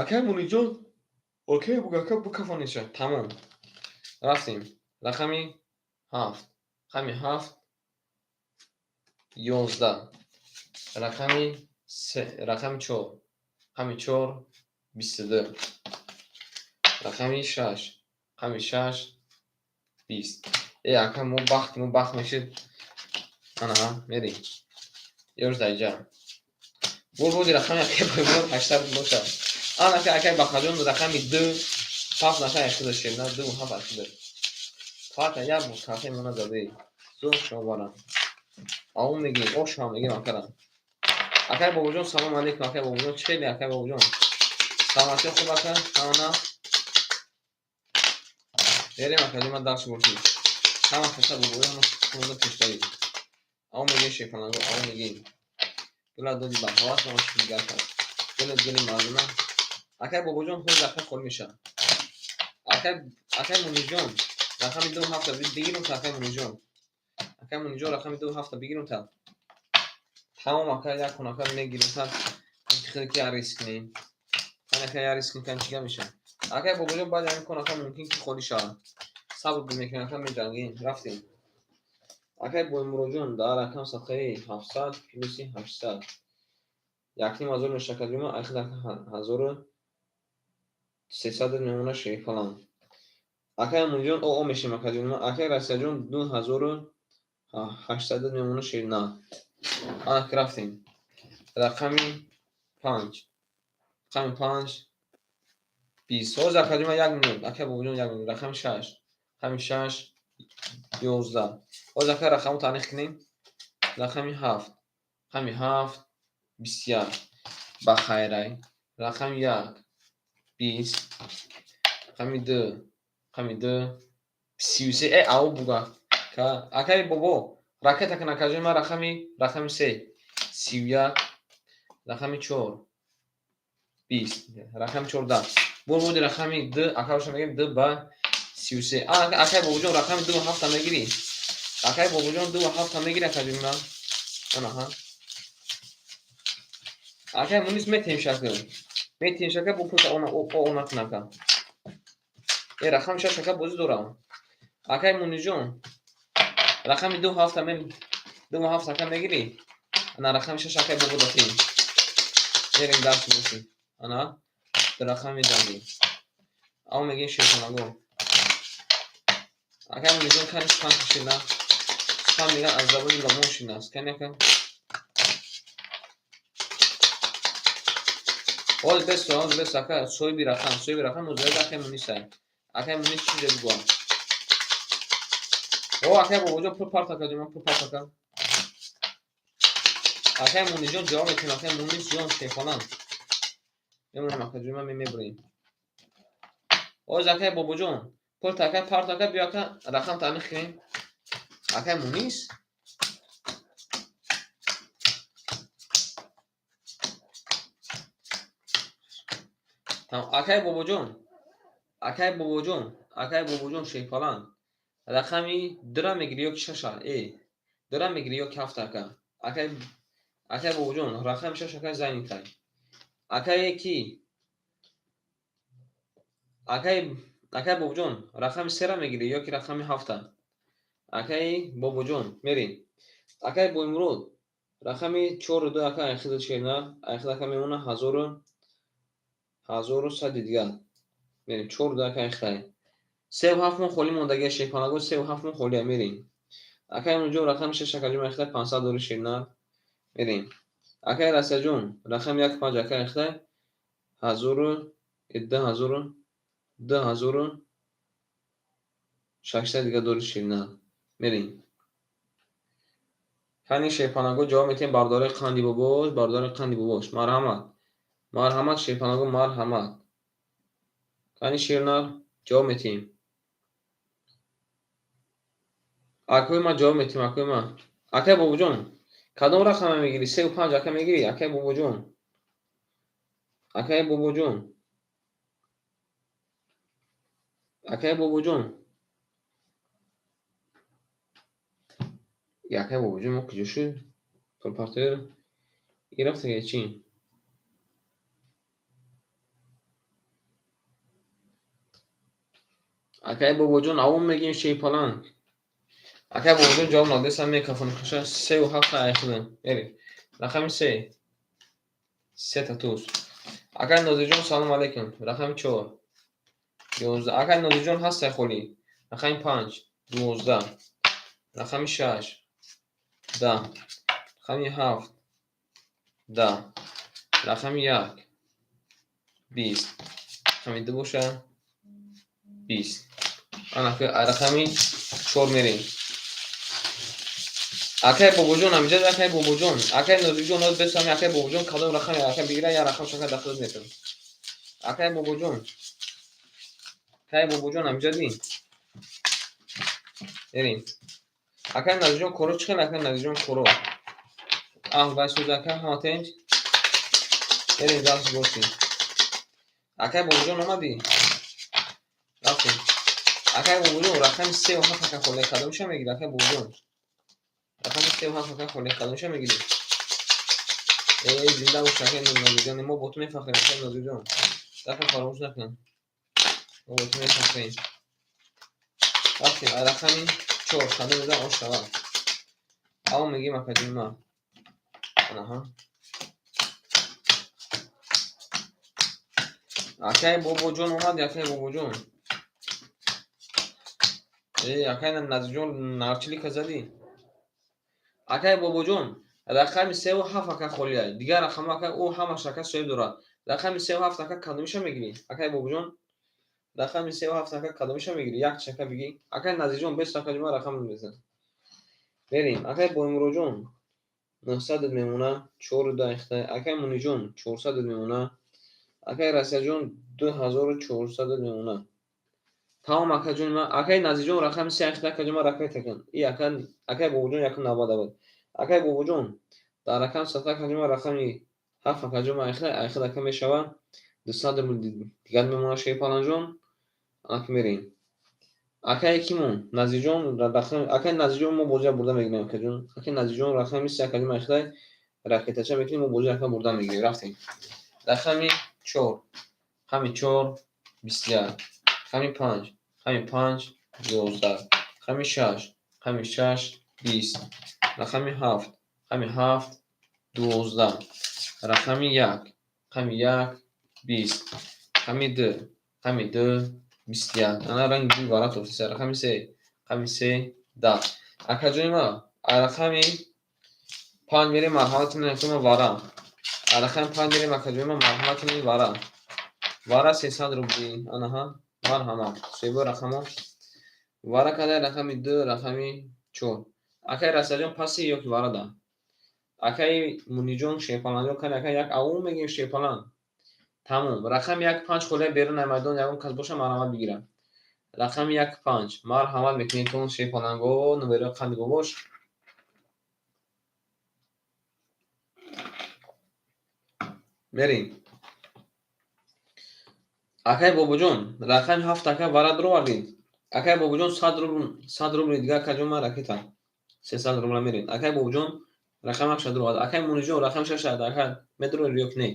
Акаи Муниҷон, окей бугу, ака, букафониша. Тамом. Рафтем. Рақами ҳафт. Рақами ҳафт 11. Рақами Се, рақами чор, рақами чор, 22. Рақами шаш, рақами шаш, 20. Э, ака, мо бахт, мо бахт мешид. Анаҳа, мерем. Ёш даиҷа. Бор бози рақами акай бор 800 бошад. Ана ака, акай Бахаҷон, рақами ду, ҳафт нака яхида шерна, ду ҳафт ахида. Фата як бор кафе мона задаи. Зор шобарам. Аум мегим, ош ҳам мегим акара. Акай Бобоҷон, салом алейкум, акай Бобоҷон, чӣ хеле, акай Бобоҷон? Саломатӣ хуб, ака? Ҳама Берем, акаҷон, ман дарс бошӣ. Ҳама хеса бобои, ҳама хонда пешравӣ. Аум мегим, шефаланго, аум мегим. Гула доди ба ҳавас ма чӣ дигар кард. Гули гули мардуна. Акай Бобоҷон, худ рақам холӣ мешавад. Акай, акай Мунирҷон, рақами ду ҳафта бигирум та, акай Мунирҷон. Акай Мунирҷон, рақами ду ҳафта бигирум та. Тамом, ака, як кун, ака, мегирем та. Хеле ки риск кунем. Кан ака, я риск кун, чига мешавад. Акай Бобоҷон, баъди ҳамин кун, ака, мумкин ки холӣ шавад. Сабр мекунем, ака, меҷангем. Рафтем. Акай Боймуроҷон, дар рақам садқаи 700 плюси 800. 1500 мешавад, акаҷон, ахир 1300 мемона шерифалан. Акай Мунирҷон, о мешем, акаҷон. Акай Расияҷон, 2800 мемона шерина. Ана ки рафтем. Рақами панҷ. Рақами панҷ, 20. Ҳозир, акаҷон, як минут. Акай Бобоҷон, як минут. Рақами шаш. Рақами шаш, 11. Ҳозир, ака, рақамро таъниқ кунем. Рақами ҳафт. Рақами ҳафт, 21. Ба хайрай. Рақами як, 20. Рақами ду. Рақами ду, 33. Э, ау буга. Акай Бобо, ракета кун, акаҷон, ман рақами се, 31. Рақами чор, 20. Рақами 14. Бор боди рақами ду, акаоша мегӯем, ду ба 33. Акай Бобоҷон, рақами ду ҳафта мегирӣ? Акай Бобоҷон, ду ҳафта мегирӣ, акаҷон, ман? Анаҳа. Акай Мунис, метем шакл. Метем шакл, бо пулта она она кун, ака. Э, рақами шаш, ака, бозӣ дорам. Акай Мунисҷон, рақами ду ҳафта ме, ду ҳафта, ака, мегирӣ? Ана рақами шаш, акай Бобо датӣ. Мерем дарс бошӣ. Ана рақами медангӣ. Ав мегем шерхонаго. Акай Мунисҷон, кани сухан кашида. Сухан меган аз забони ломон шинааст. Кани, ака? Ҳозир бес, ҳозир бес, ака, соҳиби рақам музояд акай Мунисай. Акай Мунис чизе бигӯ. О, акай Бобоҷон, пул парт, акаҷон, ман пул парт, ака. Акай Мунисҷон, ҷавоб метиҳем, акай Мунисҷон, шерхонам. Мемонем, акаҷон, ман мебурем. Ҳозир, акай Бобоҷон, пул ака парт, ака, биё, ака, рақам таъниқ кунем. Акай Мунис? Акай Бобоҷон, акай Бобоҷон, акай Бобоҷон, шерпаланд. Рақами дура мегирӣ ё ки шаша? Э, дура мегирӣ ё ки ҳафта, ака? Акай Бобоҷон, рақами шаш, акай, занитай. Акае ки? Акай Бобоҷон, рақами сера мегирӣ ё ки рақами ҳафта? Акаи Бобоҷон, мерем. Акаи Боймурод, рақами чору ду, ака, айхида шерна, айхида, ака, мемона ҳазору сади дигар. Мерем, чору ду, ака, айхидай. Севу ҳафт мо холӣ мондагия, шерпалаго, севу ҳафт мо холия, мерем. Акай Мунҷон, рақами шаш, акаҷон, айхидай 500 дори шернар. Мерем. Акай Расияҷон, рақами як панҷ, ака, айхидай ҳазору 2000, 2600 дигар дори шернар. Мерем. Кани, шерпанаго, ҷавоб метиҳем, бардораи қанди бобош, бардораи қанди бобош. Марҳамат. Марҳамат, шерпанаго, марҳамат. Кани, шернар, ҷавоб метиҳем. Акои ман, ҷавоб метиҳем, акои ман. Акай Бобоҷон, кадом рақама мегирӣ? Севу панҷ, ака, мегирӣ? Акай Бобоҷон. Акай Бобоҷон. Акай Бобоҷон. Акай Бобоҷон мо куҷо шуд? Пулпартои и рафтага чӣ? Акай Бобоҷон, авом мегим, шерпаланг. Акай Бобоҷон ҷавоб надеса, мекафон хаша, севу ҳафта айхида. Мерем. Рақами се. Сета туз. Акай Нозирҷон, салом алейкум. Рақами чор, 11. Акай Нозирҷон, ҳастай холӣ? Рақами панҷ, 12. Рақами шаш, 10. Рақами ҳафт, 10. Рақами як, 20. Рақами ду боша, 20. Ана рақами чор мерем. Акай Бобоҷон ҳамиҷа, акай Бобоҷон, акай Нозирҷон, оз бесами. Акай Бобоҷон, кадом рақаме акай бигира, як рақам шака дахлат метавон. Акай Бобоҷон, акай Бобоҷон, ҳамиҷа ди мерем. Акай Назирҷон, коро чӣ хел? Акай Назирҷон, коро аҳ вайсӯз, ака, ҳама тенҷ. Мерем, дарс бошем. Акай Бобоҷон, омадӣ? Рафтем. Акай Бобоҷон, рақами севу ҳафт, ака, холе, кадомша мегирӣ? Акай Бобоҷон, рақами севу ҳафт, ака, холе, кадомша мегирӣ? Э, зинда бош, акай Нозирҷон, мо бо ту мефахрем. Акай Нозирҷон, дафъа фаромӯш накун, мо бо ту мефахрем. Рафтем. Рақами чор кадом мезан, ош шавад? Ав мегим, акаҷони ман. Анаҳа, акай Бобоҷон омади? Акай Бобоҷон, э, акай Назирҷон, нарчилика задӣ? Акай Бобоҷон, рақами севу ҳафт, ака, холия. Дигар рақамҳо, ака, ӯ ҳамаш, ака, соҳиб дорад. Рақами севу ҳафт, ака, кадомиша мегирӣ? Акай Бобоҷон, рақами севу ҳафт, ака, кадомиша мегирӣ? Як чака бигӣ. Акай Назирҷон, бес, акаҷон, ман рақам мезан. Мерем. Акай Боимуроҷон, 900 мемона, чору даихта. Акай Муниҷон, 400 мемона. Акай Расияҷон, 2400 мемона. Тамом, акаҷони ман. Акай Назирҷон, рақами се ахта, акаҷон, ман ракета кун. И ака, акай Бобоҷон, якум навбат буд. Акай Бобоҷон, дар рақам сата, акаҷон, ман рақами ҳафт, акаҷон, ман айхта айхта, ака, мешава 200 рубл дигар мемона. Шерпаланҷон, анаки мерем. Акай кимон? Назирҷон, рақами акай Назирҷон, мо бозия бурда мегирем, акаҷон. Акай Назирҷон, рақами се, акаҷон, ман айхта ракетача мекунем, мо бозия, ака, бурда мегирем. Рафтем. Рақами чор, рақами чор, 21. Рақами панҷ, рақами панҷ, 11. Рақами шаш, рақами шаш, 20. Рақами ҳафт, рақами ҳафт, 12. Рақами як, рақами як, 20. Рақами ду, рақами ду, 21. Ана ранги ҷӯи варақ тофтиса. Рақами се, рақами се, 10. Акаҷони ман, рақами панҷ мерем, марҳамат кунед, вара. Рақами панҷ мерем, акаҷони ман, марҳамат кунед, вара. Вара 300 рубли. Анаҳа, марҳамат. Соҳиби рақамҳо. Вара кадай? Рақами ду, рақами чор. Акай Расаҷон, паси ё ки вара да? Акай Муниҷон, Шерпаланҷон, кани, акай, як аву мегӯем, Шерпалан. Тамом. Рақами як, панҷ холия берун майдон, ягон кас боша, марҳамат бигирад. Рақами як, панҷ. Марҳамат мекунед тон, Шерпаланго, номерои қанди бобош. Мерем. Акай Бобоҷон, рақами ҳафт, ака, вара дуровардӣ? Акай Бобоҷон, 100 рубл, 100 рубли дигар, акаҷон, ман ракета. 300 рубла мерем. Акай Бобоҷон, рақами ҳафт дуровард. Акай Муниҷон, рақами шаш, ака, медуровед ё ки не?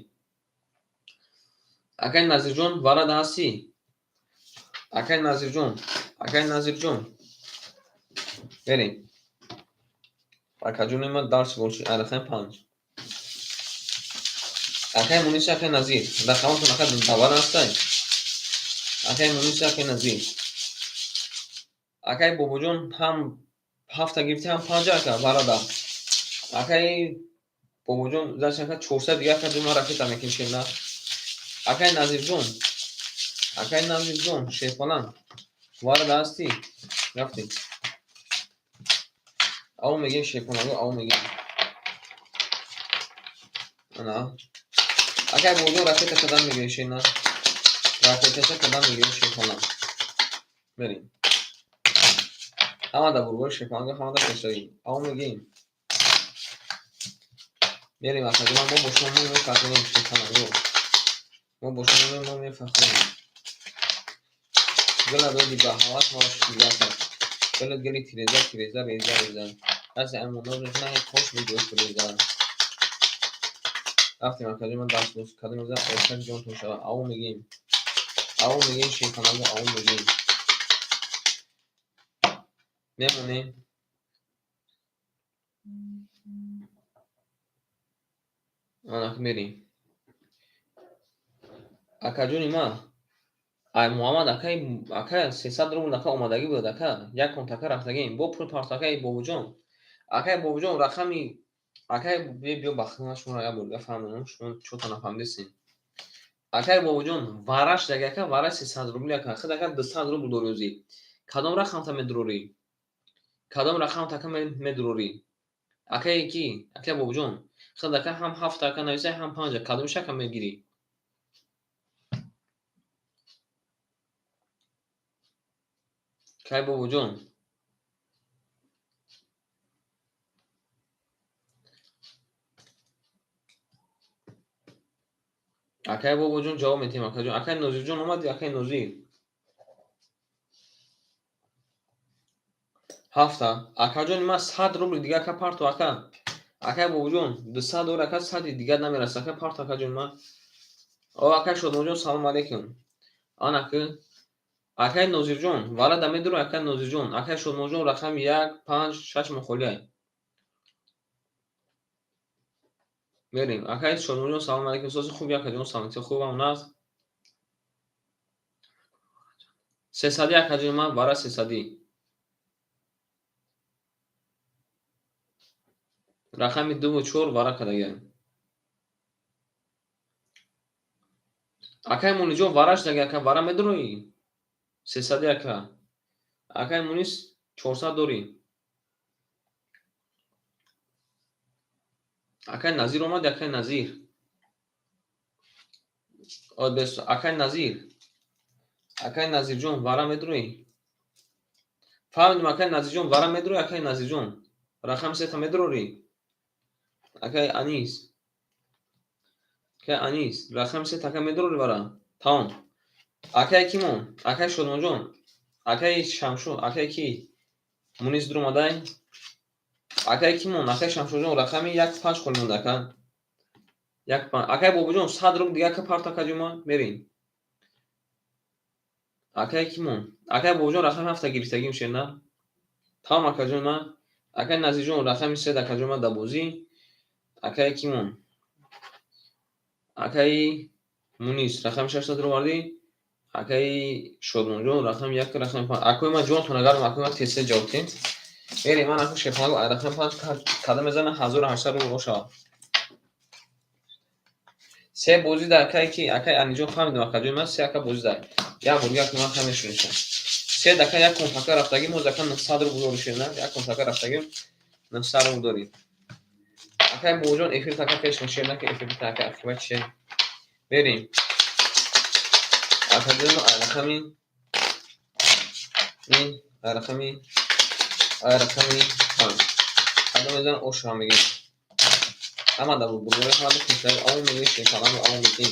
Акай Назирҷон, варада ҳастӣ? Акай Назирҷон, акай Назирҷон. Мерем. Акаҷони ман, дарси боши, рақами панҷ. Акай Мунис, акай Назир, рақаматон, ака, давара ҳастай? Акай Мунис, акай Назир. Акай Бобоҷон, ҳам ҳафта гирифтӣ, ҳам панҷа, ака, варада. Акай Бобоҷон, значит, ака, 400 дигар, акаҷон, ман ракета мекунем, на? Акай Назирҷон, акай Назирҷон, Шерпалан, варада ҳастӣ? Рафтем. Ав мегем, Шерпаланго, ав мегем. Ана. Акай Бобоҷон, ракета кадам мегирем, шена? Ракетача кадам мегирем, Шерпалан? Мерем. Ҳама да бурбори, Шерпаланго, ҳама да пешравӣ. Ав мегем. Мерем, акаҷон, мо бо шумо мефахрем, Шерпаланго. Мо бо шумо мо мефахрем. Гула доди ба ҳавас, маро шикида кард. Гулат гули тиреза, тиреза, реза, реза. Касе аммо ноз мекунад, кош меҷои куреза. Рафтем, акаҷон, ман дарс боз кадом мезанам, ошак ҷонтон шавад. Ав мегем. Ав мегем, Шерпаланго, ав мегем. Мемонем. Анак мерем. Акаҷони ман, ай Муҳаммад акай, ака 300 рубл ака омадагӣ буд, ака як контака рафтагем, бо пул парт, акай Бобоҷон. Акай Бобоҷон, рақами акай биё ба хидмат шуморо як бор фаҳмонам, шумо чота нафаҳмидесен. Акай Бобоҷон, вараш даги ака, вараш 300 рубли ака, худ ака 200 рубл дори ӯзи. Кадом рақамта медурорӣ? Кадом рақамта ака медурорӣ? Акай ки? Акай Бобоҷон, худ ака ҳам ҳафт ака нависай, ҳам панҷа, кадомиш ака мегирӣ? Кай Бобоҷон? Акай Бобоҷон, ҷавоб медиҳем, акаҷон. Акай Нозирҷон омадӣ, акай Нозир? Ҳафта. Акаҷони ман, 100 рубли дига ака парту ака. Акай Бобоҷон, 200 дор ака, 100-и дигар намераса ака, парту, акаҷони ман. О, акай Шодмонҷон, салом алейкум. Анаки акай Нозирҷон, варада медуру, акай Нозирҷон. Акай Шодмонҷон, рақами як, панҷ, шаш мухолиай. Мерем. Акай Шодмонҷон, салом алейкум. Сози хуб, акаҷон, саломатӣ хубам наст. 300-и, акаҷони ман, вара 300-и. Рақами дуву чор вара кардагиам. Акай Муниҷон, вараш даги ака, вара медуроӣ? 300-и ака. Акай Мунис, 400 дорӣ. Акай Назир омади, акай Назир? Акай Назир. Акай Назирҷон, вара медуроӣ? Фаҳмидем, акай Назирҷон, вара медуроӣ, акай Назирҷон? Рақами сета медурорӣ? Акай Анис. Акай Анис, рақами сета ака медурорӣ вара? Тамом. Акай кимон? Акай Шодмонҷон. Акай Шамшо, акай ки? Мунис дуромадай? Акай кимон? Акай Шамшоҷон, рақами як панҷ холи монда, ака. Як панҷ. Акай Бобоҷон, 100 рубл дига ака парт, акаҷон, мерем. Акай кимон? Акай Бобоҷон, рақами ҳафта гирифтагӣ мешед, на? Тамом, акаҷон ман. Акай Назирҷон, рақами се, акаҷон ман, дар бозӣ. Акай кимон? Акай Мунис, рақами шашта дуровардӣ? Акай Шодмонҷон, рақами як, рақами панҷ. Акои ман, ҷонтон агарм, акои ман, тез ҷавоб диҳем. Мерем, ман аку шефанаго, рақами панҷ када мезана, 1800 рубл бошавад. Се бозӣ дар акай ки? Акай Аниҷон, фаҳмидем, акаҷони ман, се ака бозӣ дар. Як бор дигар ман хам мешунишам. Се дака як контака рафтагӣ, мо дака 900 рубл доришем, на? Як контака рафтагӣ, 900 рубл дорем. Акай Бобоҷон, эфир така пеш мешем, на ки эфир така ақиба чие? Мерем. Акаҷон, рақами панҷ. Кадом мезанам, оша мегем. Ҳама дар бурбури ҳама ду авом мегем, шерпаланг авом мегем.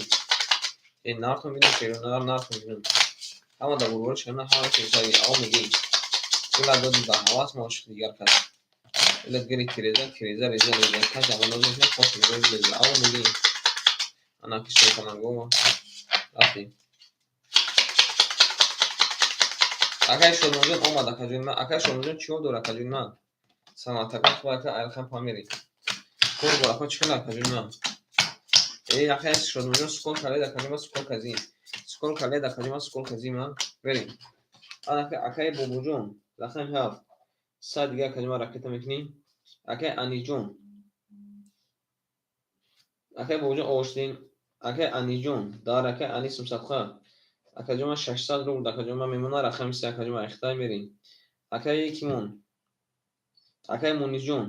Э, нартон бинем, шернар нартон бинем. Ҳама дар бурбури шерна ҳама шерсаги авом мегем. Дила доди ба ҳавас, мо ошиқ дигар кард. Дила гири тиреза, тиреза, реза, реза. Каш аввал мекунем, хош мегем, реза. Авом мегем. Ана ки шерпаланго рафтем. Акай Шодмонҷон омад, акаҷони ман. Акай Шодмонҷон, чиҳо дор, акаҷони ман? Саломат, ака, хуб, ака, айрхам памери. Кор бор, ака, чӣ хел, акаҷони ман? Э, акай Шодмонҷон, сколько лет, акаҷони ман, сколько зим? Сколько лет, акаҷони ман, сколько зим, а? Мерем. Ака, акай Бобоҷон, рақами ҳафт. 100 дига, акаҷони ман, ракета мекунӣ. Акай Аниҷон. Акай Бобоҷон, оштин. Акай Аниҷон, дар акай Анис Мусабха. Акаҷон ман, 600 рубл, акаҷон ман, мемона, рақами се, акаҷон ман, ихтай мерем. Акай кимон? Акай Мунисҷон.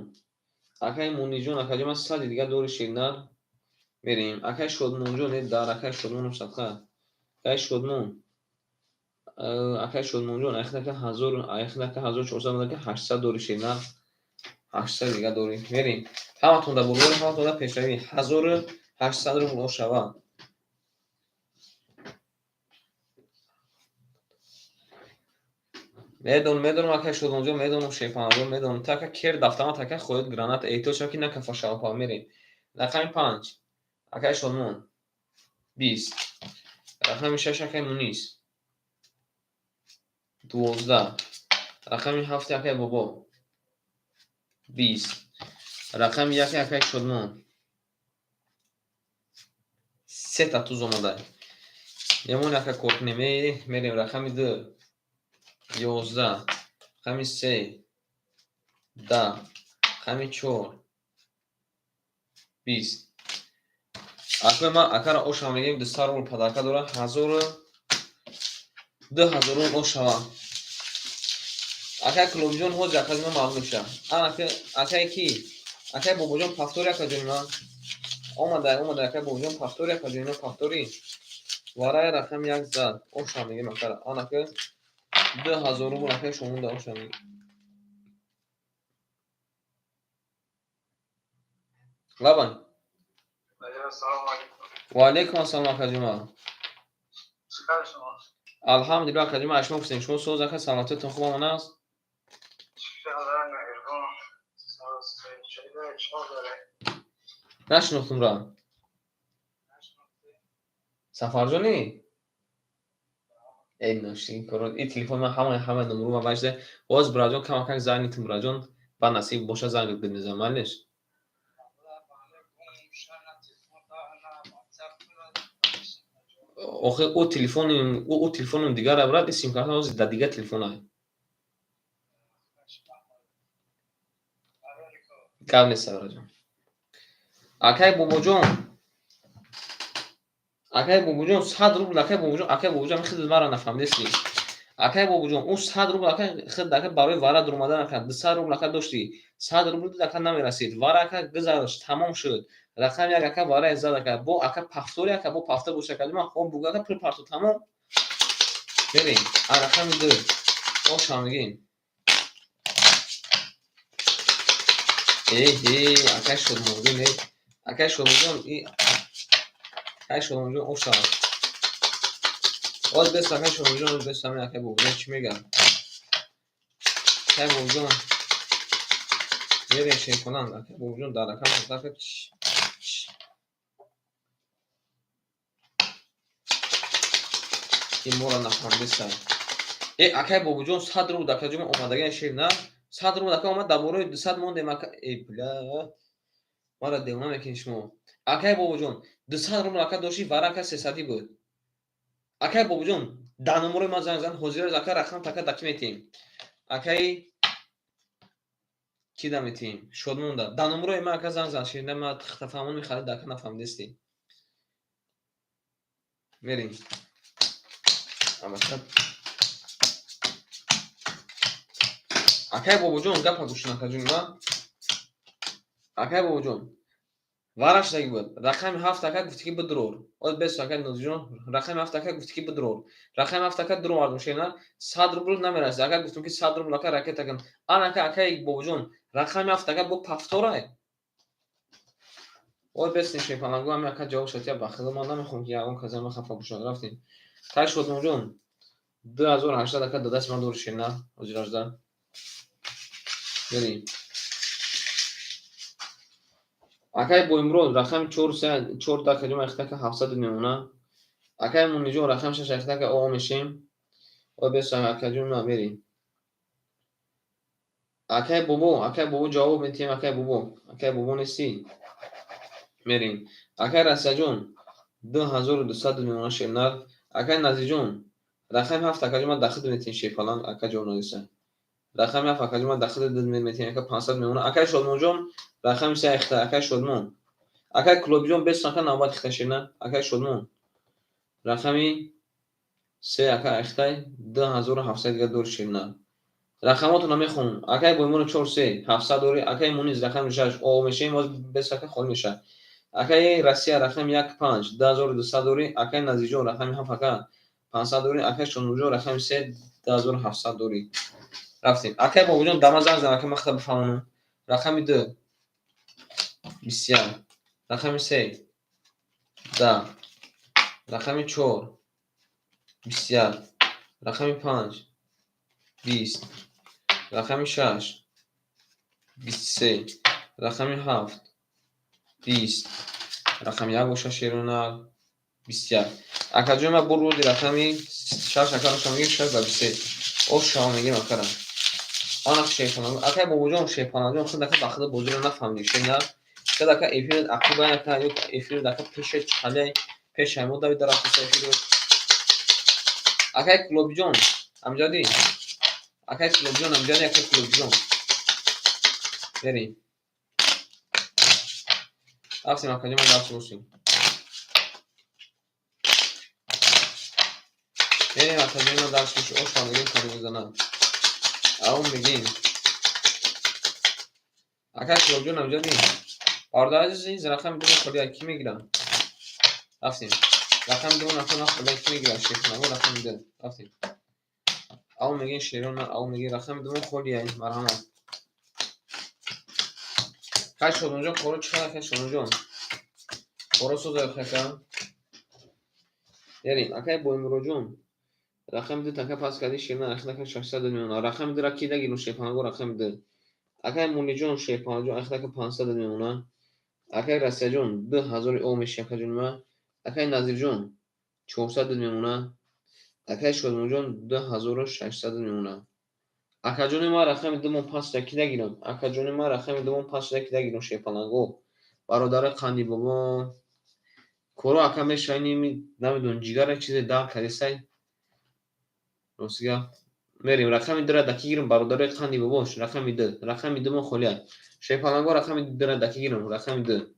Акай Мунисҷон, акаҷон ман, 100-и дигар дори, ширнар. Мерем. Акай Шодмонҷон, э, дар акай Шодмон Мусабха. Акай Шодмон. Акай Шодмонҷон, айхдака ҳазор, айхдака 1400, ака 800 дори, ширнар. 800 дига дорӣ. Мерем. Ҳаматон дар бурбори, ҳаматон дар пешравӣ. 1800 рубл ошава. Медонам, медонам, акай Шодмонҷон, медонам, шерпанаҷон, медонам. Та ака кер дафтама така хоҳед граната, эҳтиёҷ шава ки накафа шавпа. Мерем. Рақами панҷ. Акай Шодмон. 20. Рақами шаш, акай Мунис. 12. Рақами ҳафти, акай Бобо. 20. Рақами яки, акай Шодмон. Сета туз омада. Ямон ака кор кунем. Мерем рақами ду, 11, рақами се, 10, рақами чор, 20. Акои ман акара оша мегем, 200 рубл подарка дора, ҳазору 2000 рубл ошава. Акай Клубиҷон, ҳозир акаи ман маълум мешавад. Акай ки? Акай Бобоҷон, повтори, акаҷони ман. Омада, омада, акай Бобоҷон, повтори, акаҷони ман, повтори. Варай рақами як зад. Оша мегем акара. Анака 2000 рубл акай шомонда оша мегем. Лабан. Ва алейкум ассалом, акаҷон. Алҳамдулилла, акаҷон, шумо пурсем. Шумо соз, ака, саломатиятон хуб омон аст? Нашинохтум ра. Сафарҷонӣ? Эй, ношин коро. И телефон ман ҳама ҳама номру ма башда. Боз бираҷон камакак занг нитум, бираҷон. Ба насиб боша, занг мезанам, малеш. Охи ӯ телефони ӯ телефонум дигар брат, и симкарта ҳозир дар дигар телефон ай. Гап нест, бираҷон. Акай Бобоҷон. Акай Бобоҷон, 100 рубл, акай Бобоҷон, акай Бобоҷон, худат маро нафаҳмидеси. Акай Бобоҷон, ӯ 100 рубл ака худ ака барои вара дуромадан ака 200 рубл ака дошти. 100 рубл ака намерасид. Вара ака гузашт, тамом шуд. Рақами як ака вара зад ака. Бо ака повтори ака, бо повтор боша ака. Ман хоб бугу ака пул парту тамом. Мерем. А рақами ду. Оша мегем. Э, э, акай Шодмонҷон, э. Акай Шодмонҷон, и акай Шодмонҷон оша. Оз бес акай Шодмонҷон, оз бес ҳамин акай Бобоҷон чӣ мегӯяд? Акай Бобоҷон мерем шеркунанд. Акай Бобоҷон дар рақам ака ин моро нафаҳмидеса. Э, акай Бобоҷон, 100 рубл акаҷон омадагиан шер на? 100 рубл ака омад, дар бораи 200 мондем ака. Э, бля. Мара девона мекунед шумо. Акай Бобоҷон, 200 рубл ака дошти, вара ака сесадӣ буд. Акай Бобоҷон, дар номерои ман занг зан, ҳозир ака рақам така даки метиҳем. Акай ки да метиҳем? Шодмонда. Дар номерои ман ака занг зан, ширина ман тахтафаҳмон мехарид, ака нафаҳмидести. Мерем. Албатта. Акай Бобоҷон, гапа гӯш кун, акаҷони ман. Акай Бобоҷон, вараш даги буд. Рақами ҳафт ака гуфти ки бидурор. Оз бес акай Нозиҷон, рақами ҳафт ака гуфти ки бидурор. Рақами ҳафт ака дуровардум шена, 100 рубл намерасид. Ака гуфтум ки 100 рубл ака ракета кун. Ан ака акай Бобоҷон, рақами ҳафт ака бо повторай. Оз бес нишепалагу ҳами ака ҷавоб шад, я ба худо ман намехоҳам ки ягон кас ама хафа бошад. Рафтем. Кай Шодмонҷон, 2080 ака дадасти ман дори шена, ҳозир ажда. Мерем. Акай Боимрод, рақами чор се чор дака ҷома ихтака 700 мемона. Акай Муниҷон, рақами шаш ихтака о мешем. Ой бес акаҷон ма мерем. Акай Бобо, акай Бобо ҷавоб метиҳем, акай Бобо. Акай Бобо нестӣ? Мерем. Акай Расияҷон, 2200 мемона шернар. Акай Назиҷон, рақами ҳафт акаҷон ма дахид метиҳем шерпаланг, ака ҷавоб надиса. Рақами ҳафт акаҷон ма дахид метиҳем, ака 500 мемона. Акай Шодмонҷон, рақами се ихта, акай Шодмон. Акай Кулобиҷон, бес ака навбат ихта шерна, акай Шодмон. Рақами се ака ихтай, 2700 дига дори шерна. Рақамотро мехонам. Акай Боиморо чор се, 700 дори, акай Муниз рақами шаш, о мешем, боз бес ака холӣ мешавад. Акай Россия рақами як панҷ, 2200 дори, акай Назиҷон рақами ҳафт ака 500 дори, акай Шонурҷон рақами се, 2700 дори. Рафтем. Акай Бобоҷон, дама занг зан, ака ман худам бифаҳмонам. Рақами ду, 21, рақами се, 10, рақами чор, 21, рақами панҷ, 20, рақами шаш, 23, рақами ҳафт, 20, рақами як боша шерунар, 21. Акаҷон, ман буруди рақами шаш акаро мегирем, шаш ба 23. Ош шава мегирем акара. Ана шерпаланг. Акай Бобоҷон, шерпалангҷон, худ ака ба худо бозиро нафаҳмидӣ, шер на? Худ ака эфир ақиба ака ё эфир ака пеша чалай, пеша мо давида рафтиса эфир. Акай Кулобиҷон, Амҷадӣ. Акай Кулобиҷон, Амҷадӣ, акай Кулобиҷон. Берем. Рафтем, акаҷон, ман дарс бошем. Берем, акаҷон, ман дарс бошем. Ош мегем, кадом мезанад. Аум мегем. Акай Кулобиҷон, Амҷадӣ. Бародари азиз, ин рақами ду холӣ ки мегирам? Рафтем. Рақами ду нафар холӣ ки мегирам? Шерхонаго рақами ду. Рафтем. Ау мегем шерон, ау мегем рақами ду холӣ ай, марҳамат. Хай Шодонҷон, коро чӣ хел, акай Шодонҷон? Коро соза хака? Ярим, акай Боймуроҷон. Рақами ду така пас кардӣ шерна, рақами 600 мемона. Рақами ду ра ки дагирум шерхонаго рақами ду. Акай Муниҷон, шерхонаҷон, ахдака 500 мемона. Акай Расияҷон, 2000 о меши акаҷони ма. Акай Назирҷон, 400 мемона. Акай Шодмонҷон, 2600 мемона. Акаҷони ма рақами ду мон пас ки дагирам? Акаҷони ма рақами ду мон пас ки дагирам шерпаланго. Бародари қанди бобо. Коро ака мешавӣ, намедонам, ҷигара чизе дар кардисай. Ростига мерем рақами дура даки гирам, бародари қанди бобош, рақами ду. Рақами ду мон холия. Шерпаланго рақами дура даки гирам, рақами ду.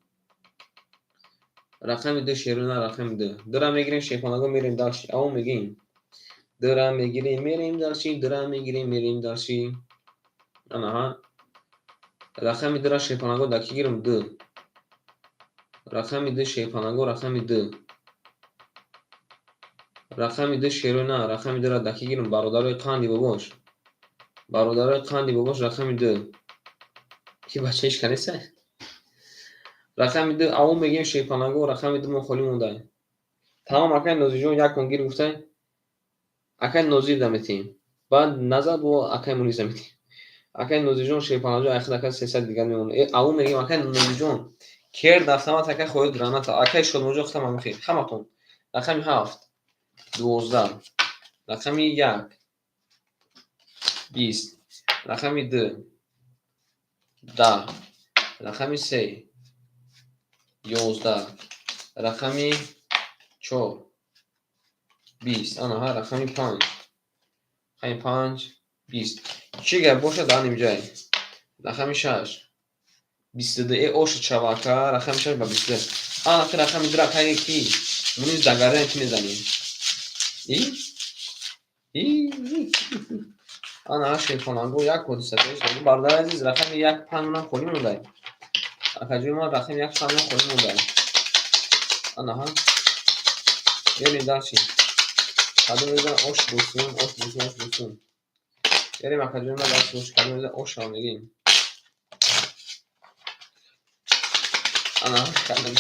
Рақами ду шерона, рақами ду. Дура мегирем шерпаланго, мерем дальше. Аво мегим. Дура мегирем, мерем дальше, дура мегирем, мерем дальше. Анаҳа. Рақами дура шерпаланго даки гирам, ду. Рақами ду шерпаланго, рақами ду. Рақами ду шерона, рақами дура даки гирам, бародарои қанди бобош. Бародарои қанди бобош, рақами ду. Ки бача ҳеч канеса? Рақами ду, аво мегем шерпаланго, рақами ду мо холӣ монда. Тамом, акай Нозирҷон як кон гир гуфтай. Акай Нозир даметем. Баъд назар бо акай Мунис даметем. Акай Нозирҷон шерпаланҷон ахир ака 300 дигар мемонад. Аво мегем акай Нозирҷон. Керд автомат акай хоҳед граната. Акай Шодмонҷон худам ҳамихел. Ҳаматон. Рақами 7, 12, рақами 1, 20, рақами 2, 10, рақами 3, 11, рақами 4, 20, анаҳа рақами 5, рақами 5, 20. Чӣ гап бошад дар нимҷай? Рақами 6, 22. Оши чава ака, рақами 6 ба 22. Ана ки рақами 2 акай ки? Муниз дагардан ки мезанем? И? Ана шерхонаго як ҳодиса пеш дод. Бародари азиз, рақами 1 5 ман холӣ мондай. Акаҷони ман рақами 1 5 ман холӣ мондай. Анаҳа. Берем дальше. Кадом мезан ош бусун, ош бусун, ош бусун. Берем акаҷони ман дальше ош кадом мезан ош ҳам мегем. Ана кадом.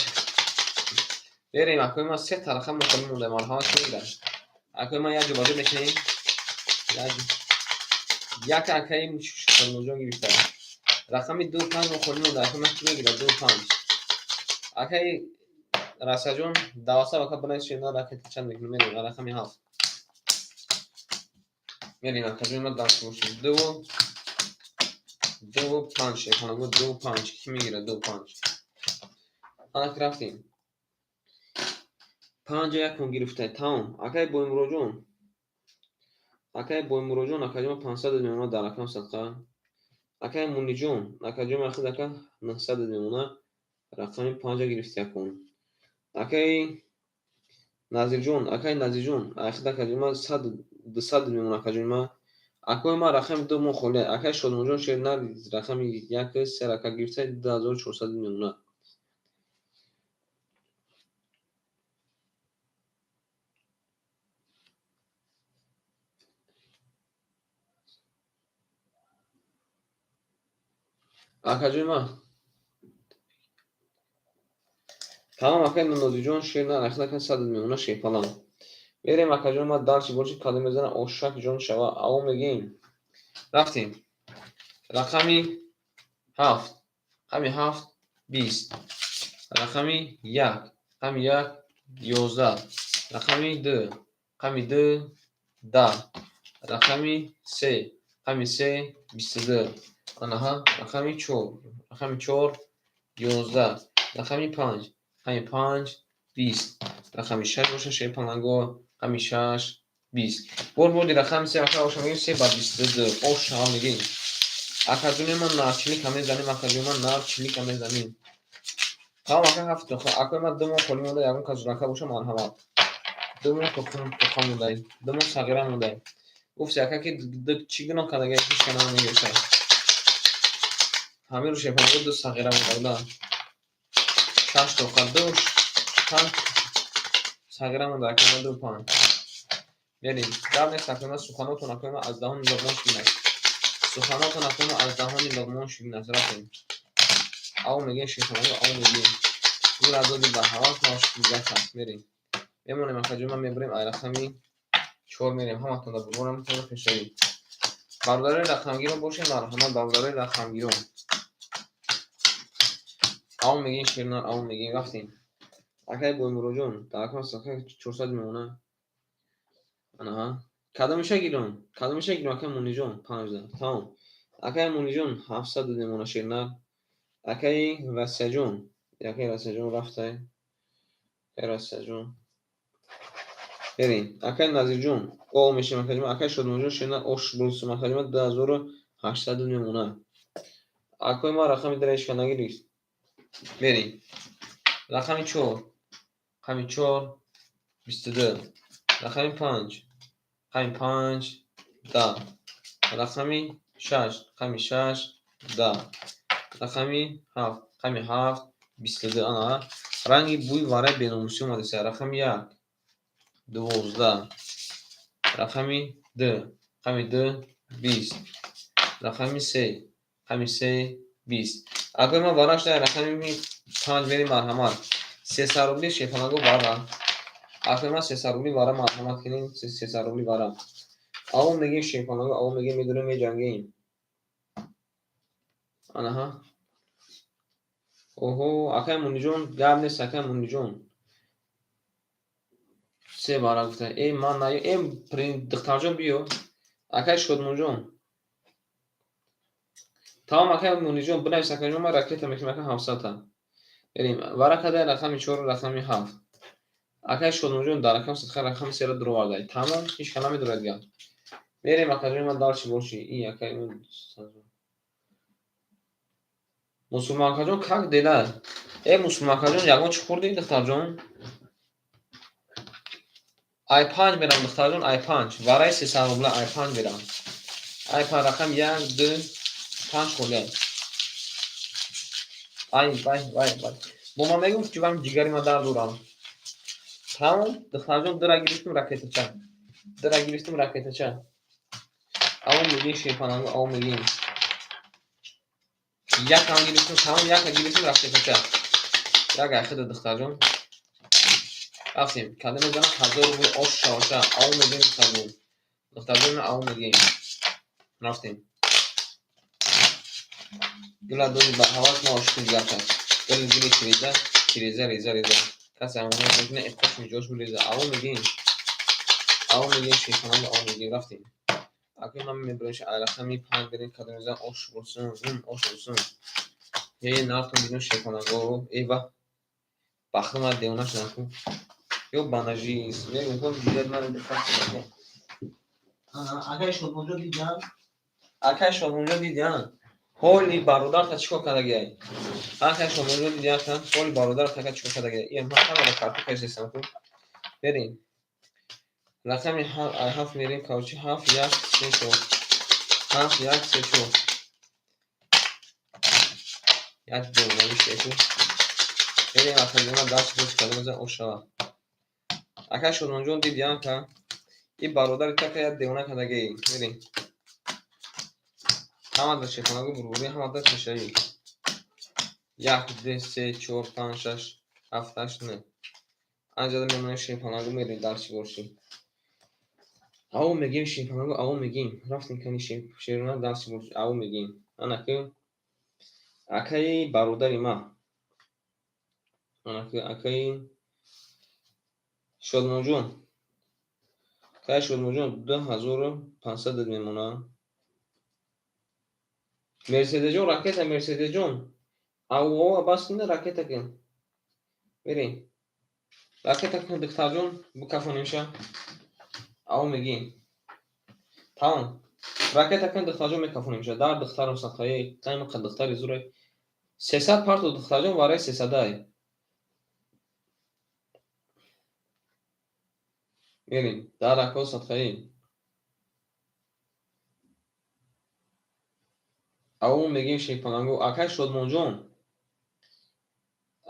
Берем акои ман се та рақам холӣ мондай. Марҳамат кунед. Акои ман як ҷо ба ҷо мешинем. Як акаи Шодмонҷон гирифта. Рақами 2 5 мо холӣ монда. Акаи ман ки мегирад 2 5. Акаи Расаҷон даваса ака бинавис шена ракета чанд мекунем мерем рақами 7. Мерем акаҷон ман дарс бошем. 2 2 5 шерхонаго 2 5 ки мегирад 2 5. Ана ки рафтем. 5 1 кон гирифта. Тамом. Акаи Боймуроҷон. Акаи Боймуроҷон акаҷон 500 мемона дар рақам садқа. Акаи Муниҷон акаҷон ахид ака 900 мемона рақами 5 гирифта якун. Акаи Назирҷон, акаи Назирҷон ахид акаҷон ман 100 200 мемона акаҷон ман. Акои ман рақами 2 мо холӣ. Акаи Шодмонҷон шер нар рақами 1 3 рака гирифта 2400 мемона. Акаҷони ман. Тамом, акаи Нозирҷон шер нар ахид ака 100 мемона шерпалан. Берем акаҷони ман дальше боши кадом мезана ошак ҷон шава. Аво мегем. Рафтем. Рақами 7, рақами 7 20, рақами 1, рақами 1 11, рақами 2, рақами 2 10, рақами 3, рақами 3 22. Анаҳа, рақами 4, рақами 4 11, рақами 5, рақами 5 20, рақами 6 боша шерпаланго, рақами 6 20. Бор бурди рақами се, ака, оша мегим, се ба 22. Оша мегим. Акаҷони ман, нарчилика мезанем, акаҷони ман, нарчилика мезанем. Тамом, ака, ҳафт. Акои ман, 2 моҳ холӣ монда, ягон кас рака боша, марҳамат. 2 моҳ тоқа мондаем, 2 моҳ сағира мондаем. Гуфти, ака, ки чӣ гуноҳ кардага, ҳеч ка намегирифта. Ҳамин рӯз шефанго ду сағира монда, шаш тоқа, ду панҷ сағира монда, акои ман, ду панҷ. Мерем, гап нест, акои ман, суханотон, акои ман, аз даҳони луқмон ширин аст. Суханотон, акои ман, аз даҳони луқмон ширин аст. Рафтем. Ав мегем, шефанго, ав мегем. Гул азоди ба ҳавас ношигак аст. Мерем. Мемонем, акаҷон, ман мебарем, ай рақами чор мерем. Ҳаматон да бурборам пешравӣ. Бародарои рақамгирон бошед, марҳамат, бародарои рақамгирон. Ав мегем, ширнар, ав мегем, рафтем. Акай Боймуроҷон, дар рақами 400 мемона. Анаҳа. Кадомиша гирон? Кадомиша гирон, акай Муниҷон? Панҷда. Тамом. Акай Муниҷон, 700 мемона, ширнар. Акаи Расияҷон, акаи Расияҷон рафтай. Акаи Расияҷон. Берем. Акаи Назирҷон, о мешем, акаҷон, акаи Шодмонҷон, ширнар ош булсум, акаҷон, 2800 мемона. Акои ман, рақами дара ҳеч ка нагирифт. Мерем. Рақами чор. Рақами чор, 22. Рақами панҷ. Рақами панҷ, 10. Рақами шаш. Рақами шаш, 10. Рақами ҳафт. Рақами ҳафт, 22. Ана ранги бӯи вараи беномусӣ омадеса. Рақами як, 12. Рақами ду. Рақами ду, 20. Рақами се. Рақами се, 20. Акои ман, вара шуда, рақами панҷ мерем, марҳамат. 300 рубли, шефанаго, вара. Акои ман, 300 рубли вара, марҳамат кунем, 300 рубли вара. Аво мегем, шефанаго, аво мегем, медурем, меҷангем. Анаҳа. Оҳо, акай Муниҷон, гап нест, акай Муниҷон. Се бара гуфта. Э, ман на, э, духтарҷон, биё. Акай Шодмонҷон. Тамом, акай Муниҷон, бинавис, акайҷон, ман ракета мекунам, ака, 700-та. Берем. Вара кадай рақами чор, рақами ҳафт. Акай Шодмонҷон, дар рақам садқа рақами сера дуровардай. Тамом, ҳеч ка намедорад гап. Мерем, акаҷон, ман дальше боши. И акай Мусулманкаҷон, как дела? Э, Мусулманкаҷон, ягон чӣ хӯрдӣ, духтарҷон? Ай панҷ мерам, духтарҷон, ай панҷ. Вараи 300 рубла ай панҷ мерам. Ай панҷ, рақам як, ду, панҷ холия. Ай, вай, вай, вай. Бо ман мегум, ки вам ҷигари ма дард дорам. Тамом, духтарҷон, дира гирифтум, ракетача. Дира гирифтум, ракетача. Аво мегим, шерпананго, аво мегим. Якам гирифтум, тамом, яка гирифтум, ракетача. Як айхида, духтарҷон. Рафтем. Када мезанам 1000 рубл, ош шаваша. Аво мегим, духтарҷон. Духтарҷон, аво мегим. Рафтем. Гула доди ба ҳавас, ма ошиқи дигар кас. Гули гули тиреза, тиреза, реза, реза. Касе амонат мекуна, иқош ҷош буреза. Аво мегим. Аво мегим, шерпананго, аво мегим. Рафтем. Акои ман, мебарем, рақами панҷ берем, када мезанам, ош бурсум, ош бурсум. Е, нафтум бидун, шерпананго. Э, ва. Бахти ман девона шудам ку. Ё банажис. Мегум ку, ҷигари ман диққат кунед. Акаи Шодмонҷон, дидиам? Акаи Шодмонҷон, дидиам? Ҳоли бародарта чӣ кор кардагиай? Акаи Шодмонҷон, дидиам, ка? Ҳоли бародарта, ака, чӣ кор кардагиай? Ия, ман ҳамаро карту кашидам ку. Берем. Рақами ҳафт мерем, короче, ҳафт, як, се, чор. Ҳафт, як, се, чор. Як девонагӣ шуда ку. Берем, акаҷона, дарси боз карда мезан, ош шава. Акаи Шодмонҷон, дидиам, ка? И бародари така як девона кардагиай. Берем. Ҳама дар шефонагу бурбурӣ, ҳама дар пешравӣ. Як, ду, се, чор, панҷ, шаш, ҳафт, ҳашт, нӯ. Анҷада мемонем, шефонагу, мерем дарси боршӣ. Аво мегим, шефонагу, аво мегим. Рафтем, кани шерона, дарси боршӣ, аво мегим. Ана ки акаи бародари ман. Ана ки акаи Шодмонҷон. Акаи Шодмонҷон, 2500 мемонад. Мерседесҷон, ракета, Мерседесҷон. Авова бас кунда, ракета кун. Берем. Ракета кун, духтарҷон, букафонимша. Ав мегӣ. Тамом. Ракета кун, духтарҷон, мекафонем ша. Дар духтарам садқаи, қаймақа духтари зурай. 300 парту, духтарҷон, вараи 300-ай. Мерим. Дар ако садқаи. Ав мегим, шепаланго. Акай Шодмонҷон.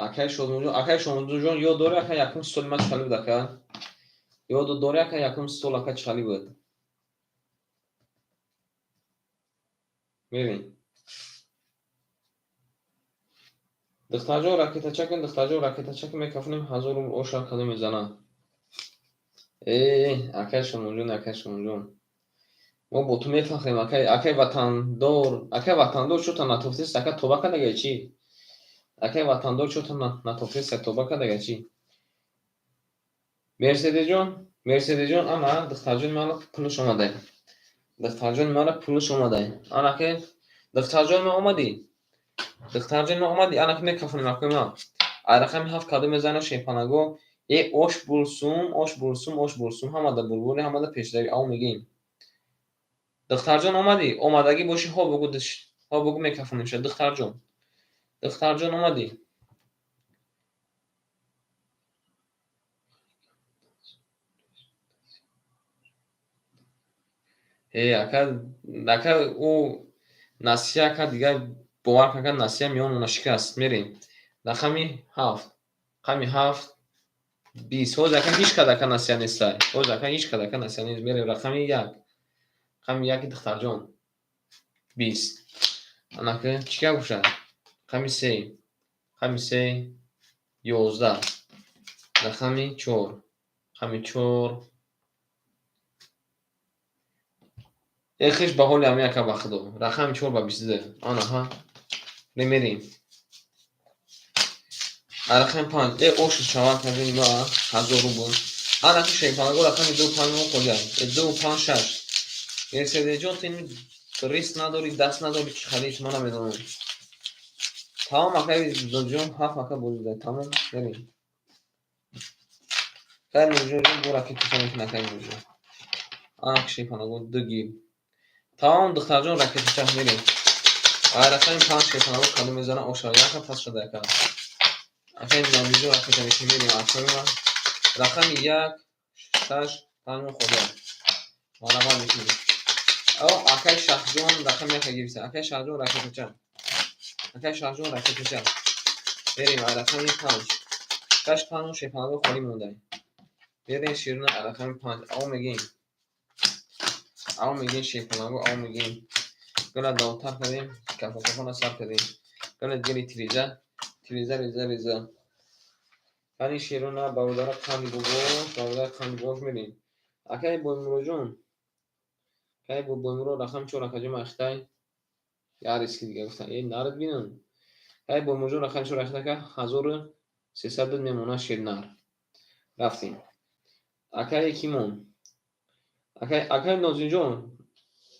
Акай Шодмонҷон, акай Шодмонҷон, ёд дори, ака, якум столи ма чӣ буд, ака? Ёд дори, ака, якум стол, ака, чӣ буд? Мерим. Духтарҷон, ракетача кун, духтарҷон, ракетача кун, мекафонем, 1000 рубл оша кадом мезана. Э, акай Шодмонҷон, акай Шодмонҷон. Мо бо ту мефахрем, акай, акай ватандор, акай ватандор, чӯта натофтест, ака, тоба кардагай чӣ? Акай ватандор, чӯта натофтест, тоба кардагай чӣ? Мерседесҷон, Мерседесҷон, ана духтарҷони мана пулаш омадай. Духтарҷони мана пулаш омадай. Ана ки духтарҷони ма омадӣ. Духтарҷони ма омадӣ, ана ки мекафонем, акои ма. Ай рақами 7 кадом мезана, шепанаго? Э, ош булсум, ош булсум, ош булсум, ҳамада булбули, ҳамада пешрави, ав мегӯем. Духтарҷон, омадӣ? Омадагӣ бошӣ, ҳо бугу, ҳо бугу, мекафонем ша, духтарҷон. Духтарҷон, омадӣ? Э, ака, ака, ӯ насия, ака, дигар бовар кун, ака, насия миёнона шикаст. Мерем. Рақами 7. Рақами 7, 20. Ҳозир, ака, ҳеҷ кад, ака, насия нестай. Ҳозир, ака, ҳеҷ кад, ака, насия нест. Мерем, рақами 1. Рақами 1, духтарҷон. 20. Анака чӣ гап бошад? Рақами 3. Рақами 3, 11. Рақами 4. Рақами 4. Э, хеш ба ҳоли ҳами, ака, ба худо. Рақами 4 ба 22. Анаҳа. Мерем. Рақами 5. Э, ошу шавад, кажини ма 1000 рубл. Ана ки шепанаго, рақами 2, 5 мо қолия. Э, 2, 5, 6. Мерседесҷон, ту рис надорӣ, даст надорӣ, чӣ харид, ман намедонам. Тамом, акаи Зоҷон, 7, ака, бозида. Тамом, мерем. Кай Нурҷон бо ракета мекунад, акаи Нурҷон. Ана ки шепанаго, ду гиб. Тамом, духтарҷон, ракетача мерем. Ай рақами 5 шепанаго кадом мезана, оша яка пас шуда, ака. Акаи Набиҷон, ракета мекунем, мерем, акаи ман. Рақами 1, 6, 5 мо холия. Марҳамат мекунем. О, акаи Шаҳҷон, рақами 1 гирифта. Акаи Шаҳҷон, ракетача. Акаи Шаҳҷон, ракетача. Мерем, ай рақами 5. 6, 5 шепанаго холӣ мондай. Мерем, ширина, ай рақами 5. Ав мегӯем. Ав мегӯем, шепанаго, ав мегӯем. Гала давтар кардем, кафо-кафона сар кардем. Гала гели тиреза, тиреза, реза, реза. Кани шерона, бародара қанди бобош, бародара қанди бобош, мерем. Акаи Боймуроҷон, акаи Боймурод, рақами 4, акаҷон, ахтай. Я риски дига гуфтам. Э, нарад бинам. Акаи Боймуроҷон, рақами 4 ахтай, ака, 1300 мемона шернар. Рафтем. Акаи кимон? Акаи, акаи Нозирҷон,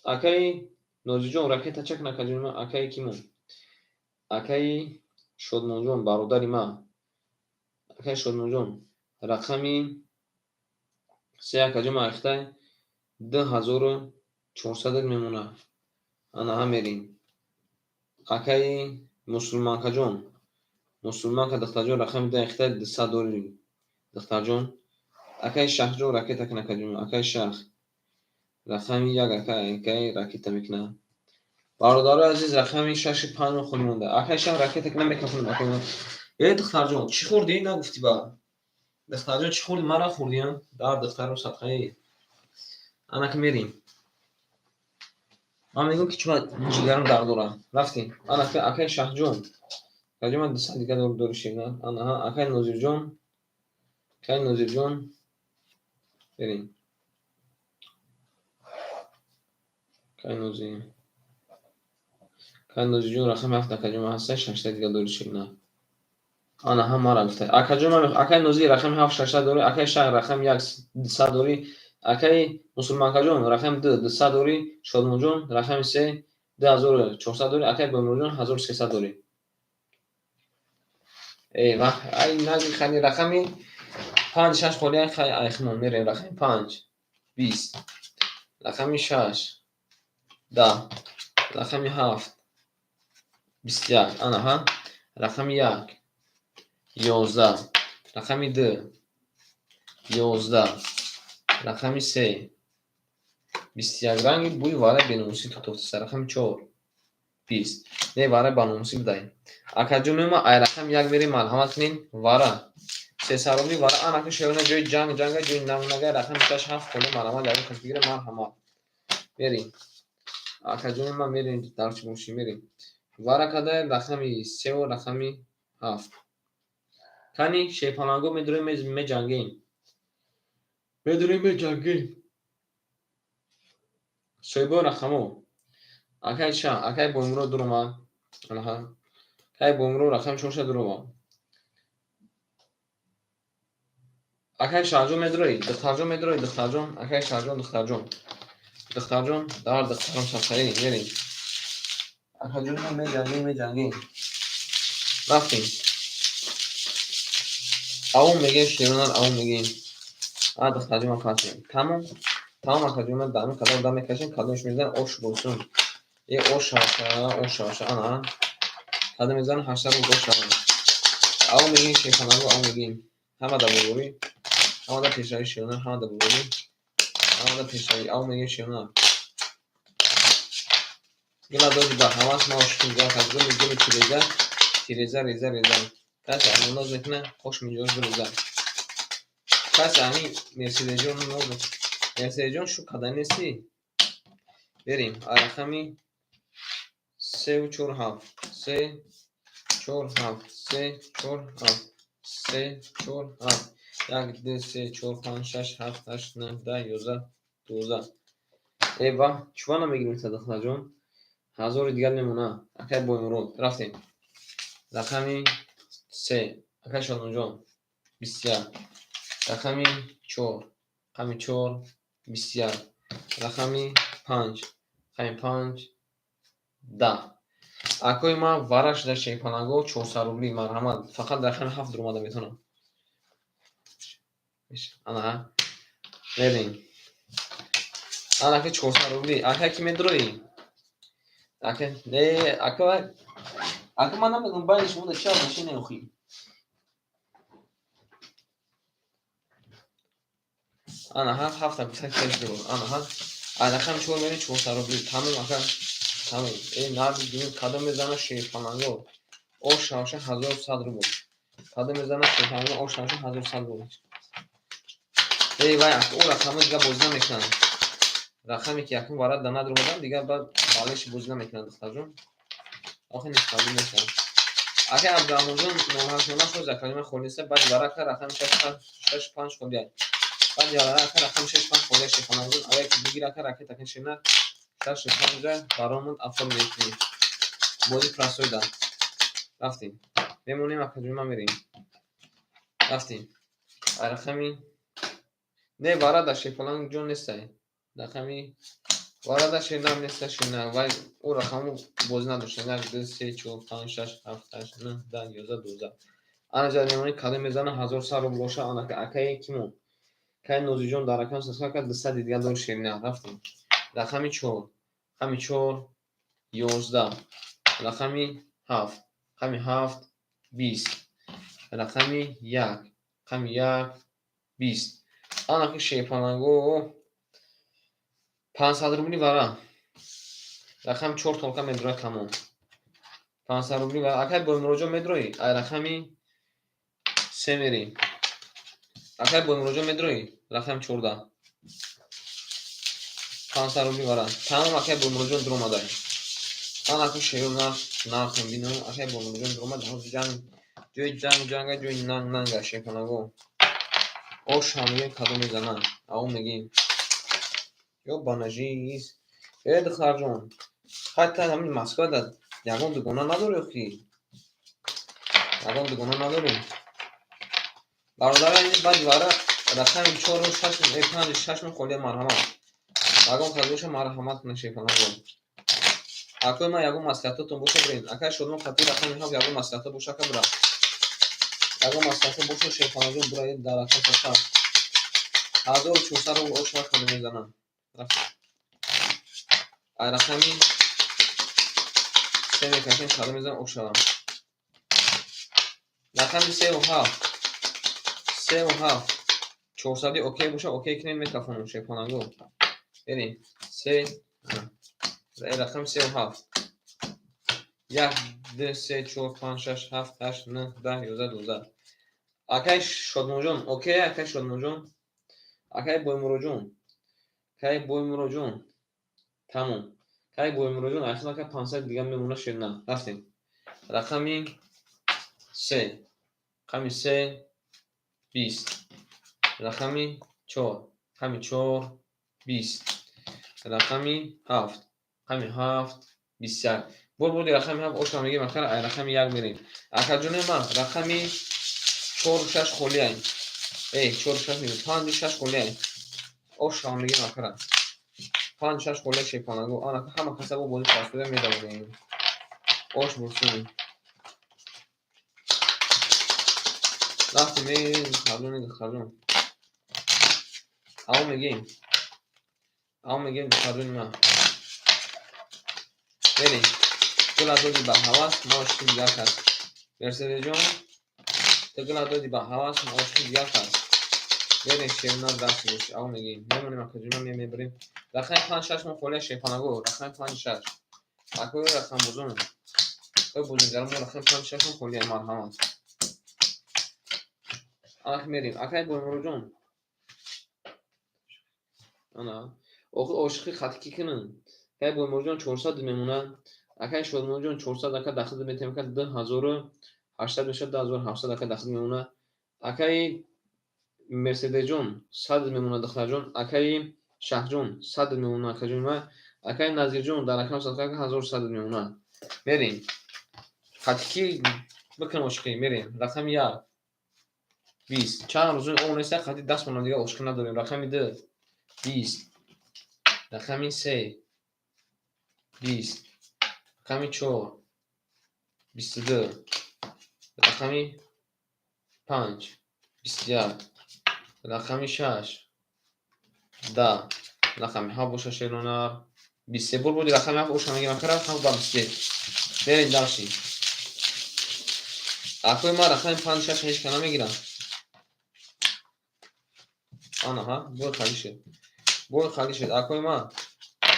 акаи Нозирҷон, ракета чак накаҷон ма, акаи кимон? Акаи Шодмонҷон, бародари ма. Акаи Шодмонҷон, рақами 3, акаҷон, ахтай, 2400 мемона. Ана ҳа мерем. Акаи Мусулманкаҷон, Мусулманка, духтарҷон, рақами 2 ахтай, 200 дори, духтарҷон. Акаи Шаҳҷон, ракета кун, акаҷон, акаи Шаҳ. Рақами 1, акаи ракета мекунад. Бародарои азиз, рақами 6, 5 мо холӣ монда. Акаи Шаҳ, ракета кунам, мекафонем, акаи. Э, духтарҷон, чӣ хӯрдӣ? Нагуфтӣ ба. Духтарҷон, чӣ хӯрдӣ? Ман нахӯрдиам. Дар духтарам садқаи. Ана ки мерем. Ман мегӯям, ки чума ҷигарам дард дорад. Рафтем. Ана ки акаи Шаҳҷон. Акаҷон, ман 200 дига дори ширна. Ана акаи Нозирҷон. Акаи Нозирҷон. Мерем. Акаи Нозир. Акаи Нозирҷон, рақами 7, акаҷон, ман ҳастай, 600 дига дори ширна. Ана ҳа мара гуфта. Акаҷон, акаи Нозир, рақами 7, 600 дорӣ, акаи Шаҳ, рақами 1, 200 дорӣ, акаи Мусулманкаҷон, рақами 2, 200 дорӣ, Шодмонҷон, рақами 3, 2400 дорӣ, акаи Боймуроҷон, 1300 дорӣ. Э, вах, ай нази хали рақами 5, 6 холия, хай айхмон мерем, рақами 5. 20, рақами 6, 10, рақами 7, 21. Анаҳа, рақами 1, 11, рақами 2, 11, рақами 3, 21. Ранги бӯи вара беномусӣ тутофтаста. Рақами 4, 20. Не, вара ба номусӣ будай. Акаҷон, мема ай рақами 1 мерем, марҳамат кунед. Вара 300 рубли вара. Анаки шерона, ҷои ҷанг ҷанга, ҷои нанг нага. Рақами 6, 7 холӣ. Марҳамат, ягон кас бигира, марҳамат. Мерем, акаҷони ман, мерем, дарчи бошӣ, мерем. Вара кадай рақами 3-ву рақами 7. Кани, шерпаланго, медурем, меҷангем, медурем, меҷангем. Соҳибои рақамо, акай ша, акай Боймурод дуромад. Анаҳа, акай Боймурод рақами 4 ша дуромад. Акай Шаҳҷон, медуроӣ? Духтарҷон, медуроӣ? Духтарҷон, акай Шаҳҷон, духтарҷон, духтарҷон, дар духтарон сафсарӣ. Мерем, акаҷон, меҷангем, меҷангем. Рафтем. Авум мегем, шеронар, авум мегем. А, духтарҷон, ман пасем. Тамом, тамом, акаҷон, ман дами кадом дам мекашем, кадомш мезанам, ош босун. Е, ош шаваша, ош шаваша. Ана кадом мезанам, 800 рубл ош шавам. Авум мегем, шерпаланго, авум мегем. Ҳама да бурбурӣ, ҳама да пешравӣ, шеронар, ҳама да бурбурӣ, ҳама да пешравӣ. Авум мегем, шеронар. Гула доди ба ҳавас, ма ошиқи аз гули гули тиреза, тиреза, реза, реза. Касе ами ноз мекуна, хош миҷош биреза. Касе ами Мерседесҷон ноз, Мерседесҷон, шу када нестӣ. Берем, рақами 3-ву 4, 7, 3, 4, 7, 3, 4, 7, 3, 4, 7. 1, 2, 3, 4, 5, 6, 7, 8, 9, 10, 11, 12. Эва, чува намегирем, духтарҷон? 1000-и дигар мемона. Акай Боймурод, рафтем. Рақами 3, акай Шодмонҷон, 21, рақами 4, рақами 4, 21, рақами 5, рақами 5, 10. Акои ман, вара шуда, шерпаланго, 400 рубли, марҳамат. Фақат рақами 7 дуромада метавонам. Ана, мерем. Ана, ака, 400 рубли. Ака, ки медуроӣ? Ака, не, ака, ака, ман намедонам, байни шумо да чи отношение охи. Ана ҳа, ҳафта гуфта кеш дур. Ана ҳа, рақами 4 мерем, 400 рубли. Тамом, ака, тамом. Э, нарди дунё, кадом мезана, шерпаланго? Ош шавша, 1100 рубл. Кадом мезана, шерпаланго? Ош шавша, 1100 рубл. Эй вай, ӯ рақамҳо дигар бозӣ намекунанд. Рақаме ки якум варад да надуромадам, дигар баъд балеши бозӣ намекунанд, духтарҷон. Охи нисқабул нестам. Акай Абдураҳмонҷон, 089 хоз акалима холӣ неста. Баъди варака рақами 6, 5 холия. Баъди варака рақами 6, 5 холия, шерпалангҷон. Агар ки бигир, ака, ракета кашена, 6, 5 баромад, афор мекунем. Бозӣ простой да. Рафтем. Мемонем, акаҷон, ман мерем. Рафтем. Рақами не, вара да шерпалангҷон нестай. Рақами вара да шернам неста, шернам. Вай ӯ рақаму бозӣ надошта. 1, 2, 3, 4, 5, 6, 7, 8, 9, 10, 11, 12. Ана ҷа мемонӣ, кадом мезана, 1100 рубл боша. Ана, акаи кимон? Кай Нозиҷон дар рақам сасқа кард, 200 дигар дор шерина. Рафтем. Рақами 4, рақами 4, 11, рақами 7, рақами 7, 20, рақами 1, рақами 1, 20. Ана ки шерпаланго, 500 рубли вара. Рақами 4 толка медурояд, тамом. 500 рубли вара. Акай Боймуроҷон, медуроӣ? Ай рақами 3 мерем. Акай Боймуроҷон, медуроӣ? Рақами 14. 500 рубли вара. Тамом, акай Боймуроҷон дуромадай. Ман ака шею нарх нархам бинам, акай Боймуроҷон дуромад, ҳозир ҷанг, ҷои ҷанг ҷанга, ҷои нанг нанга, шерпаланго. Ош ҳам мегем, кадом мезанад? Авом мегем. Ё банажиз. Э, духтарҷон, ҳатта ҳамин Москвада ягон дугона надорӣ охи? Ягон дугона надорӣ? Бародари азиз, баъди вара рақами 4-у 6, 5, 6 холия, марҳамат. Ягон кас боша, марҳамат кунед, шерпаланго. Акои ман, ягон маслиҳатотон боша, бирен. Акай Шодмон хати рақами 7, ягон маслиҳато боша, ака, бира. Ягон маслиҳато боша, шерпалангҷон, бира дар рақам сафар. 1400 рубл ош вақт мезанам. Рафтем. Ай рақами се мекашем, садо мезанам, ош шавам. Рақами севу ҳафт. Севу ҳафт. 400 окей боша, окей кунем, микрофоном шепонагу. Берем. Се. Рақами севу ҳафт. Як, ду, се, чор, панҷ, шаш, ҳафт, ҳашт, нӯҳ, 10, 11, 12. Акай Шодмонҷон, окей, акай Шодмонҷон. Акай Боймуроҷон. Акай Боймуроҷон. Тамом. Акай Боймуроҷон, айхел ака 500 дига мемона ширна. Рафтем. Рақами се. Рақами се 20. Рақами чор. Рақами чор 20. Рақами ҳафт. Рақами ҳафт 21. Бор бурди рақами ҳафт оша мегем, ахир ай рақами як мерем. Акаҷони ман, рақами чору шаш холиай. Эй, чору шаш мегем, панҷу шаш холиай. Оша мегем ахира. Панҷ шаш холия шепанагу. Ана ҳама каса бо бозӣ пасуда медавонем. Ош бурсун. Рафтем, эй, духтарҷон, духтарҷон. Аво мегем. Аво мегем, духтарҷони ман. Берем. Гула доди ба ҳавас, мо ошиқи дигар кас. Мерседесҷон, ту гула доди ба ҳавас, мо ошиқи дигар кас. Берем, шернар даст бош. Аво мегем. Мемонем, акаҷон, мебарем. Рақами панҷ шаш мо холия шепанагу. Рақами панҷ шаш. Акои рақамбозон. Акои бозигарон, мо рақами панҷ шаш мо холия, марҳамат. Анак мерем. Акай Боймуроҷон. Ана. Охи ошиқи хатикӣ кунам. Акай Боймуроҷон 400 мемонад. Акай Шодмонҷон 400 ака дахл метем, ака 2800 мешавад, 2700 ака дахл мемонад. Акаи Мерседесҷон 100 мемонад, духтарҷон. Акаи Шаҳҷон 100 мемонад, акаҷони ман. Акаи Назирҷон дар рақам садқа ака 1100 мемонад. Мерем. Хатикӣ бикун ошиқӣ, мерем. Рақами як 20. Чанд рӯзои он нест, хати даст монад, дига ошиқӣ надорем. Рақами ду 20. Рақами се 20. Рақами чор 22. Рақами панҷ 21. Рақами шаш 10. Рақами ҳафт боша, шеронар 23. Бур буди рақами ҳафт оша мегем, акара ҳафт ба 23. Берем дальше. Акои ман рақами панҷ шаш ҳеҷ ка намегирам. Ана ҳа, бой халӣ шуд. Бой халӣ шуд. Акои ман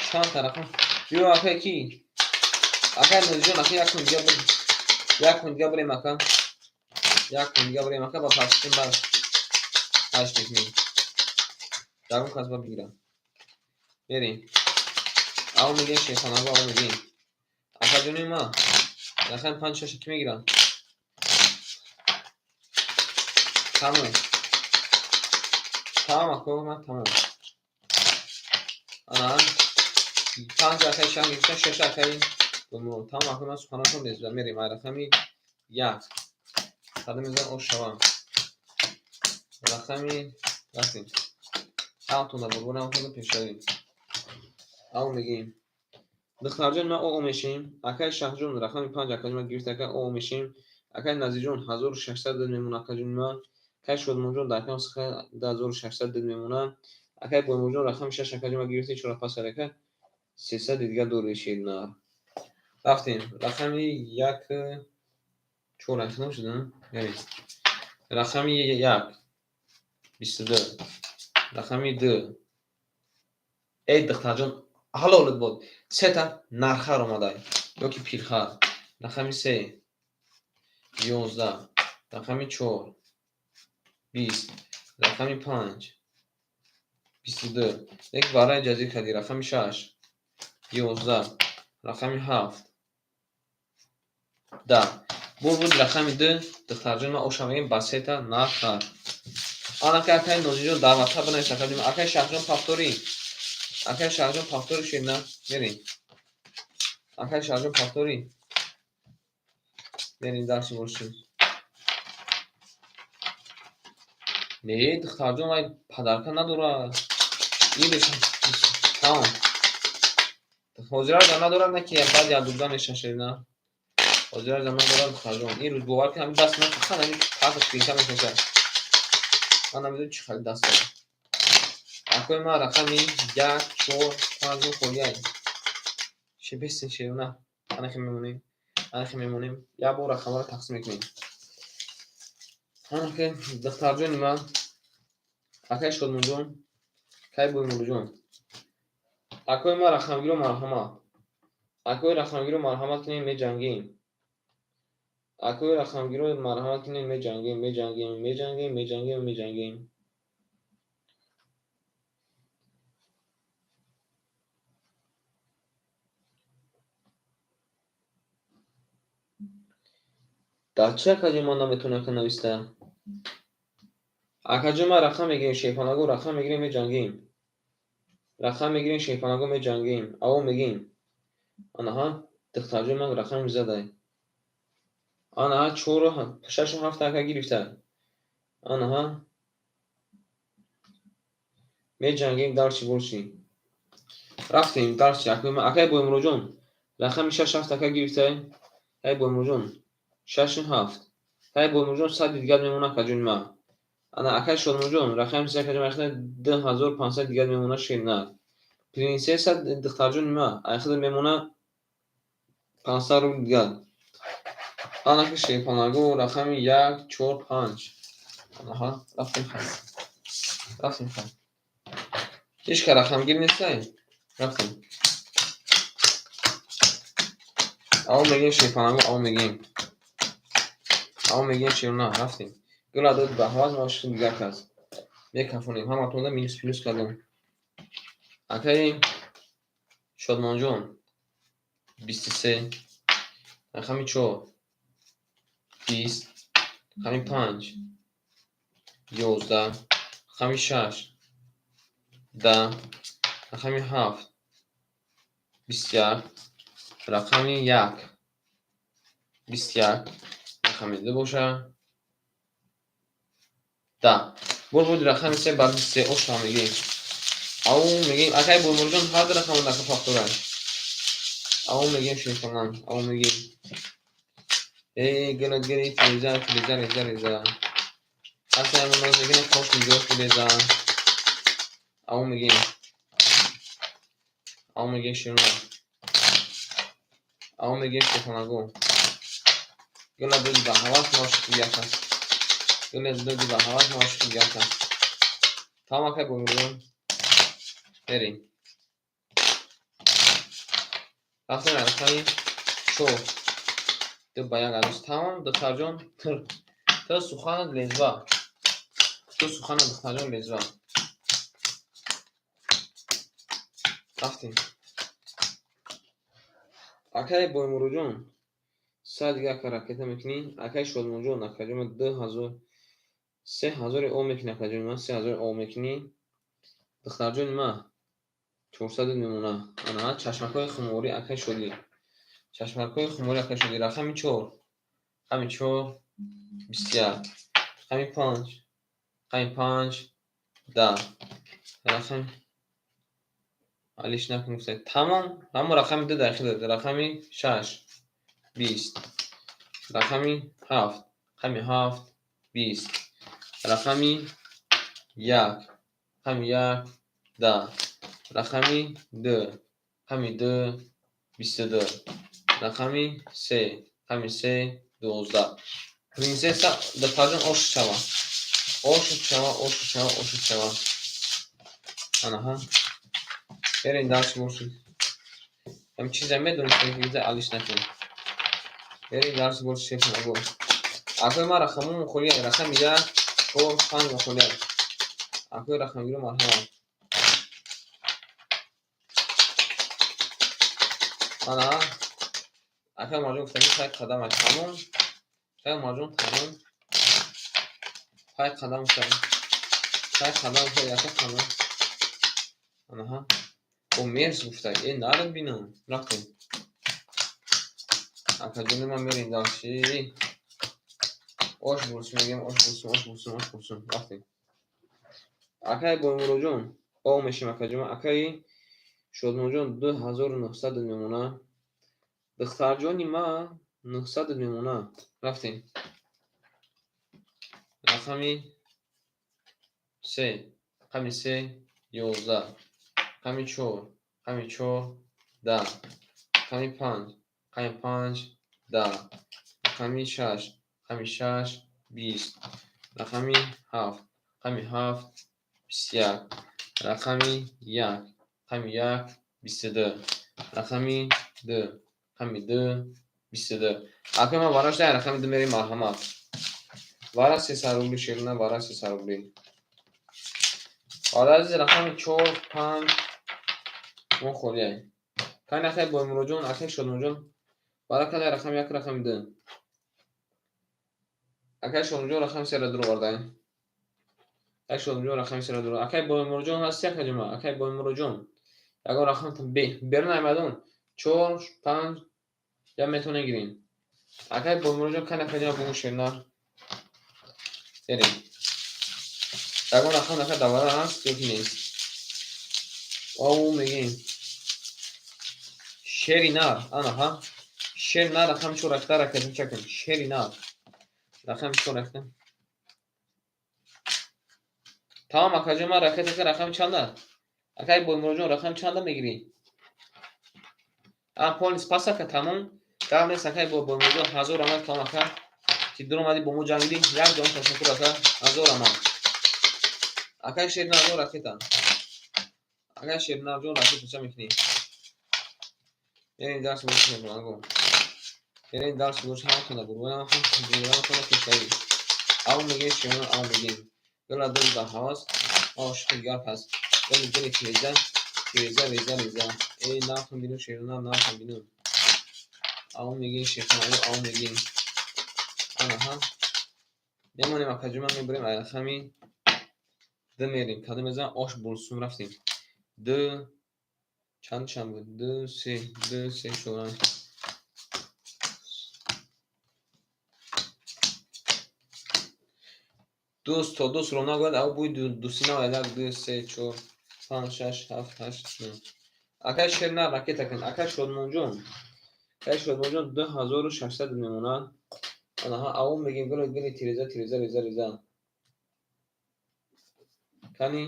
чанд та рақам? Биё, акай ки? Акай Нозиҷон, ака як кун дига бир. Як кун дига бирем, ака. Як кун дига бирем, ака, ба паситин баъд ҳашт мекунем. Ягон кас ба бигирам. Берем. Аво мегем, шерхонаго, аво мегем. Акаҷони ман, рақами панҷ шаш ки мегирам? Тамом. Тамом, ако ман тамом. Ана панҷ акаи шаҳ гирифтан, шаш акаи тамом, ако ман суханотон безуда. Мерем ай рақами як. Садо мезанам, ош шавам. Рақами рафтем. Ҳамтонда бурбор, ҳамтонда пешравем. Аво мегем. Духтарҷон, ман о мешем. Акаи Шаҳҷон рақами панҷ акаҷон ман гирифта, ака о мешем. Акаи Назирҷон 1600 мемонад, акаҷони ман. Акаи Шодмонҷон дар рақами 2600 мемонад. Акаи Боймурҷон рақами шаш акаҷон ман гирифта, чора пас ака 300 дига дори ширнар. Рафтем. Рақами як чор айхинам шуда? Мерем. Рақами як 22. Рақами ду. Эй духтарҷон, ҳалолат бод. Сета нархар омадай. Ёки пирхар. Рақами се 11. Рақами чор 20. Рақами панҷ 22. Як бараи ҷазир кардӣ. Рақами шаш 11. Рақами ҳафт 10. Бур буд рақами ду, духтарҷон, ман оша мегем ба сета нархар. Анака акаи Нозиҷон даъватта бинавис, акаҷон. Акаи Шаҳҷон повтори. Акаи Шаҳҷон повтори ширна. Мерем. Акаи Шаҳҷон повтори. Мерем дарси бошем. Не, духтарҷон, вай падарка надорад. Ириш тамом. Ҳозира надорад, на ки баъд як дубда мешашед, на. Ҳозира надорад, духтарҷон. Ин рӯз бовар кун, ҳамин даст ман фақат ҳамин карташ клинка мешашад. Ман намедонам чӣ хали даст дорад. Акои ман рақами як, чор, панҷу холияй. Шебестин шерона. Анахи мемонем. Анахи мемонем. Як бор рақамҳоро тақсим мекунем. Анахи духтарҷони ман, акай Шодмонҷон, кай Боймурҷон. Акои ман рақамгиро марҳамат. Акои рақамгиро марҳамат кунем, меҷангем. Акои рақамгиро марҳамат кунем, меҷангем, меҷангем, меҷангем, меҷангем, меҷангем. Дар чӣ акаҷон ман наметавонам ка нависта? Акаҷон, ман рақам мегирем, шерпанаго рақам мегирем, меҷангем. Рақам мегирем, шерпанаго меҷангем. Аво мегим. Анаҳа, духтарҷон ман рақам задай. Анаҳа, чору шашу ҳафт ака гирифта. Анаҳа. Меҷангем, дарчи борчи. Рафтем, дарчи. Акай Боймуроҷон, рақами шаш ҳафт ака гирифта. Акай Боймуроҷон, шашу ҳафт. Акай Боймуроҷон, сади дигар мемона, акаҷони ман. Ана акай Шодмонҷон, рақами се акаҷон айхида 2500 дигар мемона, шернак. Принсесса духтарҷони ман айхида мемона 500 рубл дигар. Анаки шерпанаго рақами як, чор, панҷ. Анаҳа, рафтем хай. Рафтем хай. Ҳеҷ ка рақамгир нестай? Рафтем. Аво мегем шерпанаго, аво мегем. Аво мегем шерна, рафтем. Гула дод ба ҳаваз ма дигар кас. Мекафонем, ҳаматонда минус плюс кардем. Акаи Шодмонҷон, 23, рақами чор, 20, рақами панҷ, 11, рақами шаш, 10, рақами ҳафт, 21, рақами як, 21, рақами ду боша, 10. Бор буд рақами се бар 23 оша мегем. Ау мегем, акай Боймурҷон, ҳар ду рақам дака фактора. Ау мегем шерхонан, ау мегем. Эй, гила гирифт, реза, реза, реза, реза. Ҳасан ноз мегина кош нигоҳ реза. Ау мегем. Ау мегем шерона. Ау мегем шерхонаго. Гила дуди ба ҳавас маоши як аст. Гила дуди ба ҳавас маоши як аст. Тамом, акай Боймурҷон. Берем. Рафтем рақами чор. Ду ба як арӯз. Тамом, духтарҷон. Ту суханат лезва. Ту суханат, духтарҷон, лезва. Рафтем. Акай Боймуроҷон, саат дига ака ракета мекунӣ. Акай Шодмонҷон, акаҷон, 2000, 3000 о мекунӣ, акаҷони ман, 3000 о мекунӣ. Духтарҷони ман, 400 мемона. Ана чашмакҳои хуморӣ акай Шодӣ. Чашмакҳои хуморӣ акай Шодӣ. Рақами чор. Рақами чор, 21. Рақами панҷ. Рақами панҷ, 10. Рақами алиш накун гуфта. Тамом, ҳамон рақами ду дар хидад. Рақами шаш, 20. Рақами ҳафт. Рақами ҳафт, 20. Рақами як. Рақами як, 10. Рақами ду. Рақами ду, 22. Рақами се. Рақами се, 12. Принсесса, духтарҷон, ош шава. Ош шава, ош шава, ош шава. Анаҳа. Берин дарс бошед. Ҳам чизе медонистем, ки гиза алиш накунем. Берин дарс бошед, шеф нагӯ. Акои ман рақамҳо мухолия. Рақами як, чор, панҷ мухолия. Акои рақамгиро марҳамат. Ана акай Марҷон гуфтани пай қадам ай тамом. Акай Марҷон тамом. Пай қадам гуфтани. Пай қадам гуфтани, яка қадам. Анаҳа. О мерс гуфта. Э, нарад бинам. Рафтем. Акаҷони ман мерем дальше. Ош бурсум мегем, ош бурсум, ош бурсум, ош бурсум. Рафтем. Акай Боймуроҷон, о мешим акаҷон. Акаи Шодмонҷон 2900 мемона. Духтарҷони ман 900 мемона. Рафтем. Рақами се. Рақами се, 11, рақами 4, рақами 4, 10, рақами 5, рақами 5, 10, рақами 6, рақами 6, 20, рақами 7, рақами 7, 21, рақами 1, рақами 1, 22, рақами 2, рақами 2, 22. Акай ман бараш дай рақами 2 мерем, марҳамат. Вара 300 рубли ширина, вара 300 рубли. Баъд аз рақами 4, 5 мо холияй. Кани акай Боймуроджон, акай Шодмонҷон, бара кадай рақами 1, рақами 2. Акай Шодмонҷон рақами 3-ра дур овардай. Акай Шодмонҷон рақами 3-ра дур. Акай Боймуроджон ҳасти, акай ҷума? Акай Боймуроджон. Ягон рақам берун аймадон. 4, 5 я метавонед гирин. Акай Боймуроджон кани акай ҷума бугу ширнар. Берем. Ягон рақам ака давара ҳаст ё ки нест? Ау мегем. Шери нар, ана ҳа. Шери нар рақами 4 ракта ракета чакун. Шери нар. Рақами 4 ракта. Тамом акаҷон, ман ракета ка рақами чанда? Акай Боймуроджон рақами чанда мегирӣ? А полис пас ака тамом. Гап нест акай Боймуроджон, 1000 раҳмат тамом ака. Ки дур омадӣ бо мо ҷангидӣ. Як ҷон ташаккур ака. 1000 раҳмат. Акай Шернарҷон ракета. Акай Шернарҷон ракета ча мекунӣ? Берин дарс гӯш мекунам. Берин дарс гӯш ҳаматона бурвоям ҳаматона пешравӣ. Ав мегем широна, ав мегем. Гула дил ба ҳавас, ошиқи гап ҳаст. Гули дили тиреза, тиреза реза реза. Эй нархам бину широна, нархам бину. Ав мегем ширханаго, ав мегем. Ана ҳа. Мемонем акаҷума мебурем ай рақами 2 мерем. Кадом мезанам? Ош булсум рафтем. 2 чанд буд? 2 3 2 3 4. Дӯст то дӯст ро нагӯяд, ав бӯи дӯстӣ наояд. 1 2 3 4 5 6 7 8 9. Акай Шернар ракета кун. Акай Шодмонҷон. Акай Шодмонҷон 2600 мемонад. Ана ҳа, ав мегем гули гули тиреза, тиреза реза реза. Кани?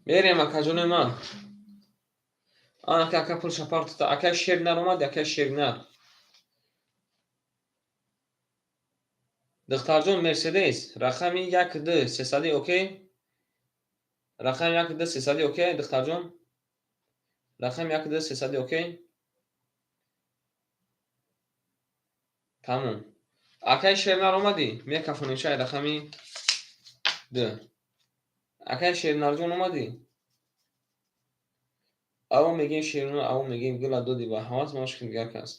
Мерем акаҷони ман. Ана ака ака пул шапар тута. Акай Шернар омад, акай Шернар. Духтарҷон Мерседес, рақами 1 2 300 окей? Рақами 1 2 300 окей, духтарҷон? Рақами 1 2 300 окей? Тамом. Акай Шернар омадӣ? Мекафонем шай рақами 2. Акай Шернарҷон омадӣ? Аво мегем Шернар, аво мегем гула доди ба ҳавас ма ошиқи дигар кас.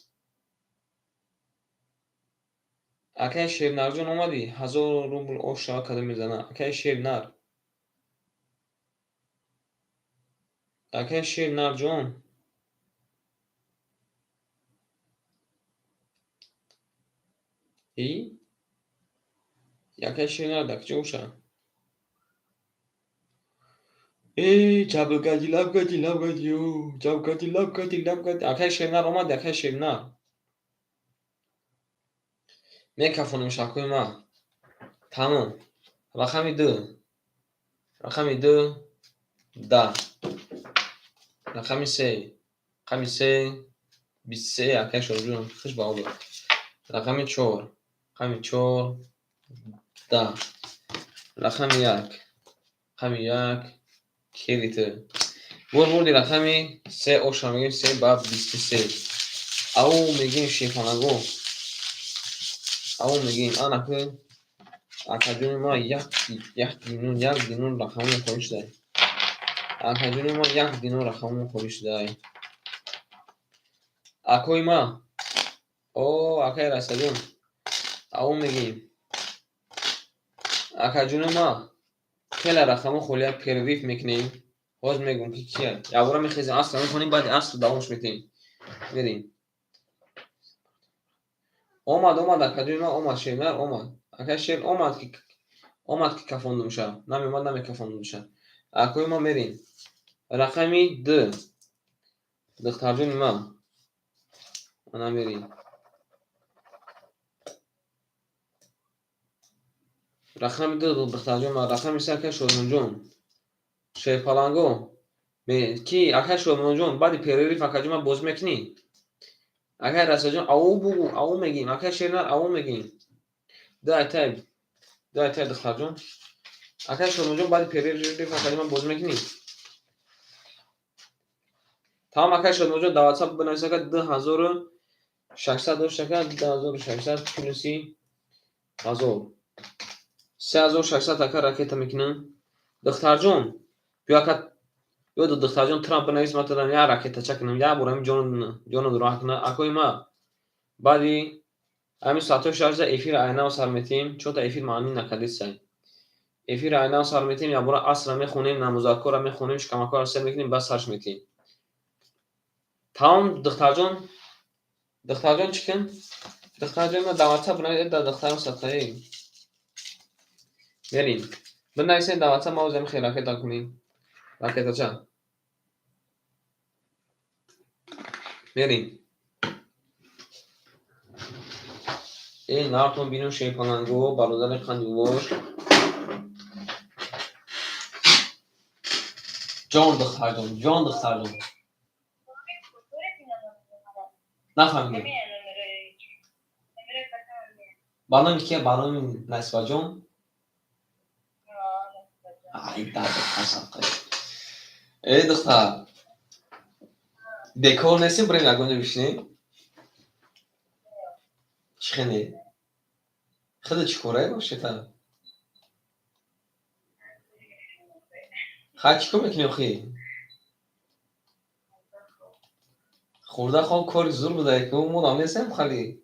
Акай Шернарҷон омадӣ? 1000 рубл ош шава кадом мезана? Акай Шернар. Акай Шернарҷон. И? Акай Шернар дар куҷо боша? Эй, ҷаблгади, лабгади, лабгади, ҷабгади, лабгади, лабгади. Акай Шернар омад, акай Шернар. Мекафонем шакои ман. Тамом. Рақами 2. Рақами 2 10. Рақами 3. Рақами 3 23, акай Шоҳҷон, хуш ба обод. Рақами 4. Рақами 4 10. Рақами 1. Рақами 1 кери ту. Бур бурди рақами 3 оша мегем 3 ба 23. Ау мегем шефанаго. Ау мегем ана ки акаҷони ма як динор, як динор рақамон холӣ шудай. Акаҷони ма як динор рақамон холӣ шудай. Акои ма. О, акай Расаҷон. Ау мегем. Акаҷони ма хеле рақамон холия перерыв мекунем. Ҳозир мегӯм ки кия. Якбора мехезем, аср мехонем, баъди аср давомш метем. Мерем. Омад, омад акаҷони ман омад, Шернар омад. Акай Шер омад ки кафондумша. Намеомад, намекафондумша. Акои ма мерем. Рақами 2. Духтарҷони ман, ана мерем. Рақами ду, духтарҷон ман, рақами се, акай Шодмонҷон. Шерпаланго. Ки акай Шодмонҷон, баъди перерыв, акаҷон, ман бозӣ мекунӣ? Акай Расаҷон, ау бугу, ау мегим. Акай Шернар, ау мегим. Ду айтай, ду айтай, духтарҷон. Акай Шодмонҷон, баъди перерыв, акаҷон, ман бозӣ мекунӣ? Тамом, акай Шодмонҷон, дар WhatsApp бинавис, ака, 2600 дошт, ака, 2600 плюси 1000. 3600, ака, ракета мекунам. Духтарҷон, биё, ака, ё духтарҷон, Трамп бинавис, ман тадам як ракетача кунам, як бор ҳамин ҷону роҳат кунам. Акои ма, баъди ҳамин соатҳои 6 эфир айнав сар метиҳем, чорта эфир маънӣ накардисай. Эфир айнав сар метиҳем, якбора асра мехонем, намозакора мехонем, шикамакора сер мекунем, баъд сарш метиҳем. Тамом, духтарҷон, духтарҷон, чӣ кун? Духтарҷон, ма дар WhatsApp бинавис, дар духтарам садқаи. Мерем. Бинависед дар WhatsApp, ма озем хел ракета кунем. Ракетача. Мерем. Э, нартон бинем, шерпаланго, бародари қандивош. Ҷон, духтарҷон, ҷон, духтарҷон. Нафаҳмидем. Ба номи кия? Ба номи Насибаҷон? Ай, духтар садқаи. Э, духтар. Бекор нестем, бирем ягон ҷо бишинем? Чӣ хеле? Хеле чӣ корае бошета? Хай, чӣ кор мекунӣ охи? Хурда хоб кори зур буда, ку модам нестем хали.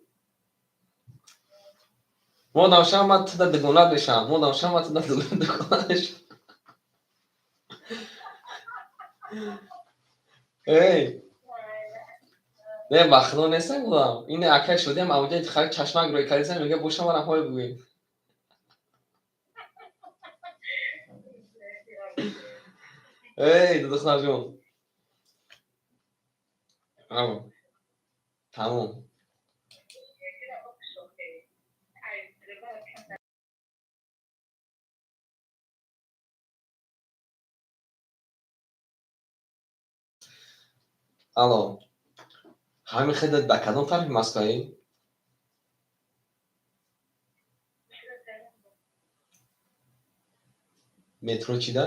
Модам шам, ман туда дугонат мешавам. Модам шам, ман туда дугонат мешавам. Эй! Не, ба худо нестам будам. Ин акай шудиам, авҷа хари чашмак рӯй кардисам, мега боша манам ҳой бугӯй. Эй, духтарҷон. Тамом. Тамом. Алло. Ҳамин хеда ба кадом тарафи Москваӣ? Метро чида?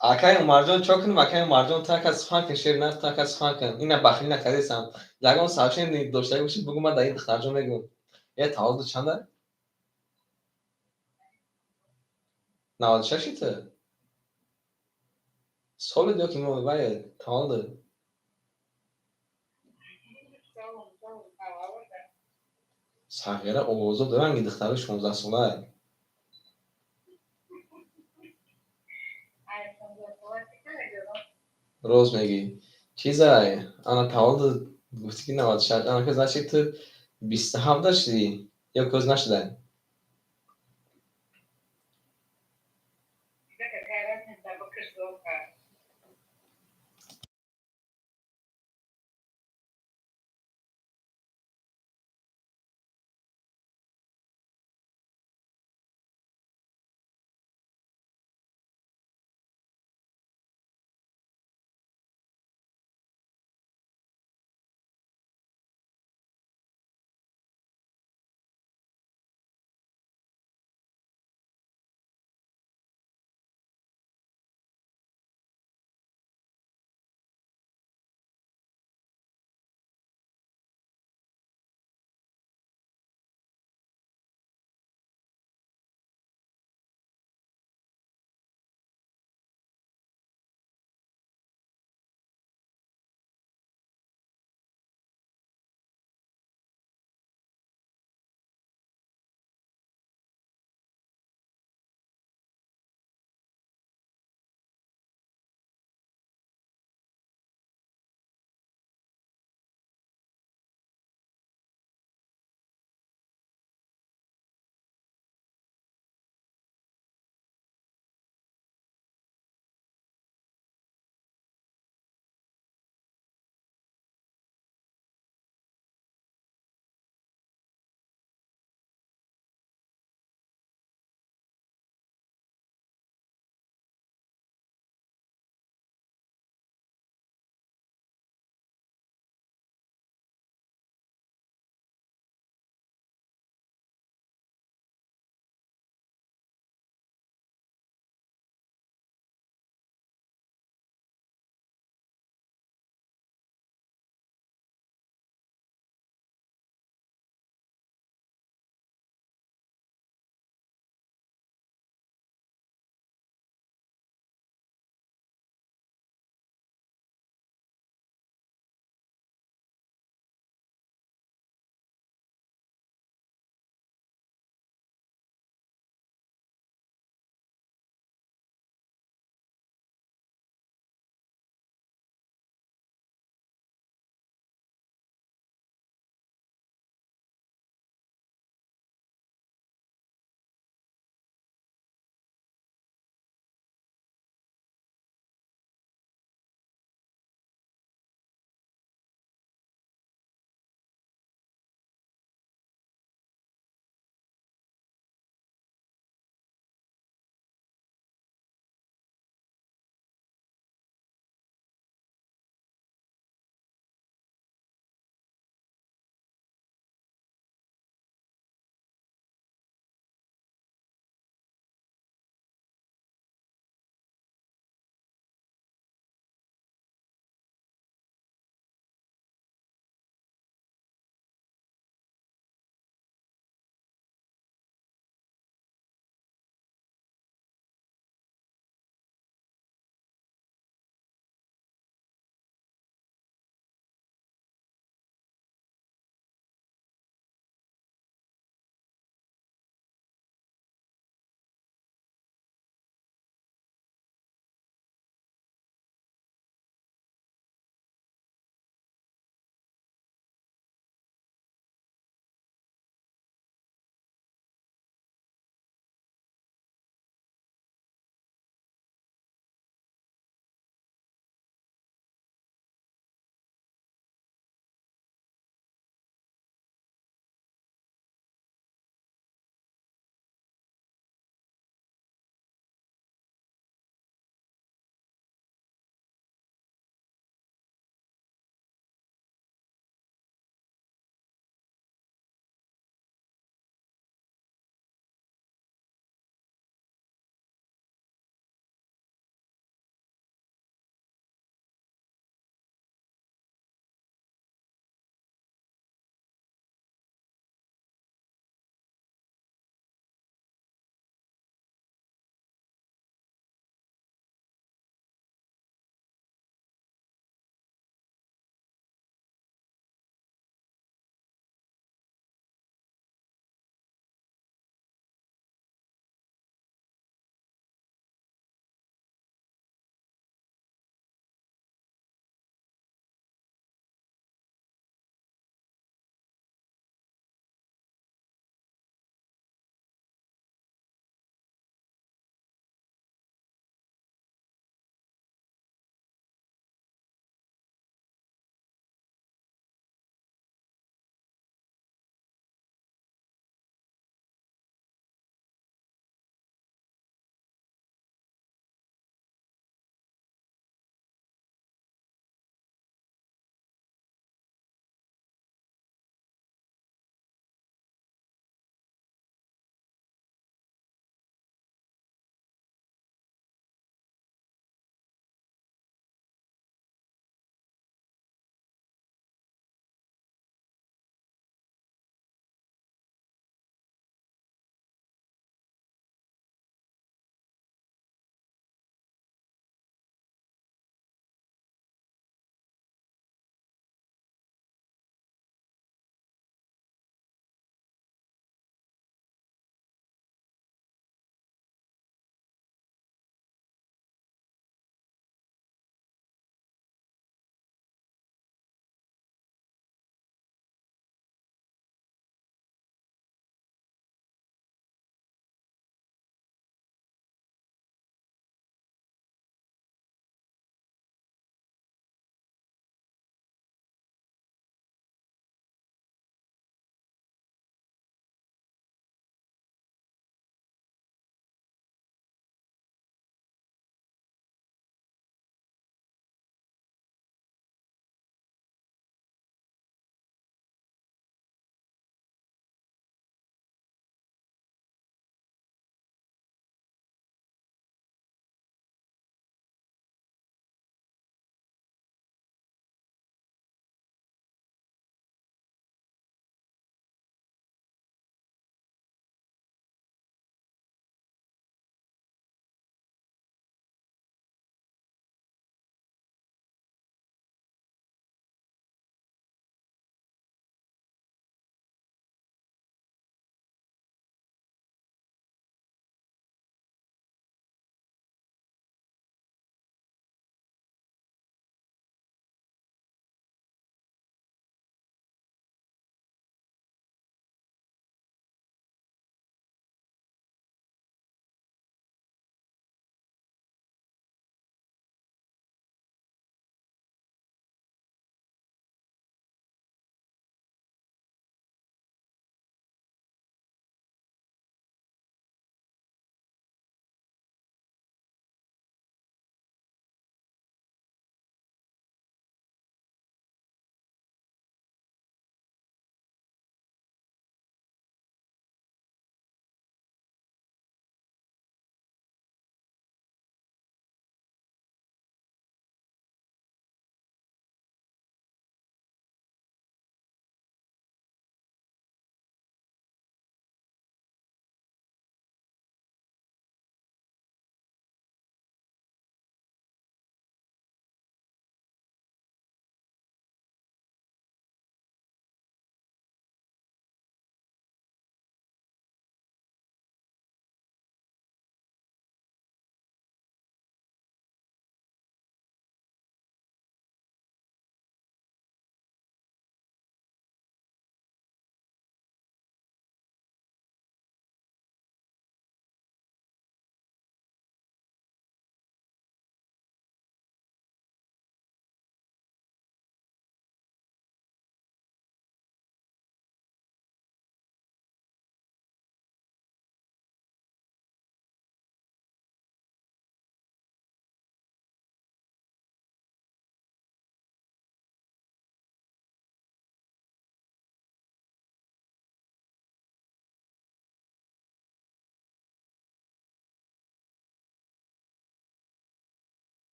Акай Умарҷон, чо кунем, акай Умарҷон, така сухан кун, шер на, така сухан кун. Ина бахилӣ накардесам. Ягон сообщение доштагӣ бошед, бугӯ, ман дар ин духтарҷон мегӯм. Э, таваллуд чанда? 96 ту? Солид ё ки вай таваллуд? Сағира овозо доранд, ки духтари 16-сола. Рост мегӣ. Чизай, ана таваллуд гуфтӣ, ки 96, ана ки значит ту 27 шудӣ ё кӯз нашудай?